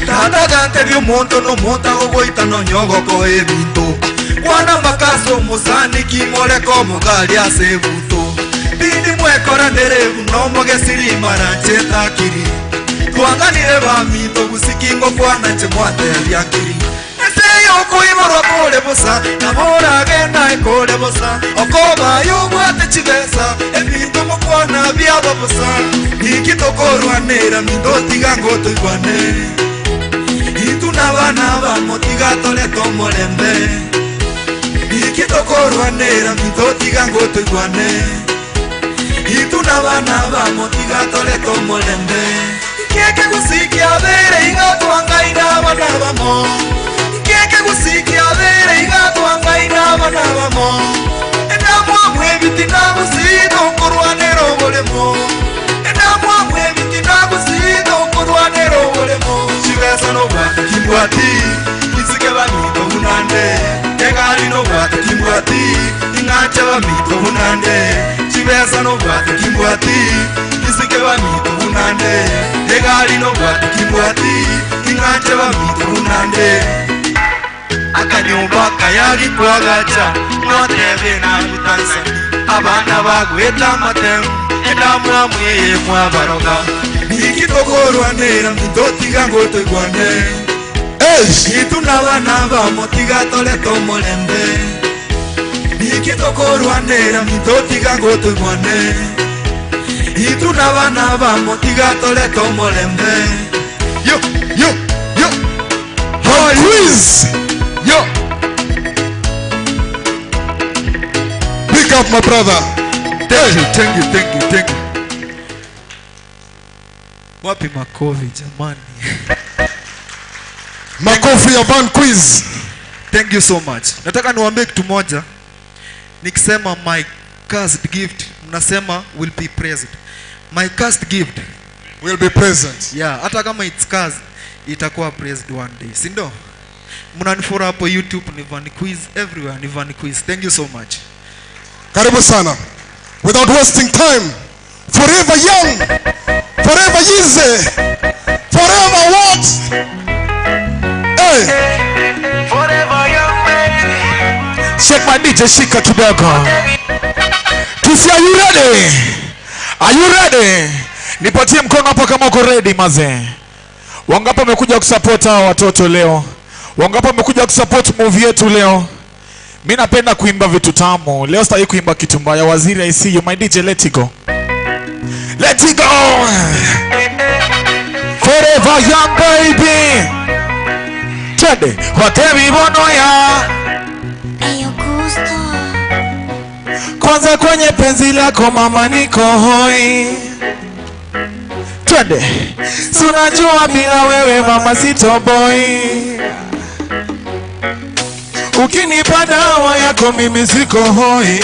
Tata gante byo monto no monta gogoita no nyogo ko ebito. Kwana makaso musani kimole komo gali asebuto. Bindi mwekora nderebu no mogesiri maranche takiri. Twanganire bamito gusikingo kwana nche mwate byakiri. Ese yoko iborwa kore bosa namora genda ekore bosa okoba yobwate chibesa ebintu mukwana byaba bosa ikitokorwanera mindotiga ngotoigwane ituna bana bamotiga toreto molembe ikitokorwanera mindotiga ngotoigwane ituna bana bamotiga toreto molembe kieke gusikia bere igatwa ngai na bana bamo kieke gusikia bere igatwa ngai na bana bamo enda mwamwe bitina gusito korwane robolemo enda mwamwe bitina gusito korwane robolemo chibesa no bwate kimbwati isike bamito bunande tegari no bwate kimbwati ingacha bamito bunande chibesa no bwate kimbwati isike bamito bunande tegari no bwate kimbwati ingacha bamito bunande. Akanyumba kayari kwagacha Notebe na Tanzania Abana bagweta matemu Enda mwamwe mwabaroga Nikitokorwa nera mitotiga ngotoigwane Ituna bana bamotiga toleto molembe Nikitokorwa nera mitotiga ngotoigwane Ituna bana bamotiga toleto molembe Yo, yo, yo. Quiz. Yo. Pick up my brother. Thank you, thank you, thank you, thank you. Wapi makofi jamani? Makofi ya Van Quiz. Thank you so much. Nataka niwaambie kitu moja. Nikisema my cursed gift, mnasema will be present. My cursed gift will be present. Yeah, hata kama it's cursed, itakuwa present one day. Si ndio? Mnanifollow hapo YouTube ni Van Quiz, everywhere ni Van Quiz. Thank you so much. Karibu sana. Without wasting time, forever young, forever easy, forever what? Hey. Forever young man. Shake my DJ, shika kidogo. Kisi, are you ready? Are you ready? Nipatie mkono hapo kama uko ready mazee. Wangapi wamekuja kusupport hawa watoto leo? Wangapi wamekuja kusupport movie yetu leo? Mimi napenda kuimba vitu tamu. Leo sitaki kuimba kitu mbaya. Waziri, I see you. My DJ, let it go. Let it go. Forever young baby. Twende. Watevi bono ya. Kwanza kwenye penzi lako mama niko hoi. Twende. Sunajua bila wewe mama sitoboi. Ukinipa dawa yako mimi siko hoi.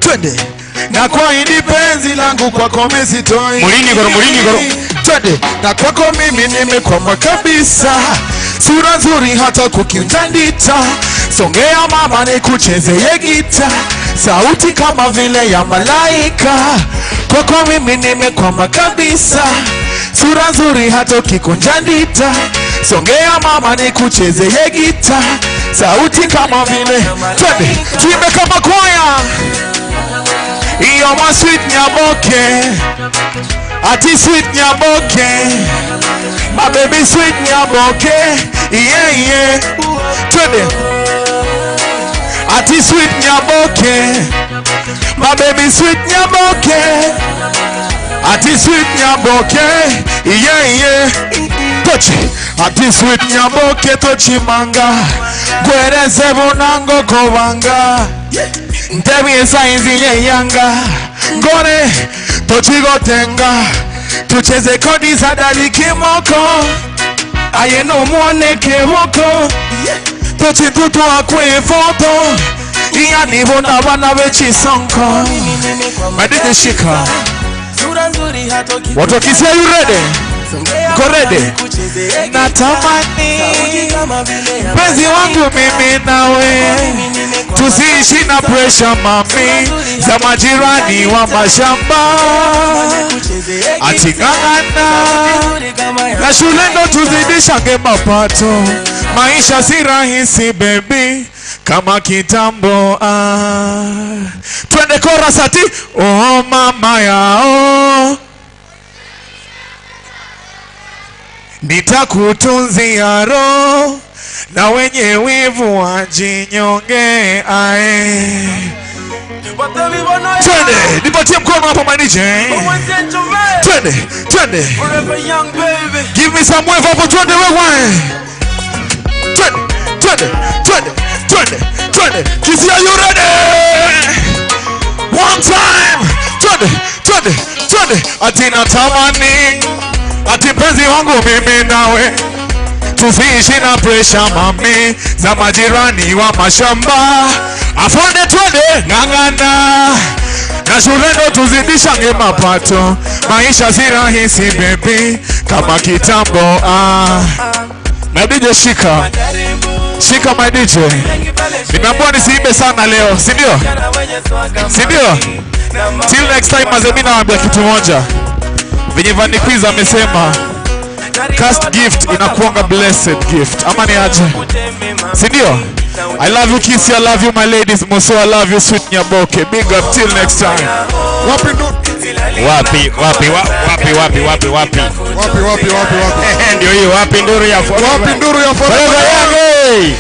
Twende. Na kwa hili penzi langu kwako mimi sitoi. Mulini goro, mulini goro. Twende. Na kwako mimi nimekwama kabisa. Sura nzuri hata kukiutandita. Songea mama nikuchezee gita. Sauti kama vile ya malaika. Kwako mimi nimekwama kabisa. Sura nzuri hata ukikunjandita. Songea mama nikuchezee gita. Sauti kama vile. Twende. Tuimbe kama kwaya. Iyo ma sweet nyaboke. Ati sweet nyaboke. My baby sweet nyaboke. Yeah yeah. Twende. Ati sweet nyaboke. My baby sweet nyaboke. Ati sweet nyaboke. Yeah yeah. Tochi. Ati sweet nyaboke tochi manga. Gwereze bonango kobanga. Ntebi saizi ye yanga. Ngone tochigotenga. Tucheze kodi za dali kimoko. Aye no mwone kemoko. Tochi tutu akwe foto. Iya nibona wana wechisonko. Madidi shika. Watu wakisi, are you ready? Go ready? Natamani mpenzi wangu mimi nawe tusiishi na pressure mami za majirani wa mashamba. Atingangana na shule ndo tuzidishange mapato. Maisha si rahisi baby kama kitambo. Twende chorus ati oh mama yao nitakutunzia roho na wenye wivu wajinyonge ae. Twende, nipatie mkono hapo my DJ. Twende, twende. Give me some wave hapo, twende wewe. Twende, twende, twende, twende, twende. Kisi, are you ready? One time. Twende, twende, twende. Ati natamani ati mpenzi wangu mimi nawe tusiishi na pressure mami za majirani wa mashamba. Afande twende ngangana na shule ndo tuzidishange mapato. Maisha si rahisi baby kama kitambo. My DJ shika. Shika my DJ. Nimeambiwa nisiimbe sana leo, si ndio? Si ndio? Till next time mazee, mimi nawaambia kitu moja. Venye Van Quiz amesema, Cast gift inakuanga blessed gift. Ama ni aje? Si ndio? I love you Kisi, I love you my ladies. Muso, I love you sweet Nyaboke. Big up till next time. Wapi ndo? Wapi wapi wapi wapi wapi wapi. Wapi wapi wapi wapi. Ndio hiyo, wapi nduru ya Wapi nduru ya Forever Young.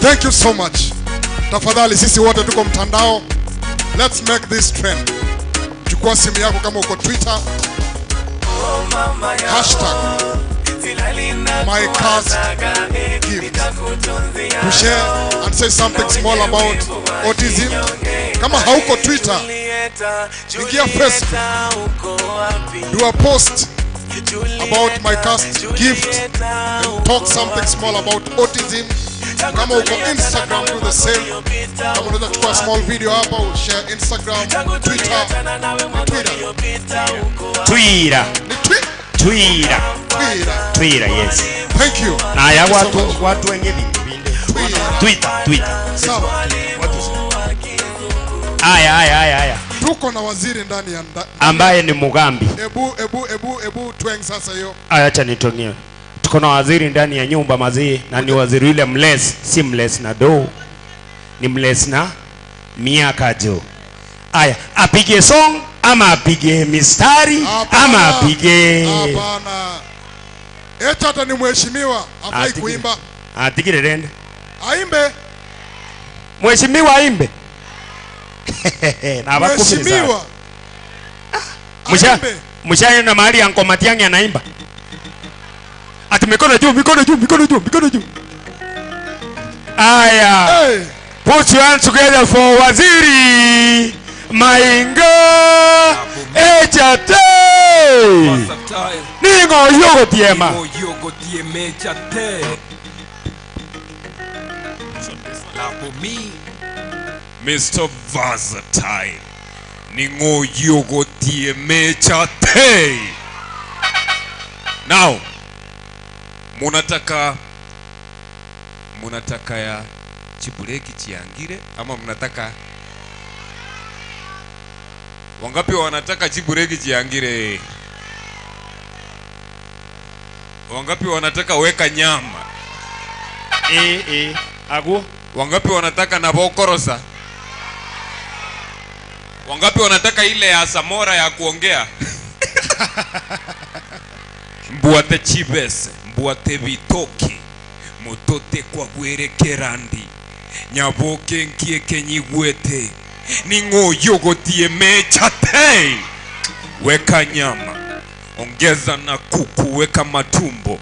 Thank you so much. Tafadhali sisi wote tuko mtandao. Let's make this trend. Chukua simu yako kama uko Twitter. Hashtag my cast gift. To share and say something small about autism. Kama hauko Twitter, ingia Facebook. Do a post about my cast gift and talk something small about autism. Kama uko Instagram, do the same. Kama unaweza chukua small video hapa, share Instagram, Twitter. Twitter. Twitter. Twitter, yes. Thank you. Na ya watu wengi vipinde. Twitter, Twitter. Sawa. Aya aya aya aya. Tuko na waziri ndani ya ambaye ni Mugambi. Ebu ebu ebu ebu tweng sasa hiyo. Aya, acha nitongie. Tuko na waziri ndani ya nyumba mazee, na ni waziri yule mless, si mless na do. Ni mless na miaka jo. Aya, apige song ama apige mistari ama apige. Hapana. Eta hata ni mheshimiwa, hafai kuimba. Atigire rende. Aimbe. Mheshimiwa aimbe. Na mheshimiwa. Msha na mahali Uncle Matiang'i anaimba. Ati mikono juu, mikono juu, mikono juu, mikono juu. Aya. Hey. Put your hands together for Waziri Mainga Echate. Ningo yogo tiema. Ningo yogo tieme chate. Mr. Versatile. Ningo yogo tieme chate. Now, munataka ya chibuleki chiangire ama mnataka wangapi wanataka chibureki chiangire? Wangapi wanataka weka nyama? Agu. Wangapi wanataka na bokorosa? Wangapi wanataka ile ya Samora ya kuongea? Mbuate chibese, mbuate bitoki, mutote kwa gwerekerandi, nyaboke nkie kenyigwete, ningo yogotie mechate. Weka nyama, ongeza na kuku, weka matumbo,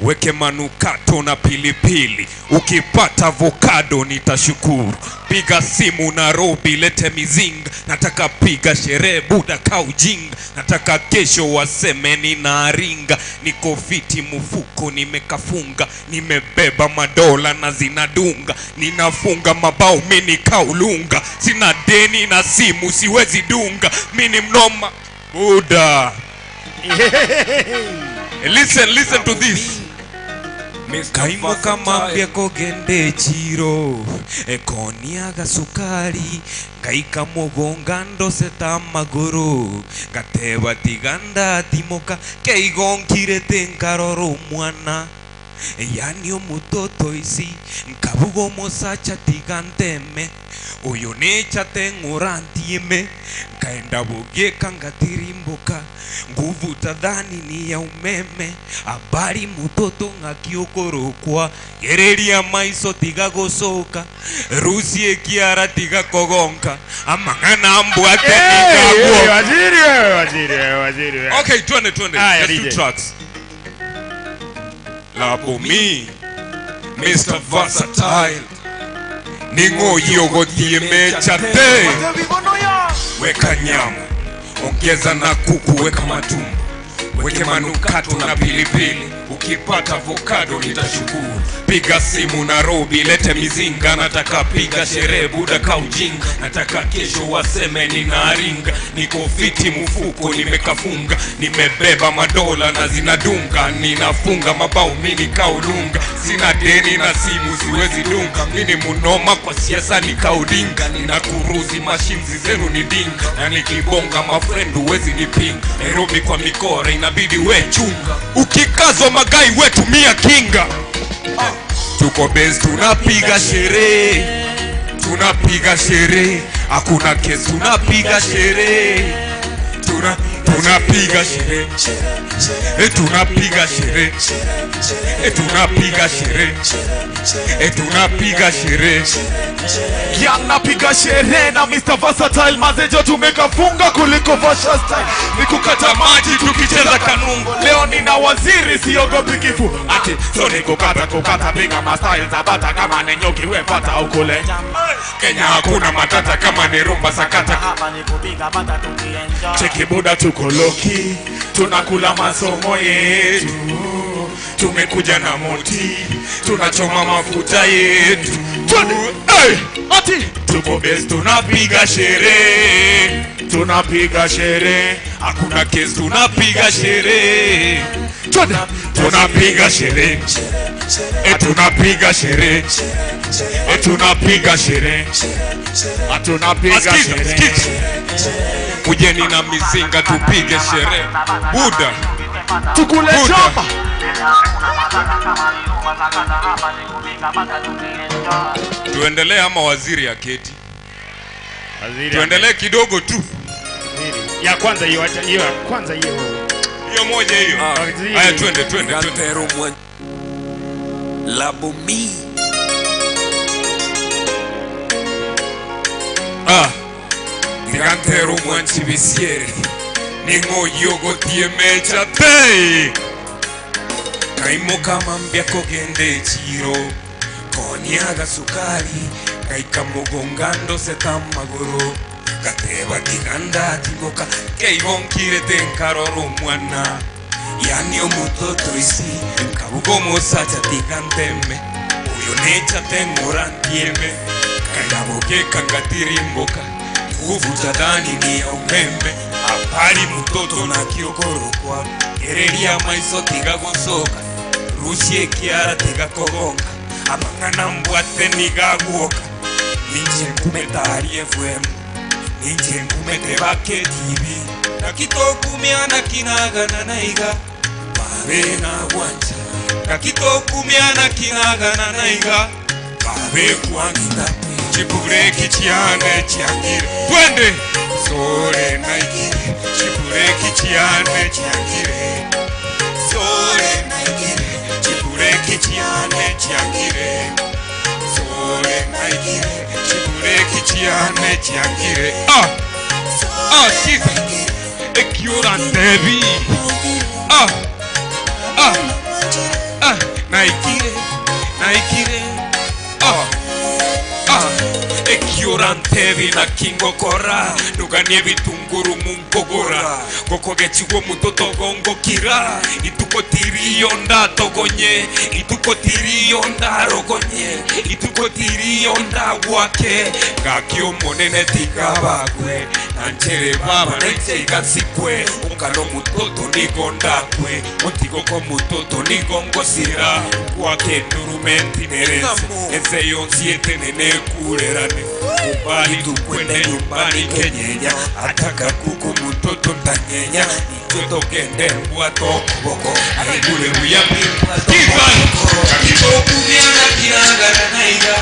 weke manukato na pilipili, ukipata avocado nitashukuru. Piga simu Nairobi, lete mizinga, nataka piga sherehe buda kaujinga, nataka kesho waseme ninaringa, niko fiti mfuko nimekafunga, nimebeba madola na zinadunga, ninafunga mabao mimi kaulunga, sina deni na simu siwezi dunga, mimi mnoma buda. Listen, listen to this. Kaimbo kamambia kogende chiro ekoniaga sukari ngaika mugonga ndoseta maguru gateba tiganda timoka keigonkirete nkaroro mwana yani omutoto isi nkabugo mosacha tiganteme uyu nechate ng'urantieme nkaenda bugieka ngatirimboka nguvu tadhani ni ya umeme habari mutoto ng'akiokorokwa gereria maiso tiga gosoka rusie kiara tiga kogonka amang'ana mbwate nikagwo. Waziri waziri waziri. Okay, twende twende. Just two tracks. Lapo me, Mr. Versatile, ningo yogotie mechate. Weka nyama, ongeza na kuku, weka matumbo, weke manukato na pilipili, Ukipata avocado nitashukuru. Piga simu Nairobi lete mizinga. Nataka piga sherehe buda kaujinga. Nataka kesho waseme ninaringa. Niko fiti mfuko nimekafunga. Nimebeba madola na zinadunga. Ninafunga mabao mimi kaulunga. Sina deni na simu siwezi dunga. Mimi munoma kwa siasa nikaudinga. Ninakuruzi mashinzi zenu ni dinga. Na nikibonga mafriend huwezi nipinga. Nairobi kwa mikora inabidi we chunga. Ukikazwa magai we tumia kinga. Tuko base tunapiga sherehe. Tunapiga sherehe. Hakuna kesi tunapiga sherehe. Tunapiga sherehe. Tunapiga sherehe. Tunapiga sherehe. Tunapiga sherehe. Yang napiga sherehe na Mr. Versatile. Mazejo tumekafunga kuliko Vasha style. Nikukata maji tukicheza kanungo. Leo nina waziri siogopi kifo. Ati so nikukata kukata piga ma style za bata. Kama ni nyuki we fata ukule. Kenya hakuna matata kama ni rumba sakata. Cheki buda tuko loki. Tunakula masomo yetu. Tumekuja na moti. Tunachoma mafuta yetu. Hey! Ati tuko base tunapiga sherehe. Tunapiga sherehe. Hakuna kesi tunapiga sherehe. Tunapiga sherehe. Tunapiga sherehe. Tunapiga sherehe. Tunapiga sherehe. Kujeni na mizinga tupige sherehe. Buda tukule choma. Tuendelee ama waziri aketi? Tuendelee kidogo tu. Ya kwanza hiyo, acha hiyo ya kwanza hiyo. Hiyo moja hiyo. Haya twende twende twende. Labumi. Digantero mwanchibisieri. Ningo yogo tiemecha te. Kaimo mambia kogende chiro. Konyaga sukari. Kaika mugongando setamagoro. Gateba kiganda tingoka. Keibonkire tenkaroro mwana. Yani omutoto isi. Kabugo musacha tiganteme. Uyo necha tengorantieme. Kayaboke kangatirimboka. Nguvu tadani ni ya umeme. Apari mutoto na kiokorokwa. Ereria maiso tiga gosoka. Rushie kiara tiga kogonga. Amangana mbwate nigaguoka. Ninje nkumeta FM. Ninje nkumete bake TV. Nakitokumiana kinagana naiga. Babe na wanja. Nakitokumiana kinagana naiga. Babe kuangita. Chipureki chiane chiangire. Twende. Sore naikire. Chipureki chiane chiangire. Sore naikire. Chipureki chiane chiangire. Sore naikire. Chipureki chiane chiangire. Ah! Ah, sikiza. Ekiora ndebi. Ah! Ah! Ah! Naikire. Naikire. Ah! Ah! Ekiora na kingokora. Nuganie vitunguru munkogora. Gokogechiwo mutoto gongokira. Ituko tirionda togonye. Ituko tirionda rogonye. Ituko tirionda wake. Gakio monene tikabakwe. Nanchere baba neche igasikwe. Unkalo mutoto nigondakwe. Ontigoko mutoto nigongosira. Kwake ndurumenti nerese. Ese yonsiete nene kurerane. Kubali tukwende nyumbani kenyenya. Ataka kuku mutoto ntanyenya. Njoto kende mbwato koboko. Aigure muyapi mbwato koboko. Kakitokumiana kinagana naiga.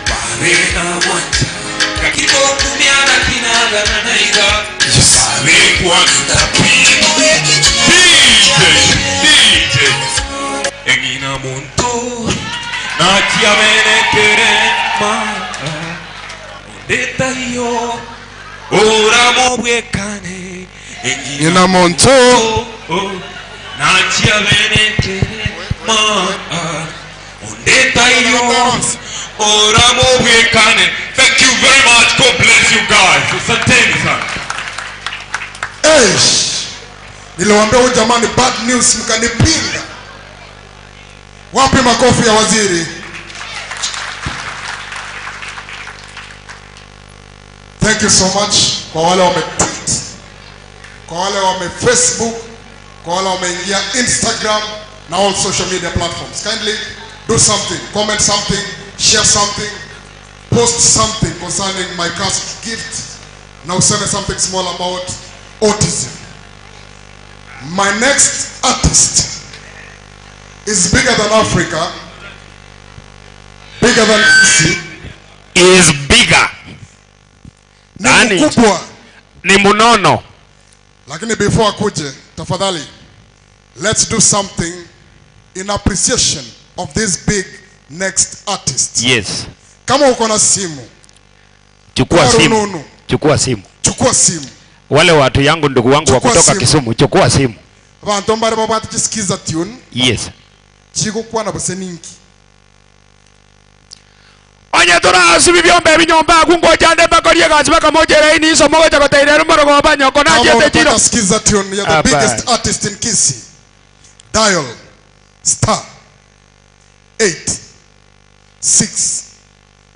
Babe na wanja. Kakitokumiana kinagana naiga. Babe kwanta DJ DJ Engina muntu Nachia bene kerema. Ndetayo ora mobwekane. Engina muntu Nachia bene kerema. Ndetayo ora mobwekane. Thank you very much. God bless you guys. Asanteni sana. Hey, niliwaambia huyu jamani bad news mkanipinga. Wapi makofi ya waziri? Thank you so much kwa wale wame tweet, kwa wale wame Facebook, kwa wale wameingia Instagram na all social media platforms. Kindly do something, comment something, share something, post something concerning my cursed gift. Na useme something small about autism. My next artist is bigger than Africa, bigger than EC. Is bigger. Ni mkubwa. Ni munono. Lakini before akuje, tafadhali, let's do something in appreciation of this big next artist. Yes. Kama uko na simu, chukua simu. Chukua simu. Chukua simu. Wale watu yangu ndugu wangu wa kutoka Kisumu, chukua simu. Abantu mbare babati chisikiza tune. Yes. Chiko kwa na boseninki. Onye tura asibi byombe binyomba kungoja nde bakorie gazi bakamojera ini iso moja koteire rumoro banyo kona jete chiro. Sikiza tune, you're the biggest artist in Kisii. Dial star 8 6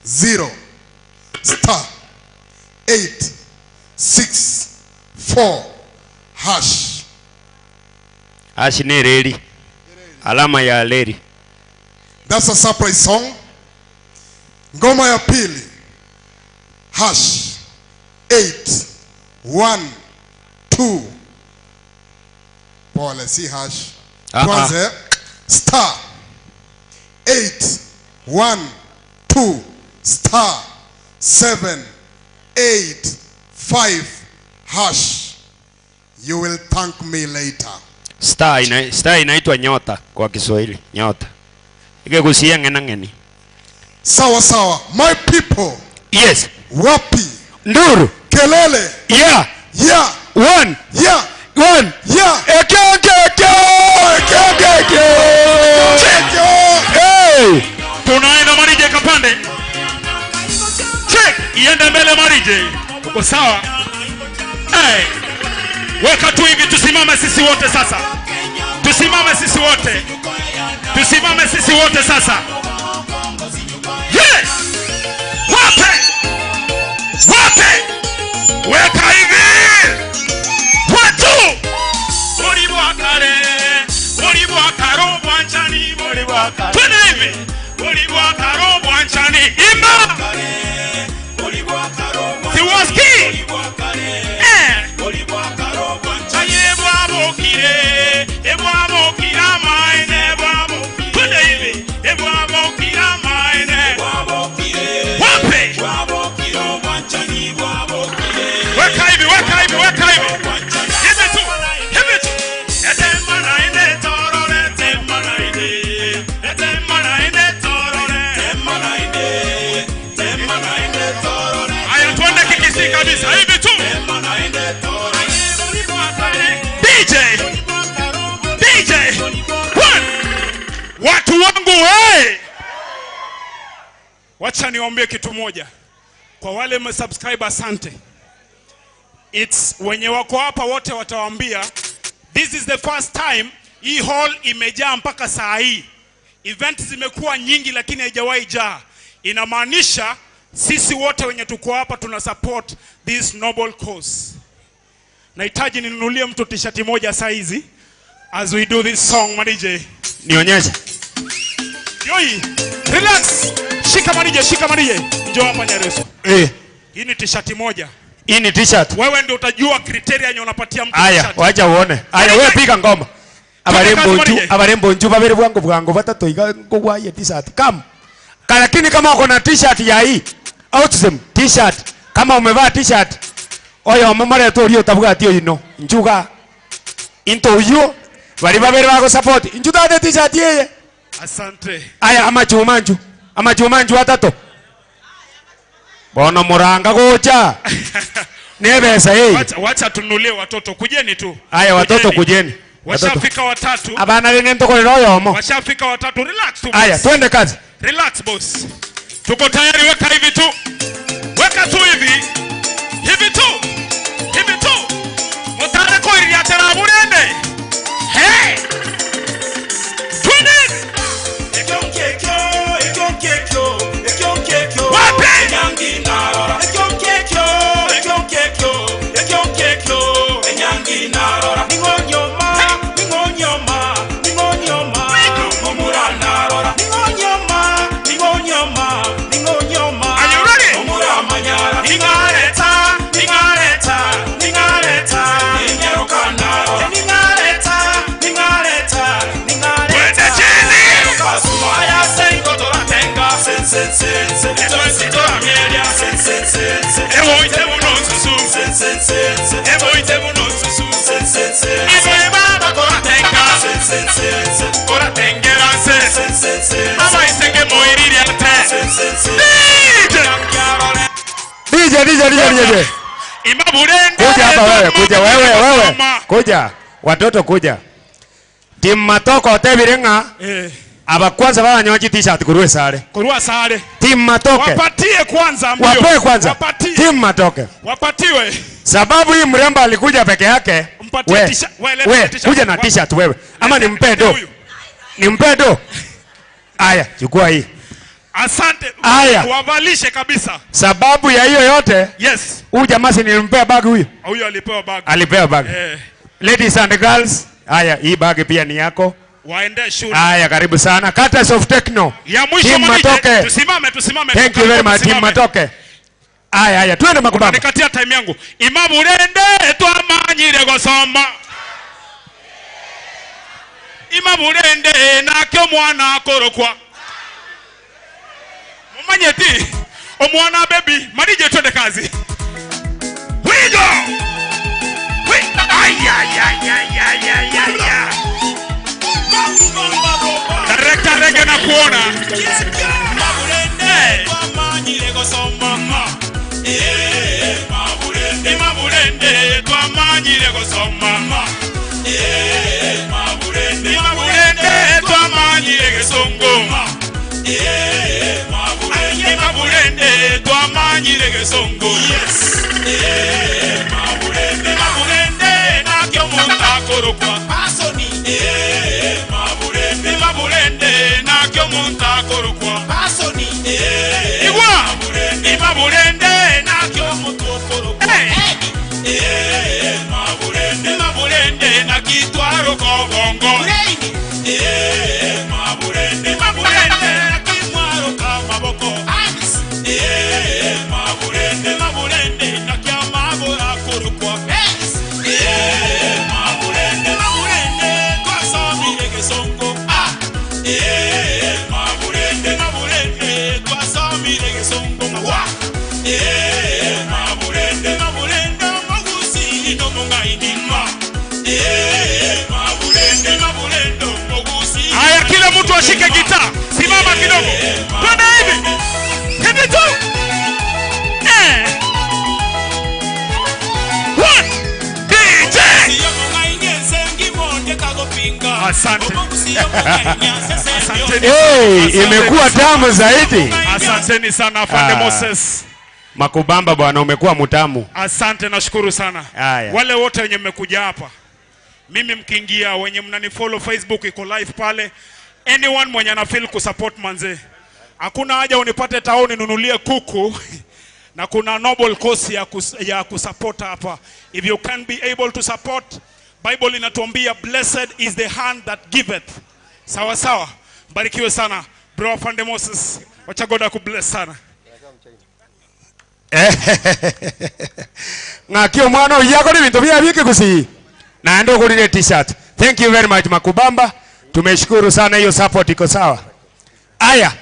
0 star 8 6 4 hash. Hash ni reli. Alama ya reli. That's a surprise song. Ngoma ya pili, hash 8 1 2. Pole, si hash. Tuanze star 8 1 2 star 7 8 5 hash. You will thank me later. Star inaitwa nyota kwa Kiswahili, nyota. Ikigusia ngena ngeni. Sawa sawa, my people. Yes. Wapi? Nduru. Kelele. Yeah. Yeah. One. Yeah. One. Yeah. Eke eke eke. Eke eke. Hey. Tunaenda Marije Kapande. Check. Iende mbele Marije. Uko sawa? Hey. Weka tu hivi, tusimame sisi wote sasa. Tusimame sisi wote. Tusimame sisi wote sasa. Yes! Wape! Wape! Weka hivi! Watu! Ulibwakale, ulibwakaro bwanchani, ulibwakale. Twende hivi! Ulibwakaro bwanchani, imba! Siwaski! Eh! Ebwabokire, ebwabokira maine, ebwabokire. Twende hivi! Ebwabokira maine. Wape! Weka hivi, weka hivi, weka hivi. Hivi tu, hivi tu. Haya, tuende Kikisii kabisa. Hivi tu. DJ. DJ. One. Watu wangu hey! Wacha niwaambie kitu moja. Kwa wale msubscribe, asante. It's wenye wako hapa wote watawaambia this is the first time hii hall imejaa mpaka saa hii. Event zimekuwa nyingi lakini haijawahi jaa. Inamaanisha sisi wote wenye tuko hapa tuna support this noble cause. Nahitaji ninunulie mtu t-shirt moja saa hizi as we do this song, Marije. Nionyeshe. Yoi, relax. Shika Marije, shika Marije. Njoo hapa Nyareso. Eh. Hii ni t-shirt moja. Hii ni t-shirt. Wewe ndio utajua criteria yenye unapatia mtu t-shirt. Aya, wacha uone. Aya, wewe piga ngoma. Abarembo nju babere bwangu bwangu batatu iga ngogwa ye t-shirt. Kam. Lakini kama uko na t-shirt ya hii autism t-shirt, kama umevaa t-shirt oyo mumare to rio tabwati ino njuga into uyo bari babere bako support njuga de t-shirt yeye. Asante. Aya, amachumanju. Amachumanju atatu. Bono muranga gocha. Nebesa hii. Wacha tunulie watoto. Kujeni tu. Aya, watoto kujeni. Washafika watatu. Abana rene ntoko royo mo. Washafika watatu. Relax tu. Aya, twende kazi. Relax boss. Tuko tayari, weka hivi tu. Weka tu hivi. Hivi tu. Hivi tu. Mutare ko iriatera burende. Hey! Twende. Ewo ite buno nsusu. Ewo ite buno nsusu. Ewo baba koratenga. Koratengera nse. Mama isenge moiriri ate. DJ DJ DJ DJ. Kuja hapa wewe, kuja wewe wewe. Kuja. Watoto kuja. Timu Matoko otebirenga. Aba kwanza banyoji t-shirt kurwe sare. Kurwa sare. Timu Matoke. Wapatie kwanza mbio. Wape kwanza. Wapatie. Timu Matoke. Wapatiwe. Sababu hii mrembo alikuja peke yake. Mpatie t-shirt. We, kuja na t-shirt wewe. Ama nimpe do. Nimpe do. Aya, chukua hii. Asante. Aya. Wavalishe kabisa. Sababu ya hiyo yote. Yes. Huyu jamaa si nilimpea bag huyu. Huyu alipewa bag. Alipewa bag. Ladies and girls, aya hii bag pia ni yako. Waende shule. Aya, karibu sana. Cutters of Techno. Ya mwisho mwanije. Tusimame, tusimame. Thank you very much, Team Matoke. Aya, aya, twende Makubamba. Nikatia time yangu. Imabulende twamanyire gosoma. Imabulende nakyo mwana akorokwa. Mumanyeti omwana baby, manije twende kazi. We go. We ay ay ay ay ay ay ay. Director Rege na kuona. Mabulende twamanyire gosoma. Mabulende mabulende twamanyire gosoma. Mabulende mabulende twamanyire gesongo. Mabulende mabulende twamanyire gesongo. Yes. Mabulende mabulende nakyo muntakorokwa. Pasoni. Mabulende mabulende nakyo muntakorokwa. Pasoni. Igwa. Mabulende nakyo mutokorokwa. Mabulende mabulende nakitwaro kobongo. Mabulende mabulende nakimwaro kamaboko. Mabulende mabulende nakyamabora korokwa. Mabulende mabulende twasomire gesongo. Mabulende mabulende twasomire gesongo. Mabulende mabulende magusi no mungainima. Mabulende mabulende magusi. Haya, kila mtu ashike gitaa. Simama kidogo. Twende hivi. Hivi tu. One. DJ. Asante. Asante. Hey, imekuwa tamu zaidi. Asanteni sana Afande Moses. Makubamba bwana, umekuwa mtamu. Asante, nashukuru sana. Aya. Wale wote wenye mmekuja hapa. Mimi mkiingia, wenye mnanifollow Facebook iko live pale. Anyone mwenye ana feel kusupport manze. Hakuna haja unipate town nunulie kuku. Na kuna noble cause ya kusupport hapa. If you can be able to support, Bible inatuambia blessed is the hand that giveth. Sawa sawa. Barikiwe sana bro Afande Moses. Wacha God akubless sana. Ngakio mwana yako ni bintu bya bike kusi. Na ndo kulile t-shirt. Thank you very much Makubamba. Tumeshukuru sana, hiyo support iko sawa. Aya.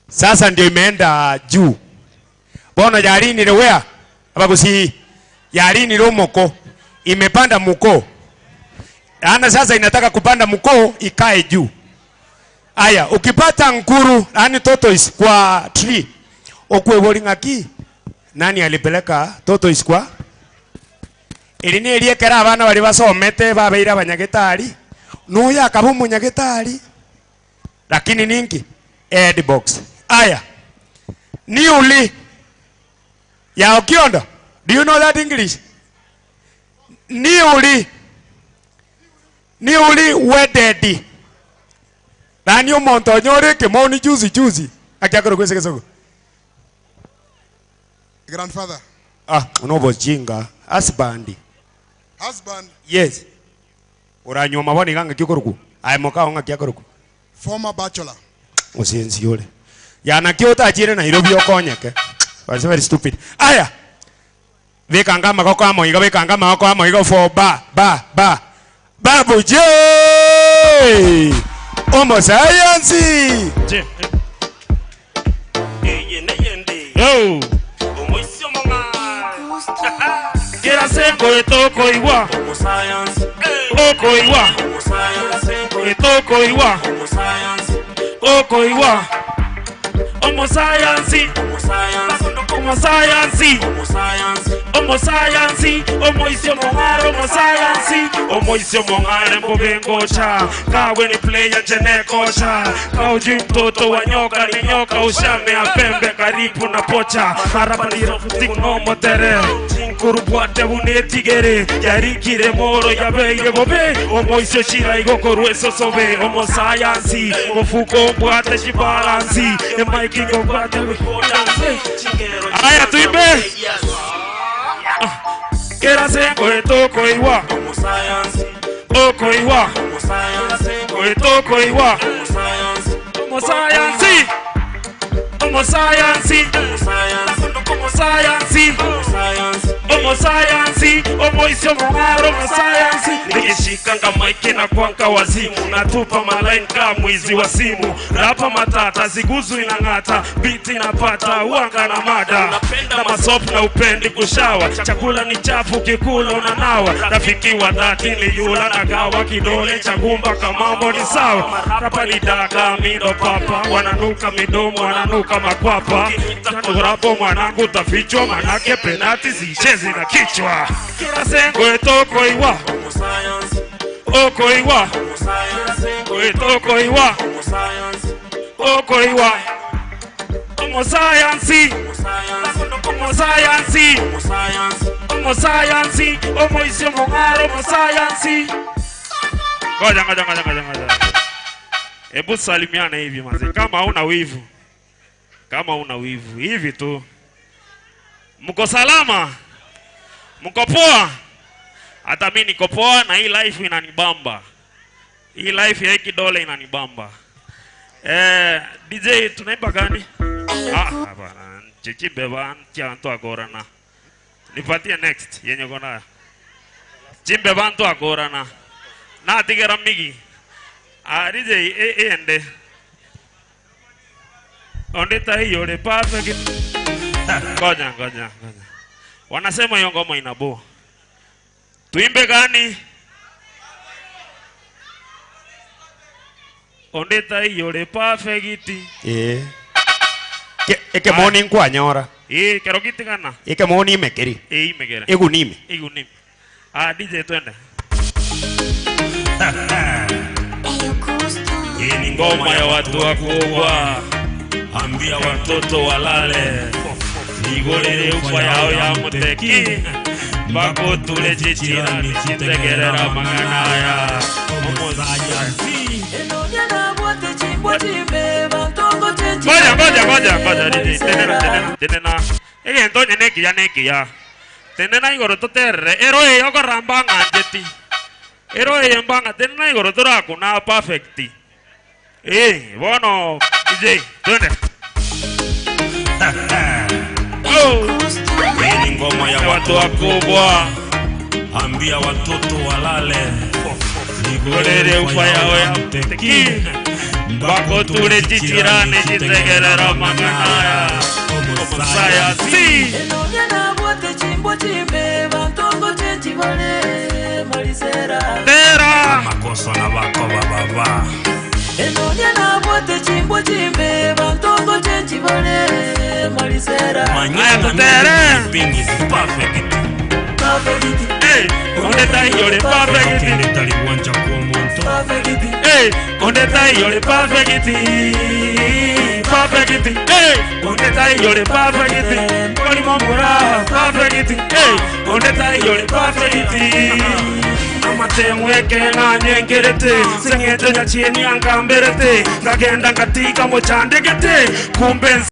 Sasa ndio imeenda juu. Bono yarini lewea. Abakusi yarini romoko. Imepanda muko. Ana sasa inataka kupanda muko ikae juu. Aya, ukipata nkuru, yani tortoise kwa tree. Okwe bolingaki. Nani alipeleka tortoise kwa? Irini eliekera abana bali basomete babeira abanyagetari. Nuya akaba umunyagetari. Lakini ninki head box. Aya. Newly ya Okiondo. Do you know that English? Newly wedded. Nani omonto onyore kemoni juzi juzi. Akiakoro kwese kesoko. Grandfather. Ah, unobojinga. Husband. Husband. Yes. Uranywa maboni ganga kikoruku. Ay moka onga kiakoruku. Former bachelor. Usinzi yule. Yana kiota ajire Nairobi okonyeke. Was very stupid. Aya. Vekanga magoko amoiga, vekanga magoko amoiga for ba ba ba. Babu J. Homo science. Yo. Kera sengo etokoiwa okoiwa etokoiwa okoiwa omo science omo science omo science omo isio mongare omo science omo isio mongare mbobengocha kawe ni player jenekosha kauji mtoto wa nyoka ni nyoka ushame apembe karibu na pocha marabandiro no motere kurubwate bunetigere yarikire moro yabeire bobe omo isio shira igoko sobe omo science ofuko bwate shibalansi emaiki ngobwate aya tuimbe. Kera sengo etokoiwa okoiwa etokoiwa omo science omo science omo science omo science omo isio mongaro omo science nikishikanga maiki na kwanka wazimu natupa malaini kama mwizi wa simu rapa matata ziguzu inang'ata biti inapata uanga na mada na masop na upendi kushawa chakula ni chafu kikula unanawa rafiki wa dhati ni yula na gawa kidole cha gumba kama mambo ni sawa rapa ni daka mido papa wananuka midomo wananuka makwapa rapo mwanangu tafichwa manake penati zichezi na kichwa kila sengo etokoiwa okoiwa etokoiwa okoiwa omo science omo science omo science omo isio mongaro omo science. Ngoja ngoja ngoja ngoja ngoja. Hebu salimiana hivi manze kama huna wivu. Kama huna wivu hivi tu. Mko salama? Mko poa? Hata mimi niko poa na hii life inanibamba. Hii life ya hiki dole inanibamba. DJ tunaimba gani? Ah, hapana. Chichimbe bantu antu agorana. Nipatie next yenye uko nayo. Chimbe bantu agorana. Na tigera migi. Ah, DJ ende. Ondeta hiyo le perfect. Ngoja ngoja ngoja. Wanasema hiyo ngoma inabo. Tuimbe gani? Ondeta hiyo le perfect. Eke moni nkwanyora. Kero kitigana. Eke moni imekeri. Imekeri. Egunime. Egunime. Ah, DJ twende. Hii ni ngoma ya watu wakubwa. Ambia watoto walale. Igorere ufa yao ya muteki. Bako tule chichirani chitegerera mangana ya omo science. Ngoja ngoja ngoja ngoja DJ tenena tenena tenena. Ege ntonye nekiya nekiya. Tenena igoro toterere ero eyo koramba ng'anjeti. Ero eyo mbanga tenena igoro torakuna perfect. Bono DJ twende. Hii ni ngoma ya watu wakubwa. Ambia watoto walale. Igorere ufa yao ya muteki. Bako tule chichirani chitegerera mangana ya omo science. Tera makoso na bako baba. Mañana tere. Is perfect. Hey, onde está yore perfect. Hey, onde está yore perfect. Perfect. Hey, onde está yore perfect. Koli mongora perfect. Hey, onde está yore perfect. Amatemweke na nyengerete sengete nyachini angamberete ngagenda katika mochandegete kumbe.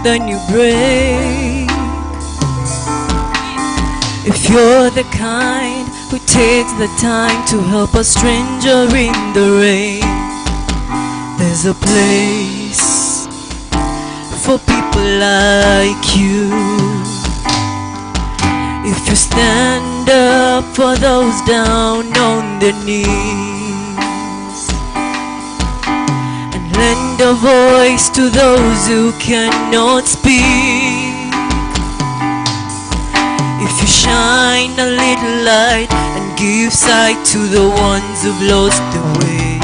then you break. If you're the kind who takes the time to help a stranger in the rain, there's a place for people like you. If you stand up for those down on their knees and lend a voice to those who cannot speak, if you shine a little light and give sight to the ones who've lost their way,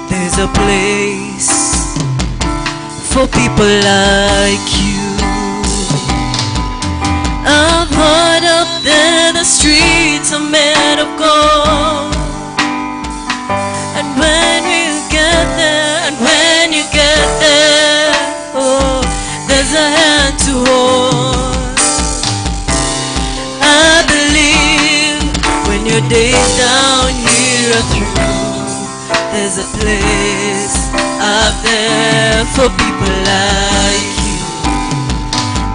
there's a place for people like you. I've heard up there the streets are made of gold, and when you get there, and when you get there, oh, there's a hand to hold. I believe when your days down here are through, there's a place up there for people like you.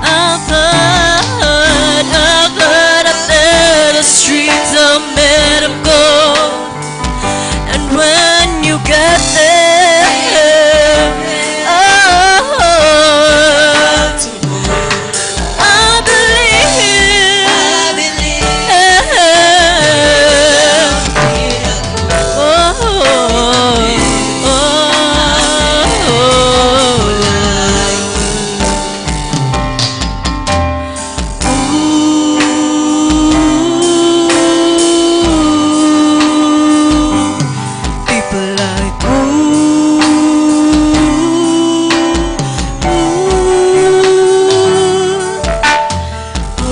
I've heard up there the streets are made of gold, and when you get there, oh, I believe, oh, people like ooh, ooh,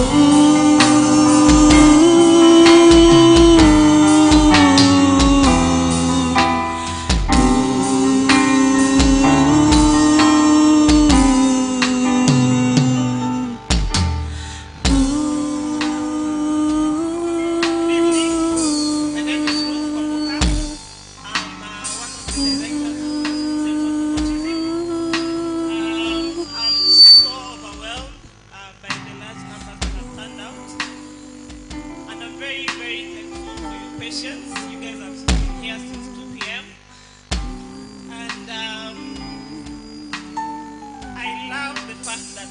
My name is Ruth Kwamboka. I'm one of the directors of the Center for Autism. I'm so overwhelmed by the large numbers that have turned out. And I'm very, very thankful for your patience. You guys have been here since 2 p.m. And I love the fact that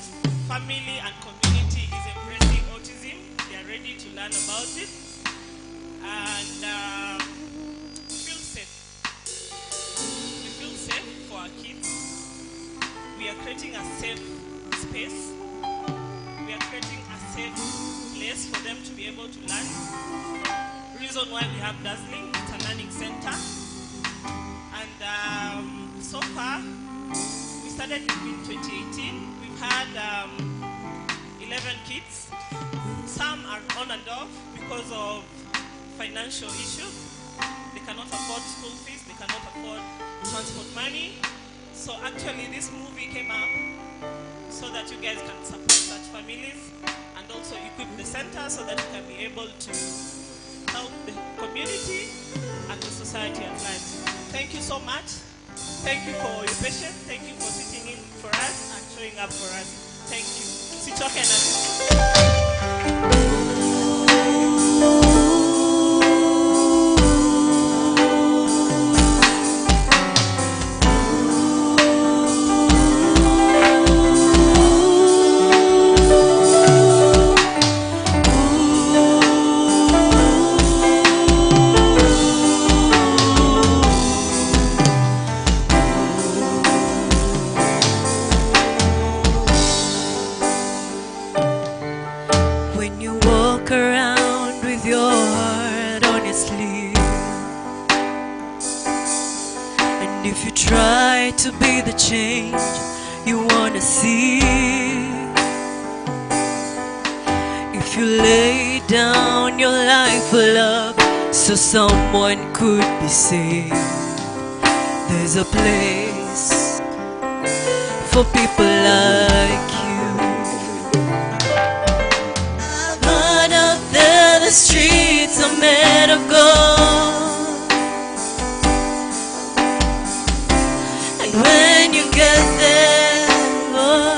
family and community is embracing autism. They are ready to learn about it. And we feel safe. We feel safe for our kids. We are creating a safe space. We are creating a safe place for them to be able to learn. Reason why we have Dazzling, it's a learning center. And so far, we started in 2018. We've had 11 kids. Some are on and off because of financial issues. They cannot afford school fees, they cannot afford transport money. So actually this movie came up so that you guys can support such families and also equip the center so that you can be able to help the community and the society at large. Thank you so much. Thank you for your patience. Thank you for sitting in for us and showing up for us. Thank you. Sichoke na. When you walk around with your heart on your sleeve, and if you try to be the change you wanna see, if you lay down your life for love so someone could be saved, there's a place for people like you. But out there the streets are made of gold, and when you get there, oh,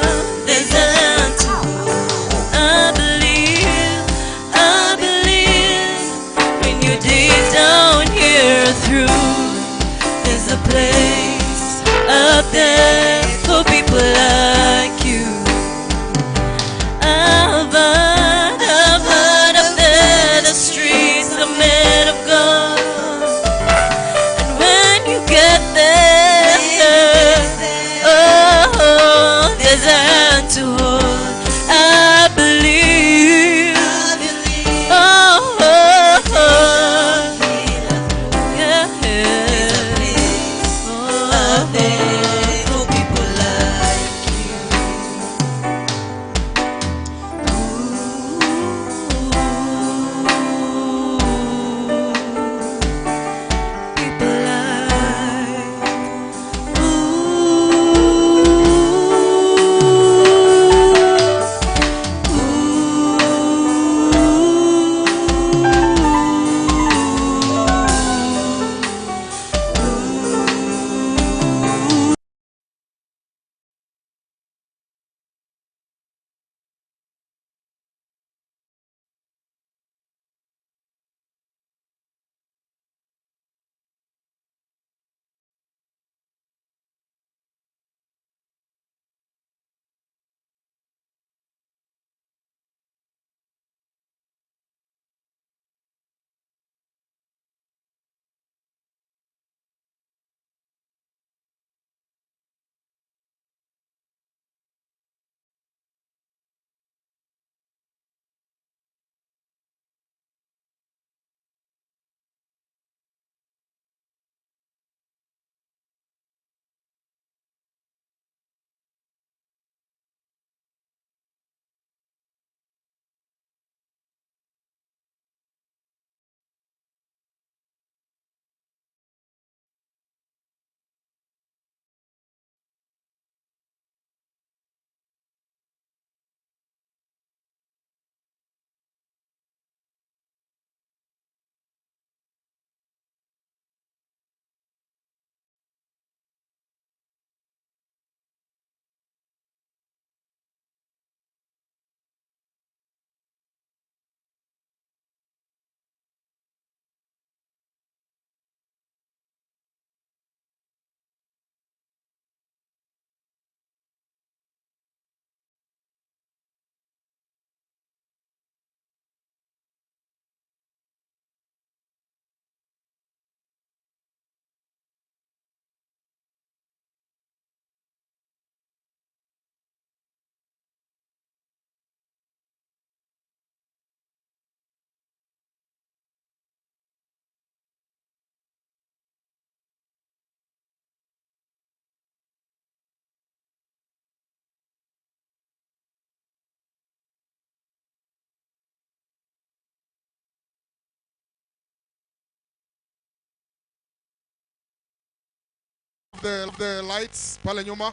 the lights pale nyuma.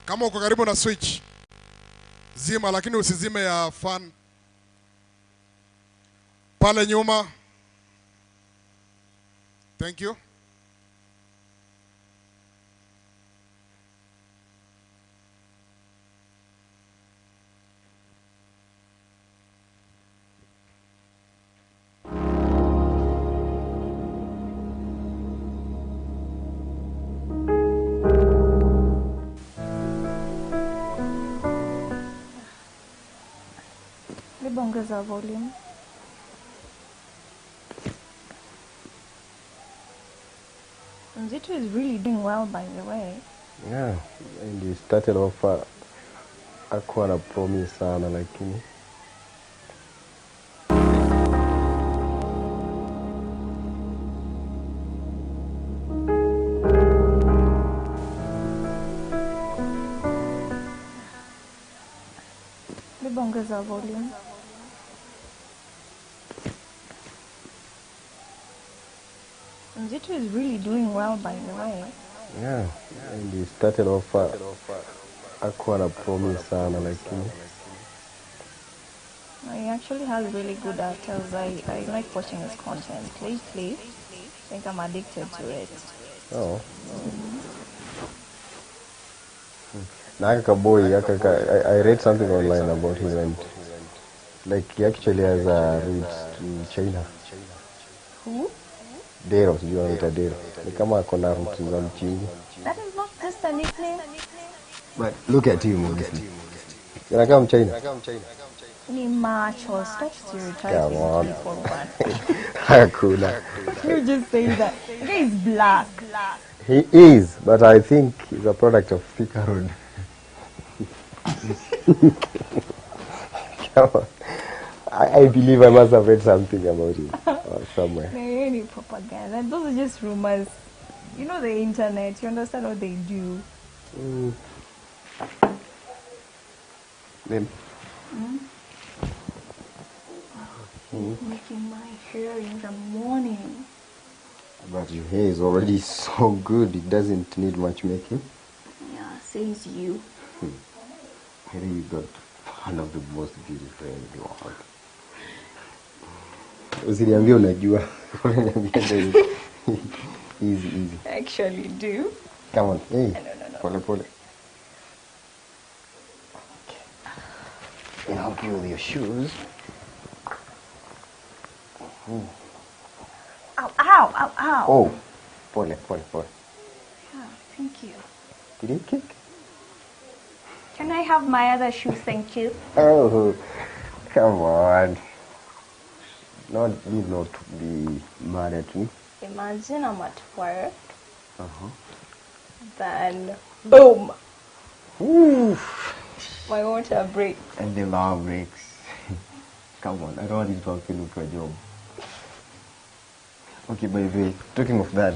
Kama uko karibu na switch, zima, lakini usizime ya fan. Pale nyuma. Thank you. Ongeza volume. Mzito is really doing well, by the way. Yeah, and he started off akuwa na promise sana, lakini Ongeza volume. Mzito is really doing well, by the way. Yeah, and he started off akuwa na promise sana, lakini He actually has really good actors. I like watching his content lately. I think I'm addicted to it. Oh. Na aka boy, I read something online about him, and like he actually has a roots to China. Who? Dero, sijui anaita Dero. Ni kama ako na roots za Mchina. That is not just a nickname. But look at him, honestly. Anakaa Mchina. Ni macho. Stop stereotyping people, man. Hakuna. You just say that. The guy is black. He is, but I think he's a product of Thika Road. Come on. I believe I must have read something about him somewhere. Any propaganda. Those are just rumors. You know the internet. You understand what they do. Mm. Then. Mm? Mm. Making my hair in the morning. But your hair is already so good, it doesn't need much making. Yeah, says you. I think you got one of the most beautiful hair in the world. Usiniambie unajua. Unaniambia ndio. Easy, easy. I actually do. Come on. Hey. No, no, no. Pole, pole. Okay. I'll help you with your shoes. Mm. Ow, ow, ow, ow. Oh, pole, pole, pole. Yeah, thank you. Did he kick? Can I have my other shoe, thank you? Oh, come on. Not, need not be mad at me. Imagine I'm at work. Uh-huh. Then, boom. Oof. My water breaks. And the law breaks. Come on, I don't want you to have to look for a job. Okay, by the way, talking of that,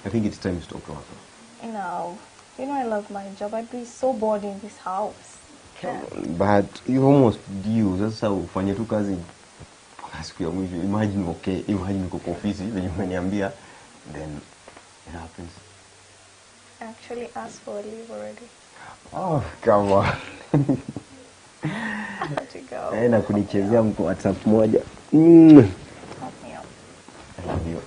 I think it's time to stop working. No. You know I love my job. I'd be so bored in this house. Come on, but you almost due. Sasa ufanye tu kazi mpaka siku ya mwisho. Imagine, okay, imagine uko kwa ofisi venye umeniambia, then it happens. I actually asked for a leave already. Oh, come on. I have to go. Na kunichezea mko WhatsApp moja. Help me out. I love you.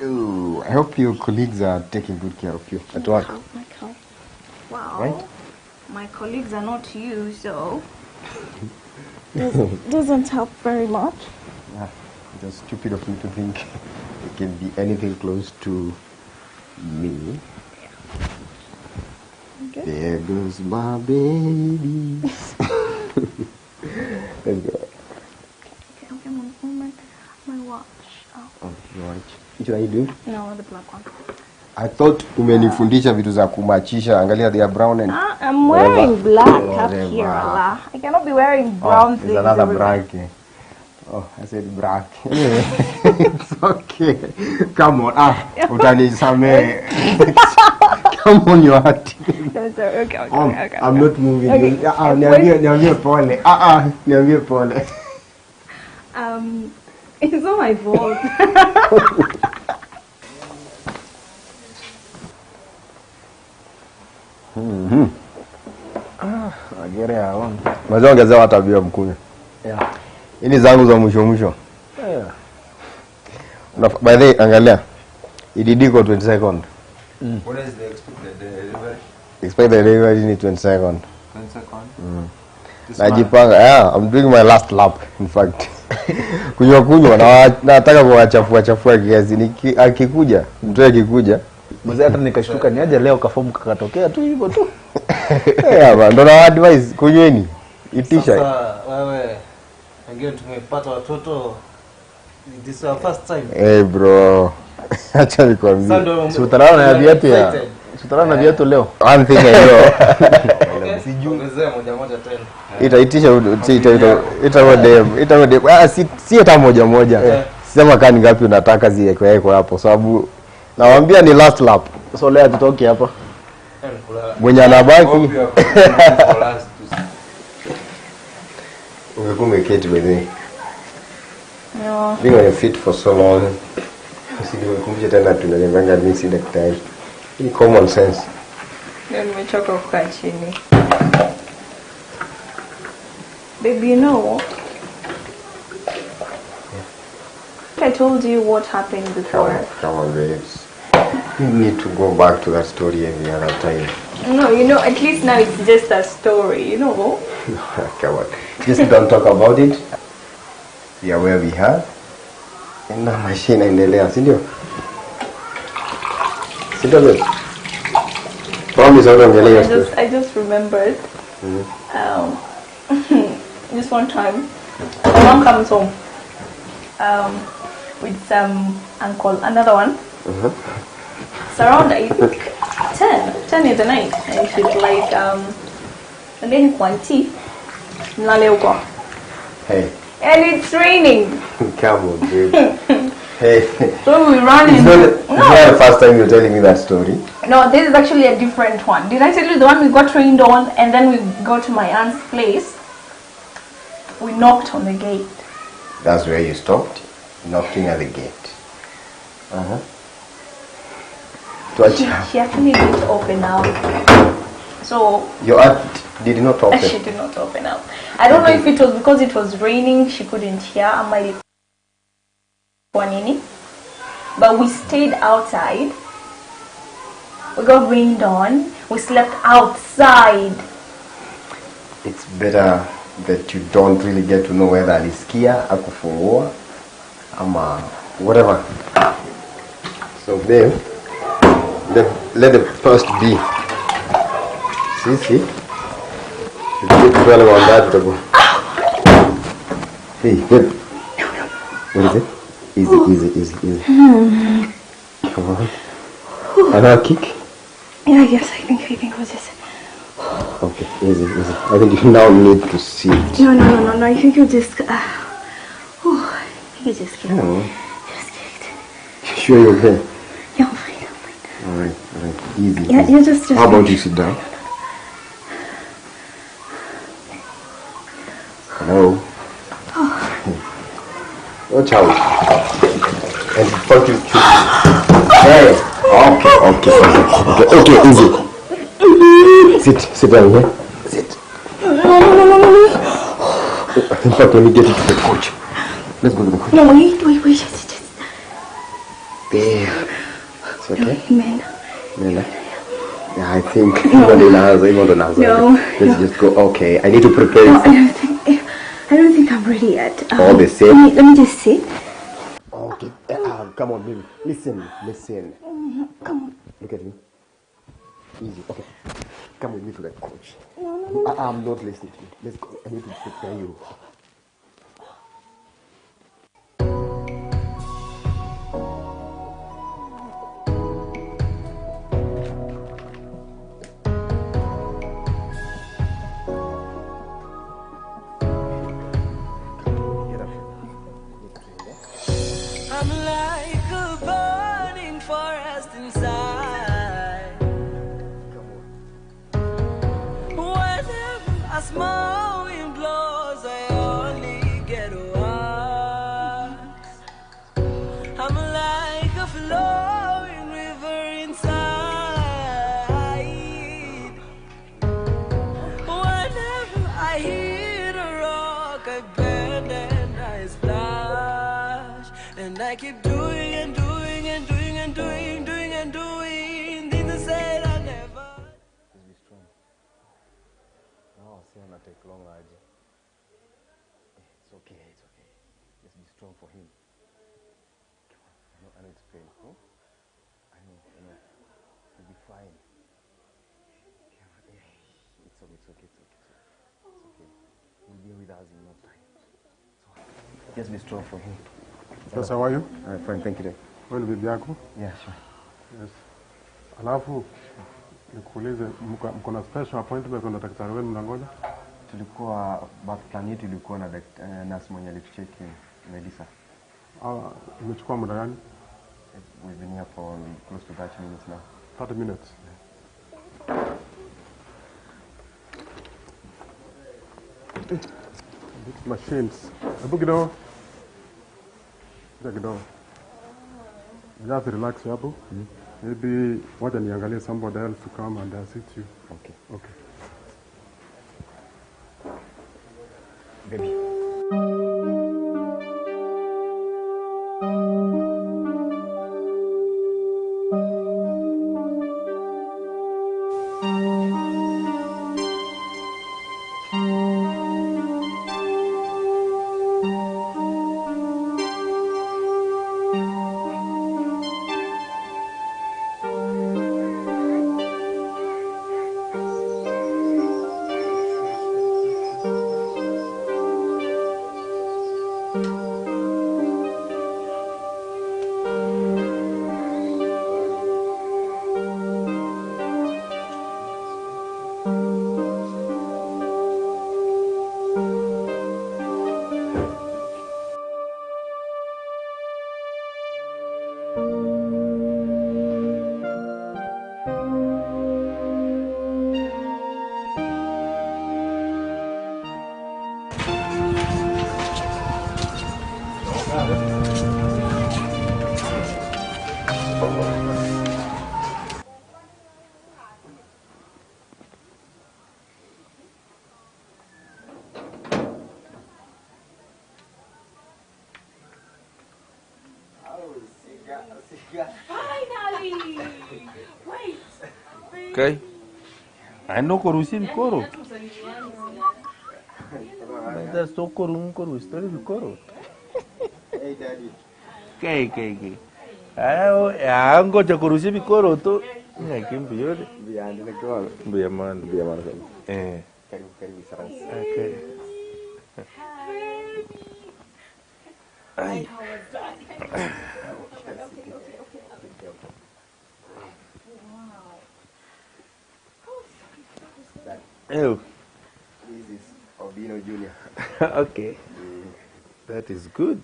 Ooh, I hope your colleagues are taking good care of you at work. Okay. Wow. Right? My colleagues are not you, so doesn't help very much. Yeah, it was stupid of me to think it can be anything close to me. Yeah. Okay. There goes my baby. Let's go. Okay, okay, my watch. Oh. Oh, your watch. Which one are you doing? No, the black one. I thought umenifundisha vitu za kumachisha. Angalia, they are brown and I'm wearing black up here, Allah. I cannot be wearing brown things. There's another black. Oh, I said black. Anyway, it's okay. Come on. Ah, utanisamehe. Come on, your heart. No, sorry. Okay, okay, okay. I'm not moving. Okay. Niambie pole. Niambie pole. It's not my fault. Agere hao. Mazao ongezea hata bia mkunywe. Yeah. Ini zangu za mwisho mwisho. Yeah. By the way, angalia. EDD kwa 22nd. What is the expected delivery? Expected delivery ni 22nd. 22nd? Najipanga. Yeah, I'm doing my last lap in fact. Kunywa kunywa na nataka kuwachafua chafua kiasi. Akikuja, mtu akikuja. Mzee hata nikashtuka ni aje leo kafomu kakatokea tu hivyo tu. Yeah, man, ndo na advice kunyweni. Itisha. Sasa wewe wengine tumepata watoto, this is our first time. Hey bro. Acha nikwambie. Si utalala na viatu ya. Si utalala na viatu leo. One thing I know. Sijui. Ongezea moja moja tena. Itaitisha ita ita dem. Ah, si hata moja moja. Sema kani ngapi unataka ziwekwe hapo sababu nawaambia ni last lap. So leo tutoke hapa. Mwenye anabaki. Ungekuwa umeketi by the way. No. Being on your feet for so long. Usinikumbushe tena tunalembanga mimi si daktari. Ni common sense. Leo nimechoka kukaa chini. Baby, you know, I told you what happened before. Come on, babes. You need to go back to that story every other time. No, you know, at least now it's just a story, you know. Come on. Just don't talk about it. We are where we are. Na maisha inaendelea, si ndio? Si ndio babe? Promise hutaongelea hiyo story. I just remembered. Just one time, my mom comes home with some uncle, another one. It's around, I think, 10 in the night, and she's like, and then kwanti, mlale huko. Hey. And it's raining. Come on, babe. Hey. So we run in. It's not the first time you're telling me that story. No, this is actually a different one. Did I tell you the one we got rained on and then we go to my aunt's place? We knocked on the gate. That's where you stopped? Knocking at the gate. Uh-huh. She actually didn't open up. So your aunt did not open? She did not open up. I don't know if it was because it was raining, she couldn't hear. Ama ilikuwa nini? But we stayed outside. We got rained on. We slept outside. It's better that you don't really get to know whether alisikia, akufungua, ama whatever. So babe, let the first be. Sisi, tukiwa wale wa tutakuwa. Hey, babe. What is it? Easy, easy, easy, easy. Come on. Another kick? Yeah, yes, I think it was just. Okay, easy, easy. I think you now need to sit. No, I think you just. I think you just kicked. No. Just kicked. Sure you're okay? Yeah, I'm fine, I'm fine. Alright, easy. Yeah, easy. You just. How about you sit down? Hello. Oh. Watch out. And fuck you. Hey. Okay, easy. Sit down here. Sit. No. In fact, let me get you to the coach. Let's go to the coach. No, wait. Just. There. It's okay? No, Mena. Yeah, I think. No. Let's just go. Okay, I need to prepare. No, I don't think I'm ready yet. All the same. Let me just sit. Okay. Come on, baby. Listen. Come on. Look at me. Easy. Okay. Come with me to the coach. No. I'm not listening to you. Let's go. I need to prepare you. I'm like a burning forest inside. Whenever a small wind blows, I only get worse. I keep doing and doing and doing and doing, doing and doing things I said I never. Just be strong. No, see, I'm not take long, aje. It's okay, it's okay. Just be strong for him. Come on, I know it's painful. I know. You'll be fine. Come on, yeah. It's okay, it's okay, it's okay, it's okay. He'll be with us in no time. So, just be strong for him. Yes, how are you? I'm fine, thank you. Wewe ni bibi yako? Yeah, sure. Yes. Alafu nikuulize, mko na special appointment na daktari wenu mnangoja? Tulikuwa birth plan yetu ilikuwa na nurse mwenye alitucheki Melissa. Ah, imechukua muda gani? We've been here for close to 30 minutes now. 30 minutes. Yeah. These machines. Hebu kidogo. Kidogo. Just relax hapo. Maybe wacha niangalie somebody else to come and assist you. Okay. Okay. Baby. Finally! Wait. Okay. Aino korusi bikoro. That's so koru koru story bikoro. Hey daddy. Kai kai kai. Ayo, angoja korusi bikoro to. Nyakimbiyore. Biande kwa. Biamana, biamana. Eh. Karibu karibu sana. Okay. Ay. Ew. This is Obino Junior. Okay. That is good.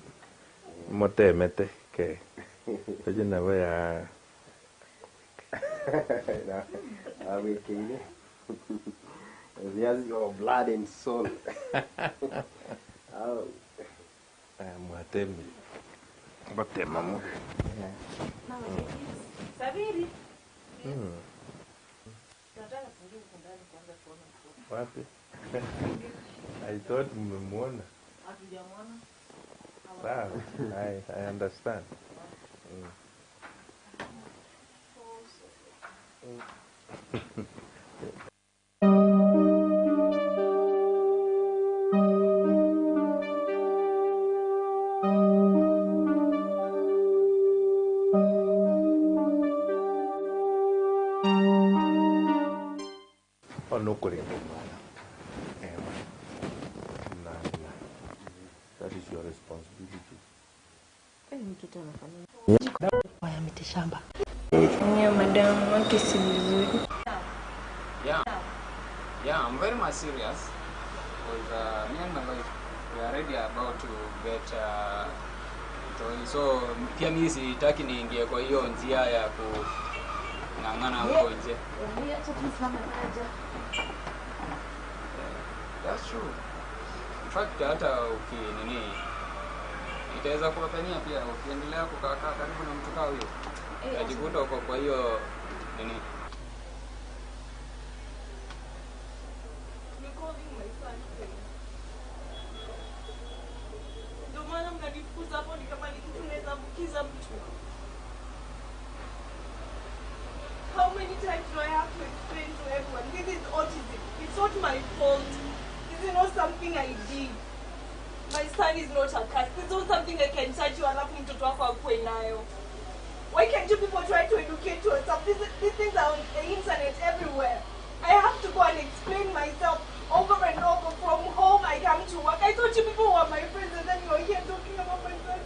Mote mete ke. Oye na voy a He has your blood and soul. Oh. Mwatemi. Batema mo. Sabiri. Wapi? I thought mmemwona. Hatujamwona. Sawa. I understand. No corriendo. That is your responsibility. Yeah, madam, wake si vizuri. Yeah. Yeah, I'm very much serious. Because me and my wife, we are ready about to get so pia mimi sitaki niingie kwa hiyo njia ya kung'ang'ana huko nje. That's true. In fact, hata uki nini itaweza kuwapenia pia ukiendelea kukaa karibu na mtu kama huyo. Utajikuta uko kwa hiyo nini. Ndio maana mnanifukuza hapo ni kama ni kitu naweza ambukiza. do I have to explain to everyone? This is autism. It's not my fault. This is not something I did. My son is not a curse. This is not something I can charge you alafu mtoto wako akuwe nayo. Why can't you people try to educate yourself? These things are on the internet everywhere. I have to go and explain myself over and over. From home, I come to work. I thought you people were my friends, and then you're here talking about my son.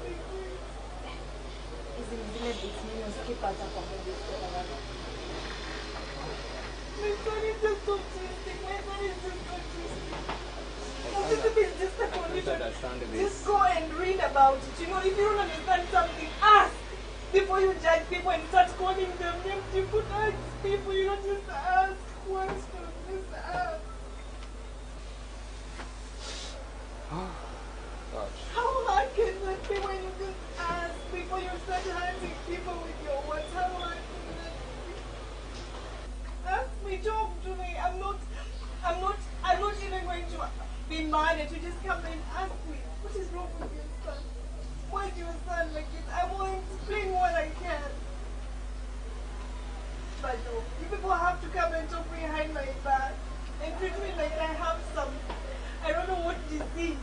Hizi ni zile bits mimi skip hata kwa movies kwa sababu. My son is just autistic. My son is just autistic. Autism is just a condition. Just go and read about it. You know, if you don't understand something, ask before you judge people and start calling them names. You could ask people. You don't just ask questions. Just ask. How hard can that be when you just ask before you start hunting people with your words? How hard can that be? Ask me, talk to me. I'm not even going to be mad at you. Just come and ask me, what is wrong with your son? Why is your son like this? I will explain what I can. But no, you people have to come and talk behind my back and treat me like I have some, I don't know what disease.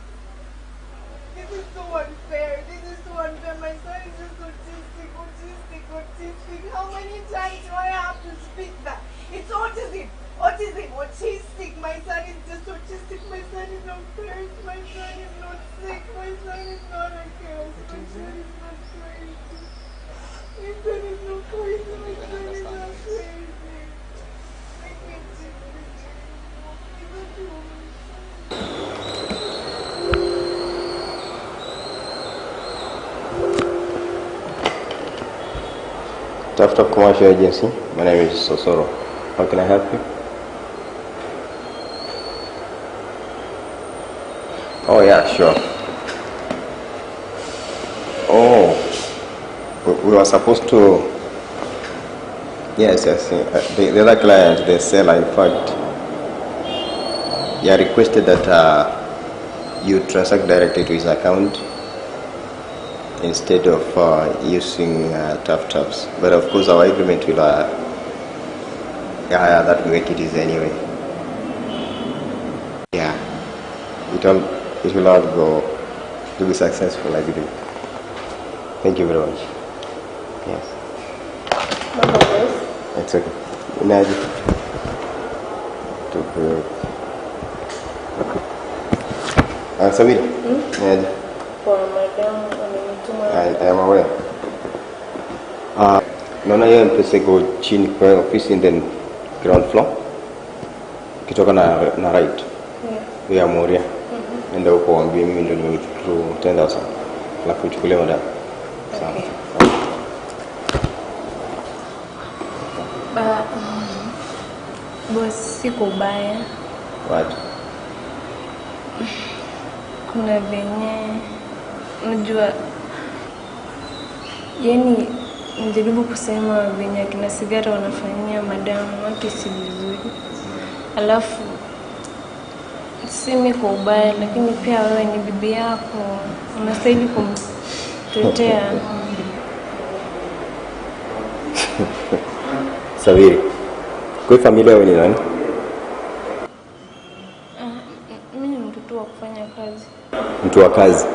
This is so unfair. This is so unfair. My son is just autistic, autistic, autistic. How many times do I have to speak that? It's autism, autism, autistic. My son is just autistic. My son is not cursed. My son is not sick. My son is not a curse. My son is not crazy. My son is not crazy. My son is not crazy. I can't take this anymore. I don't know my son. Tough Commercial Agency. My name is Sosoro. How can I help you? Oh yeah, sure. Oh, we were supposed to. Yes, yes. The other client, the seller, in fact, yeah, requested that you transact directly to his account instead of using Tough Taps. But of course, our agreement will yeah, that will make it easy anyway. Yeah, it will all go to be successful, I believe. Thank you very much. Yes. It's okay. Imagine. Sabiri. Imagine. For madam amenituma. I am aware. Naona hiyo M-Pesa iko chini kwa ofisi and then ground floor. Ukitoka na right. Yeah. Ya Moria. Enda huko waambie mimi ndio nime withdraw 10,000. Alafu uchukulie madam. Sawa. Okay. Boss, siko ubaya. What? Kuna venye unajua, yani nijaribu kusema venye akina Sigara wanafanyia madamu wake si vizuri. Alafu sisemi kwa ubaya, lakini pia wewe ni bibi yako, unastahili kumtetea. Sabiri, kwa familia wewe ni nani? Mimi ni mtoto wa kufanya kazi. Mtu wa kazi.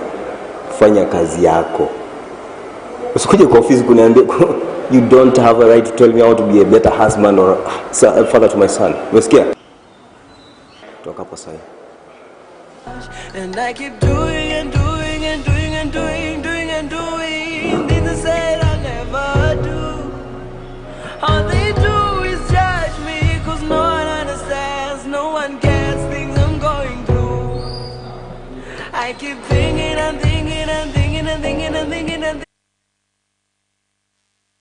Fanya kazi yako. Usikuje kwa ofisi kuniambia you don't have a right to tell me how to be a better husband or father to my son. Umesikia? Toka hapo sasa. And I keep doing and doing and doing and doing, doing and doing things I said I'll never do. All they do is judge me, cause no one understands, no one gets things I'm going through. I keep thinking and thinking and thinking and thinking and thinking and thinking.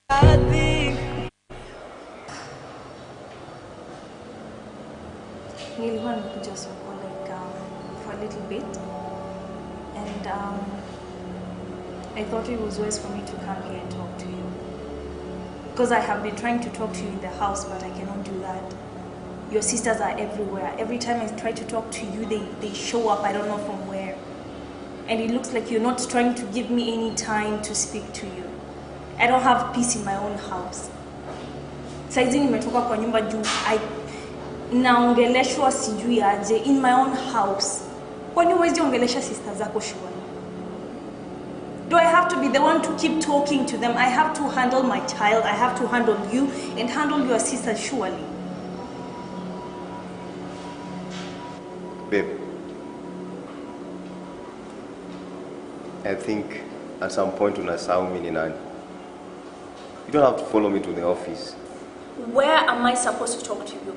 I think. Nilikuwa nimekuja soko like for a little bit, and I thought it was wise for me to come here and talk to you, because I have been trying to talk to you in the house, but I cannot do that. Your sisters are everywhere. Every time I try to talk to you, they show up, I don't know from where. And it looks like you're not trying to give me any time to speak to you. I don't have peace in my own house. Saizi nimetoka kwa nyumba juu naongeleshwa sijui aje in my own house. Kwani huwezi ongelesha sister zako surely? Do I have to be the one to keep talking to them? I have to handle my child, I have to handle you and handle your sister surely. Babe, I think at some point unasahau mimi ni nani. You don't have to follow me to the office. Where am I supposed to talk to you?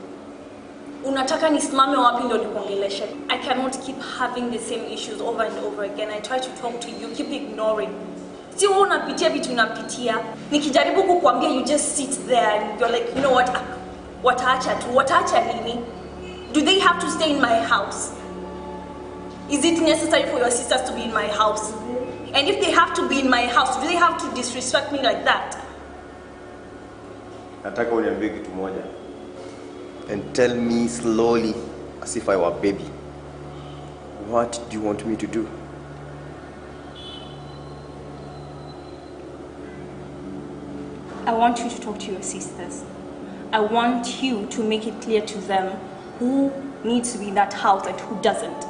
Unataka nisimame wapi ndio nikuongeleshe? I cannot keep having the same issues over and over again. I try to talk to you, keep ignoring. Si wewe unapitia vitu unapitia. Nikijaribu kukuambia you just sit there and you're like, you know what? Wataacha tu, wataacha nini? Do they have to stay in my house? Is it necessary for your sisters to be in my house? And if they have to be in my house, do they have to disrespect me like that? Nataka uniambie kitu moja. And tell me slowly, as if I were a baby. What do you want me to do? I want you to talk to your sisters. I want you to make it clear to them who needs to be in that house and who doesn't.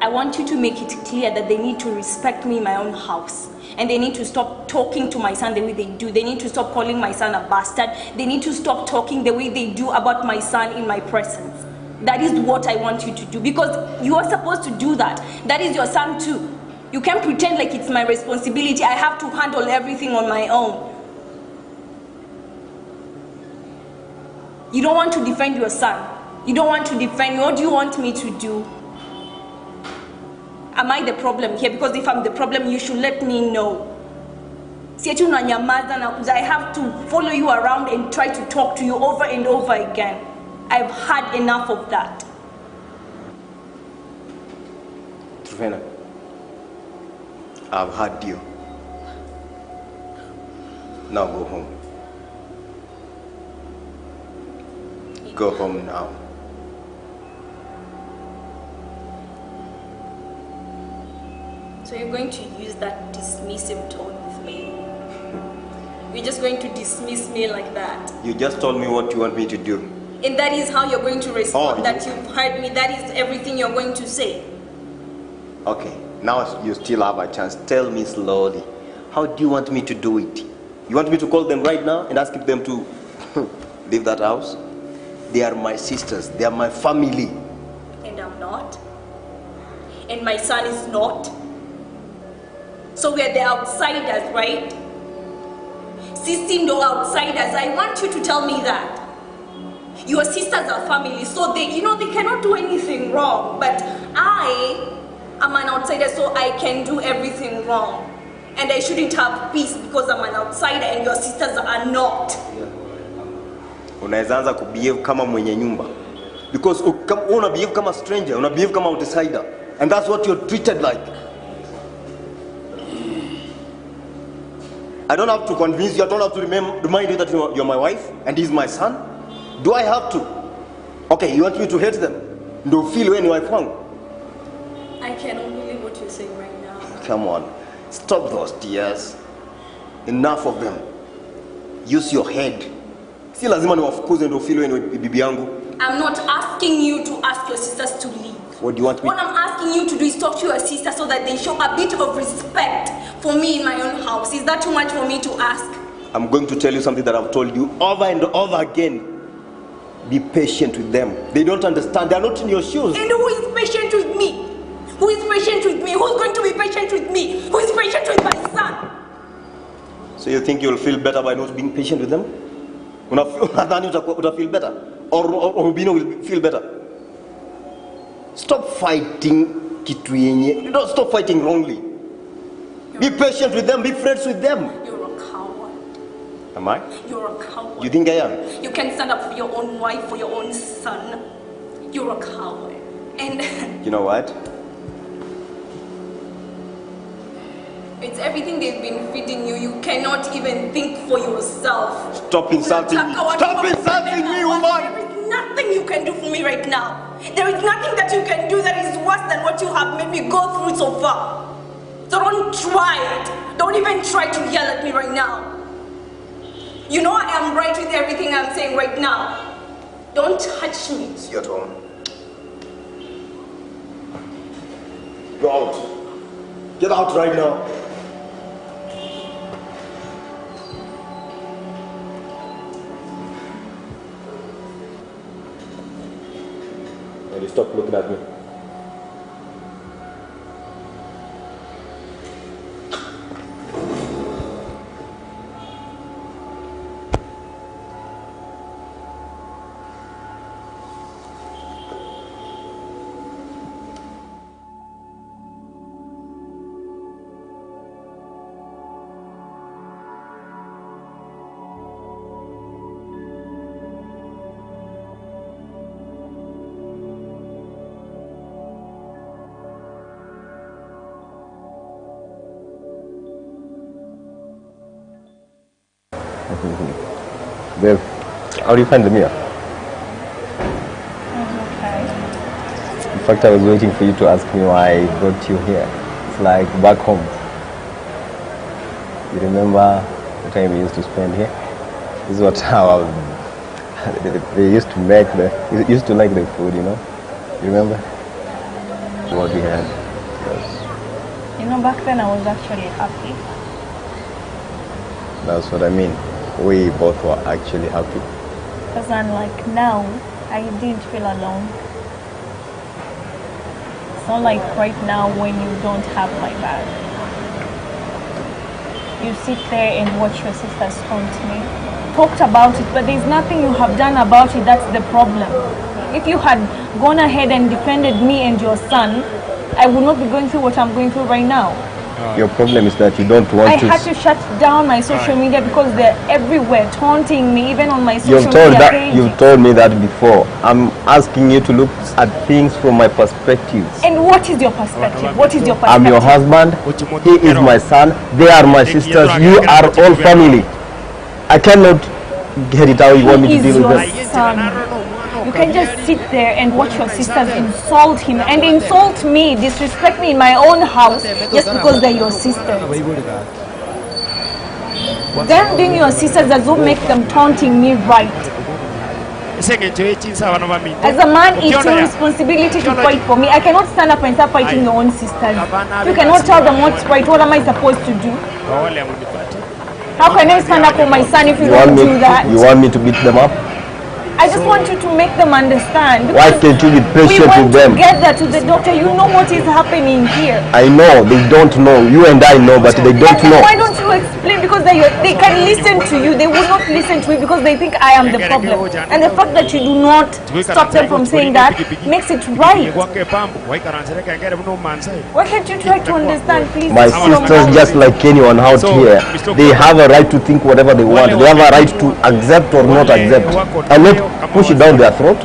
I want you to make it clear that they need to respect me in my own house. And they need to stop talking to my son the way they do. They need to stop calling my son a bastard. They need to stop talking the way they do about my son in my presence. That is what I want you to do, because you are supposed to do that. That is your son too. You can't pretend like it's my responsibility. I have to handle everything on my own. You don't want to defend your son. You don't want to defend me. What do you want me to do? Am I the problem here? Because if I'm the problem, you should let me know. Si eti unanyamaza na kuza, I have to follow you around and try to talk to you over and over again. I've had enough of that. Trufena, I've had you. Now go home. Go home now. So you're going to use that dismissive tone with me? You're just going to dismiss me like that? You just told me what you want me to do. And that is how you're going to respond, that you've heard me. That is everything you're going to say. Okay, now you still have a chance. Tell me slowly. How do you want me to do it? You want me to call them right now and ask them to leave that house? They are my sisters. They are my family. And I'm not. And my son is not. So we are the outsiders, right? Sisi ndo outsiders. I want you to tell me that. Your sisters are family, so they, you know, they cannot do anything wrong. But I am an outsider, so I can do everything wrong. And I shouldn't have peace because I'm an outsider and your sisters are not. Unaweza anza kubehave kama mwenye nyumba. Because una behave kama stranger, una behave kama outsider. And that's what you're treated like. I don't have to convince you, I don't have to remind you that you're my wife and he's my son. Do I have to? Okay, you want me to hate them? No feel when wife wangu. I cannot believe what you're saying right now. Come on, stop those tears. Enough of them. Use your head. Si lazima niwafukuze ndio feel when bibi yangu. I'm not asking you to ask your sisters to leave. What do you want me? What I'm asking you to do is talk to your sister so that they show a bit of respect for me in my own house. Is that too much for me to ask? I'm going to tell you something that I've told you over and over again. Be patient with them. They don't understand. They are not in your shoes. And who is patient with me? Who is patient with me? Who's going to be patient with me? Who is patient with my son? So you think you'll feel better by not being patient with them? Unadhani uta feel better? Or Rubino will feel better? Stop fighting kitu yenye. Don't stop fighting wrongly. Be patient with them. Be friends with them. You're a coward. Am I? You're a coward. You think I am? You can stand up for your own wife, for your own son. You're a coward. And you know what? It's everything they've been feeding you. You cannot even think for yourself. Stop insulting me. Stop insulting me, woman! There is nothing you can do for me right now. There is nothing that you can do that is worse than what you have made me go through so far. So don't try it. Don't even try to yell at me right now. You know I am right with everything I'm saying right now. Don't touch me. See you at home. Go out. Get out right now. And you stop looking at me. Babe, how do you find the meal? Okay. In fact, I was waiting for you to ask me why I brought you here. It's like back home. You remember the time we used to spend here? This is what how they used to make the used to like the food, you know. You remember what we had? Yes. You know, back then I was actually happy. That's what I mean. We both were actually happy. Because unlike now, I didn't feel alone. It's not like right now when you don't have my back. You sit there and watch your sisters taunt me. Talked about it, but there's nothing you have done about it. That's the problem. If you had gone ahead and defended me and your son, I would not be going through what I'm going through right now. Your problem is that you don't want I to... had to shut down my social media because they're everywhere taunting me, even on my social media page. You've told me that before. I'm asking you to look at things from my perspective. And what is your perspective? What is your perspective? I'm your husband. He is my son. They are my sisters. You are all family. I cannot get it how you want me to deal with them. Son. You can just sit there and watch your sisters insult him and insult me, disrespect me in my own house just because they're your sisters. Them being your sisters does not make them taunting me right. As a man, it's your responsibility to fight for me. I cannot stand up and start fighting your own sisters. You cannot tell them what's right. What am I supposed to do? How can I stand up for my son if you don't do that? You want me to beat them up? I just want you to make them understand. Why can't you be patient with them? We went together to the doctor. You know what is happening here. I know. They don't know. You and I know, but they don't know. Why don't you explain? Because they can listen to you. They will not listen to me because they think I am the problem. And the fact that you do not stop them from saying that makes it right. Why can't you try to understand, please? My sisters, just like anyone out here, they have a right to think whatever they want. They have a right to accept or not accept. And not push it down their throat.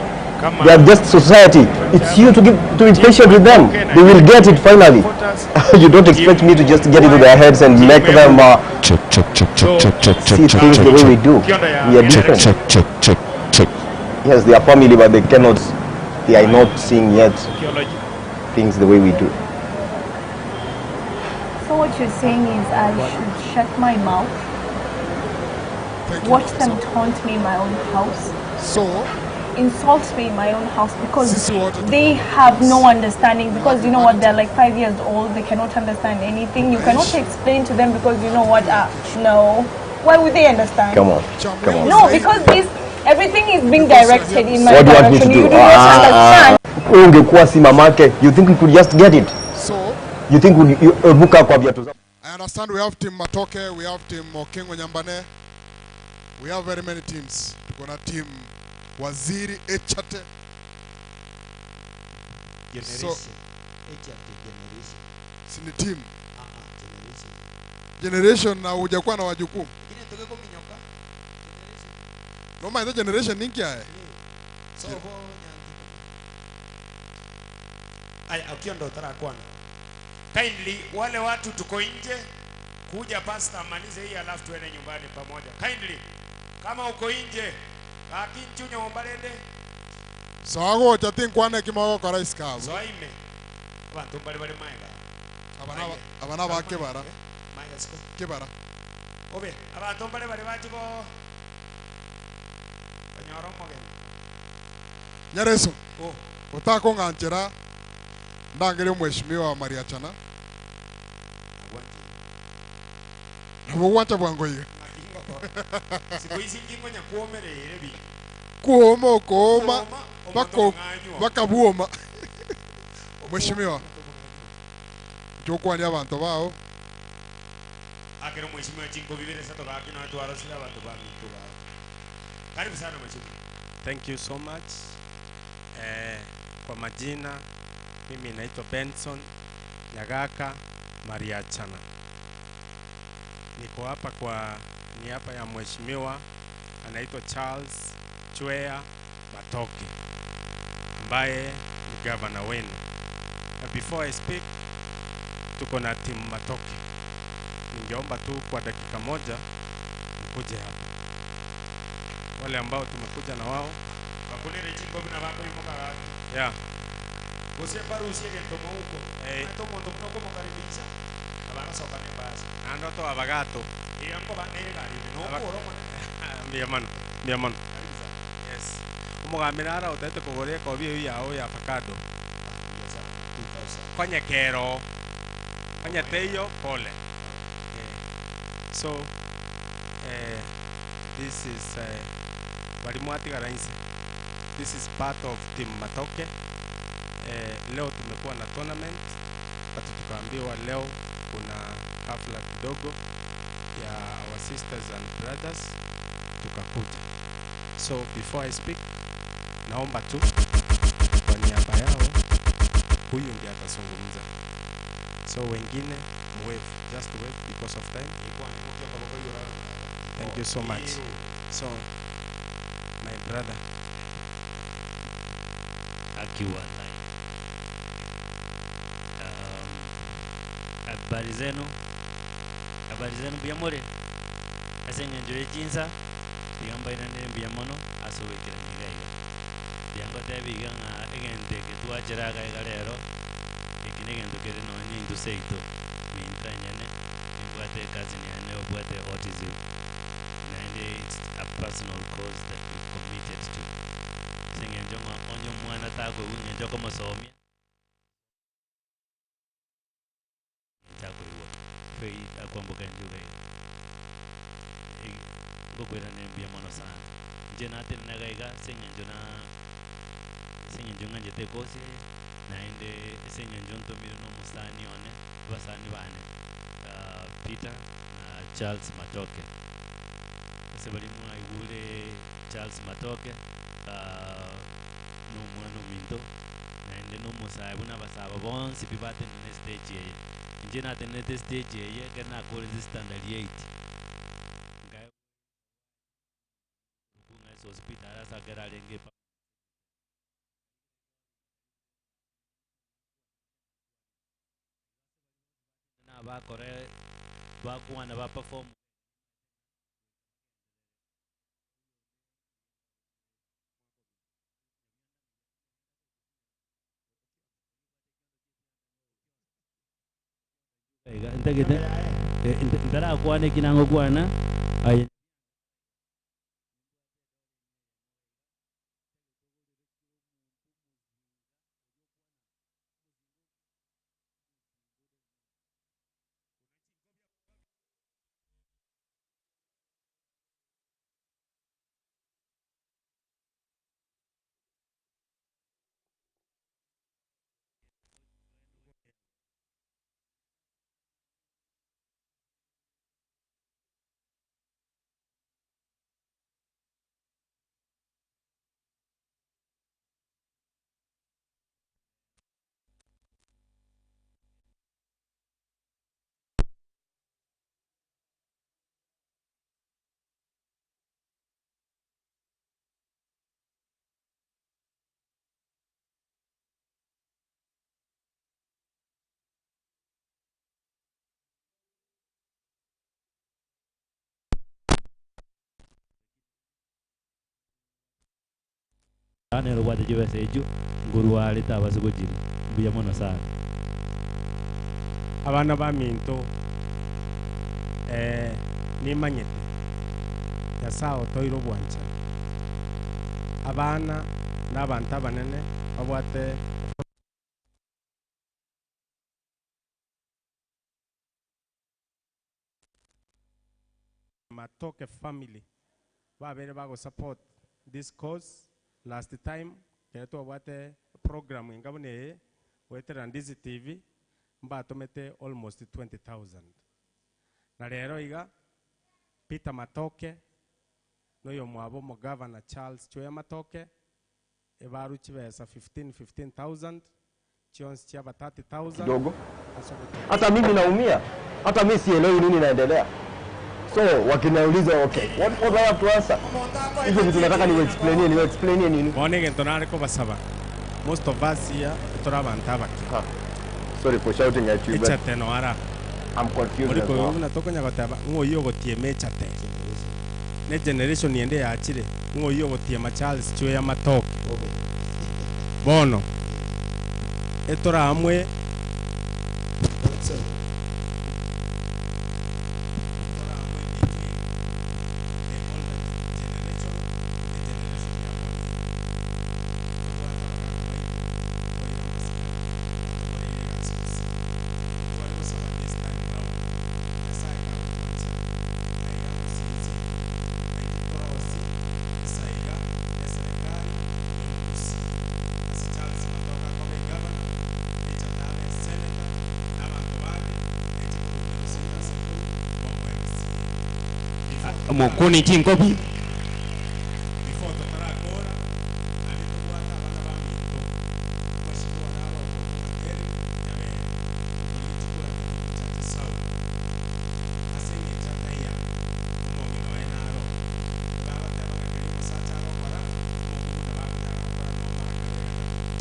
They are just society. It's you to be patient with them. They will get it finally. You don't expect me to just get into their heads and make them see things the way we do. We are different. Yes, they are family, but they cannot. They are not seeing yet things the way we do. So what you're saying is I should shut my mouth, watch them taunt me in my own house. So insult me in my own house because they have no understanding, because you know what, they're like 5 years old, they cannot understand anything. You cannot explain to them because you know what, no, why would they understand? Come on, come on. No, because this everything is being directed in my what do you want me direction. to do? You do not understand. Ungekuwa si mamake, you think we could just get it? So you think you buka kwa viatu zako? I understand we have team Matoke, we have team Okengo Nyambane. We have very many teams. Tuko na team Waziri Echate. Generation. So, Echate generation. Si ni team. Generation. Generation na hujakuwa na wajukuu. No ma generation ninki haya. So ay akiondo tarakwana. Kindly wale watu tuko nje kuja pastor amalize hii alafu tuende nyumbani pamoja. Kindly kama uko nje akinchunya ombalende. Sawa chati nkwane kimago kwa rais kavu. Soime. Abantu mbali bali maiga. Abana ba kebara. Maiga siko. Kebara. Obe abantu mbali bali bachiko Nyoro mogeni. Nyareso. Oh. Utako nganchera ndangere mheshimiwa Maria Chana. Nabo bwango iga. Siku hizi ngingo nyakuomerere bi. Kuoma kuoma bako bakabuoma. Mheshimiwa. Jokwani abantu bao. Akero mheshimiwa chingo bibere sato gaki na twara sila abantu ba mitu ba. Karibu sana mheshimiwa. Thank you so much. Kwa majina mimi naitwa Benson Nyagaka Maria Chana. Niko hapa kwa niaba ya mheshimiwa anaitwa Charles Chwea Matoke ambaye ni governor wenu. Na before I speak, tuko na timu Matoke. Ningeomba tu kwa dakika moja mkuje hapa. Wale ambao tumekuja na wao bakunere chingo bina bako yumo karaki. Yeah. Gose barusie gento mouko. Eto mondo kuno komokaribisha. Abana soka ne basi. Nando to abagato. Iyango ba nere gari no koro mone. Mia mano. Yes. Umugamira ara utete kugore kobi eyo yao ya avocado. Konye kero. Konye teyo pole. So this is walimu atiga. This is part of Team Matoke. Leo tumekuwa na tournament, but tukaambiwa leo kuna hafla kidogo ya our sisters and brothers, tukakuja. So before I speak, naomba tu kwa niaba yao huyu ndiye atazungumza. So wengine wave, just wave because of time. Thank you so much. So my brother akiwa live. Habari zenu. Habari zenu biyamore. Asenye njure jinsa biyamba inane biyamono asowekera nyigayo. Biyango tebi ganga egente ketwachera ga rero. Ekine gento kere no nyindu seito. Mintra nyene ngwate kazi nyene obwate autism. And it's a personal cause that we've committed to. Sengenjonga onyo mwana tako unyenjoko mosomia. Tako iwo. Faith akwamboka njuga. Ngokwera nembia mono sana. Nje nate nagaiga sengenjona sengenjonga njete kosi naende sengenjonto miro no musani one basani bane. Peter na Charles Matoke. Sebalimu aigure Charles Matoke no mwana minto naende no musabe na basaba bonsi bibate ne stage ye nje na tenete stage ye kana kore standard 8 ngai kunga hospital asa garalenge na ba kore ba kuana ba perform Ntagete ntara kwane kinango kwana ay Nero gwate jibese ejo ngurwale tabasugojiri mbuya mono sana abana ba minto nimanyete Nyasaye otoire obwanchani Abana n'abantu abanene babwate Matoke family babere bago support this cause. Last time kere twabwate program ingabone wetera Ndizi TV mbatomete almost 20,000. Na rero iga Peter Matoke noyo mwabo mo Governor Charles Choya Matoke ebaru chibesa 15,000 chionsi chiaba 30,000 kidogo. Hata mimi naumia, hata mimi sielewi nini naendelea. So wakinauliza okay, what I have to answer? Hizo vitu nataka ni explainie nini? Mwone gento nareko basaba. Most of us here turabanta baki. Sorry for shouting at you, but echate no ara. I'm confused as well. Uriko unatoka nyagotaba ngo gotieme echate. Ne generation yende yachire ngo iyo gotiema Charles Choya Matoke. Bono. Etora amwe Mokoni chinkobi.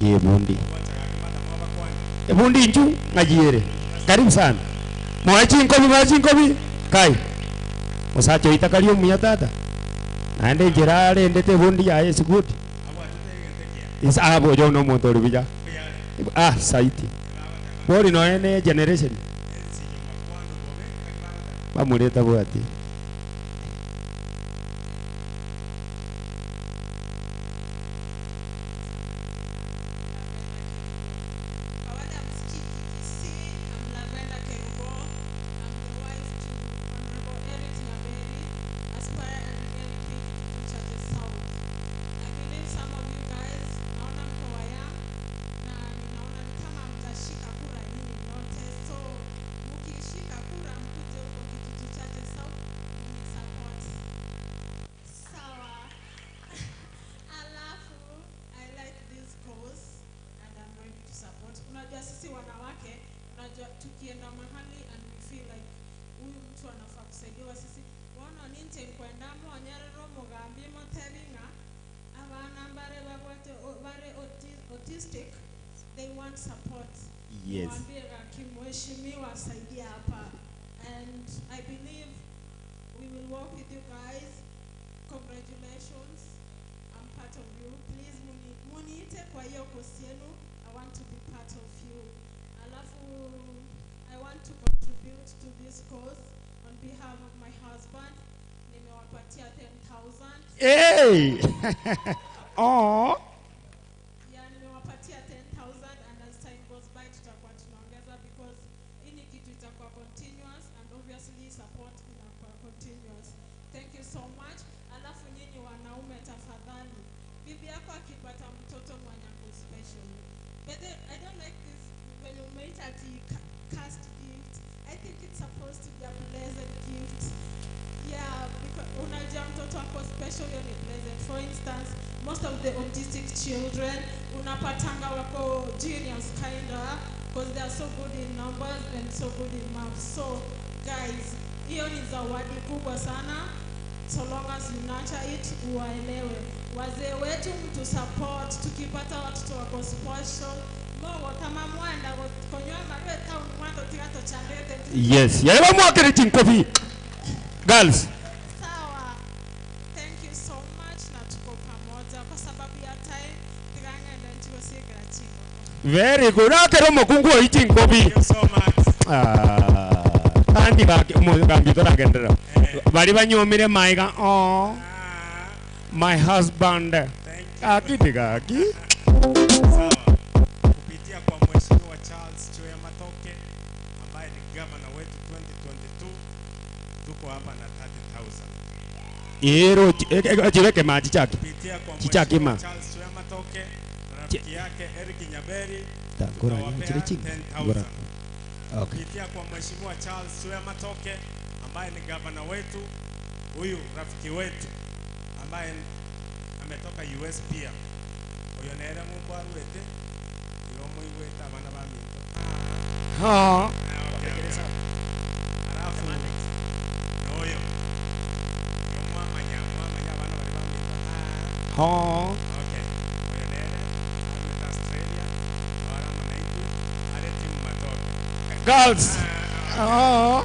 Ye bundi. Bundi nju ngajiere. Karibu sana. Mwa chinkobi kai. Musacho itakalio muya tata. Naende njirare ndete bundi ya Yesu good. Is abo yo no muntu rubija. Ah saiti. Bori no ene generation. Bamureta bwati. Hey! Oh. Yeah, nimewapatia 10,000 and as time goes by tutakuwa tunaongeza because hii kitu itakuwa continuous and obviously support inakuwa continuous. Thank you so much. Alafu nyinyi wanaume tafadhali, bibi yako akipata mtoto mwenye ako special. But then, I don't like this when you made at cast gift. I think it's supposed to be a pleasant gift. Yeah, because unajua mtoto ako special, hiyo ni pleasant. For instance, most of the autistic children unapatanga wako genius kinda because they are so good in numbers and so good in maths. So guys, hiyo ni zawadi kubwa sana. So long as you nurture it, uwaelewe. Wazee wetu mtu support, tukipata watoto wako special. Mogo kama mwanda konywa marwe town mwando tigato chandete. Yes, yale mwakere chinkobi. Girls. Sawa. Thank you so much na tuko pamoja kwa sababu ya time tigangenda nchigosiekera chingo. Very good. Akero mokungu oichinkobi. Thank you so much. Ah. Kandi ba bari banyomire maiga. Oh. My husband. Thank Gaki gaki. Sawa. Kupitia kwa Mheshimiwa Charles Choya Matoke ambaye ni gavana wetu 2022, tuko hapa na 30,000. Ero chireke maji chake. Kupitia kwa Chichakima. Mheshimiwa Charles Choya Matoke na rafiki yake Eric Nyaberi Tangora tunawapea chile chini. 10,000. Ngora. Okay. Kupitia kwa Mheshimiwa Charles Choya Matoke ambaye ni gavana wetu, huyu rafiki wetu ambaye ametoka US pia. Oyo nere mungu arwete igo muigwete abana ba minto. Ha. Alafu noyo mwamanya mwamanya abana bari ba minto. Ha. Okay. Oyo nere arwete Australia wara manaitu are timu Matoke. Girls. Ah.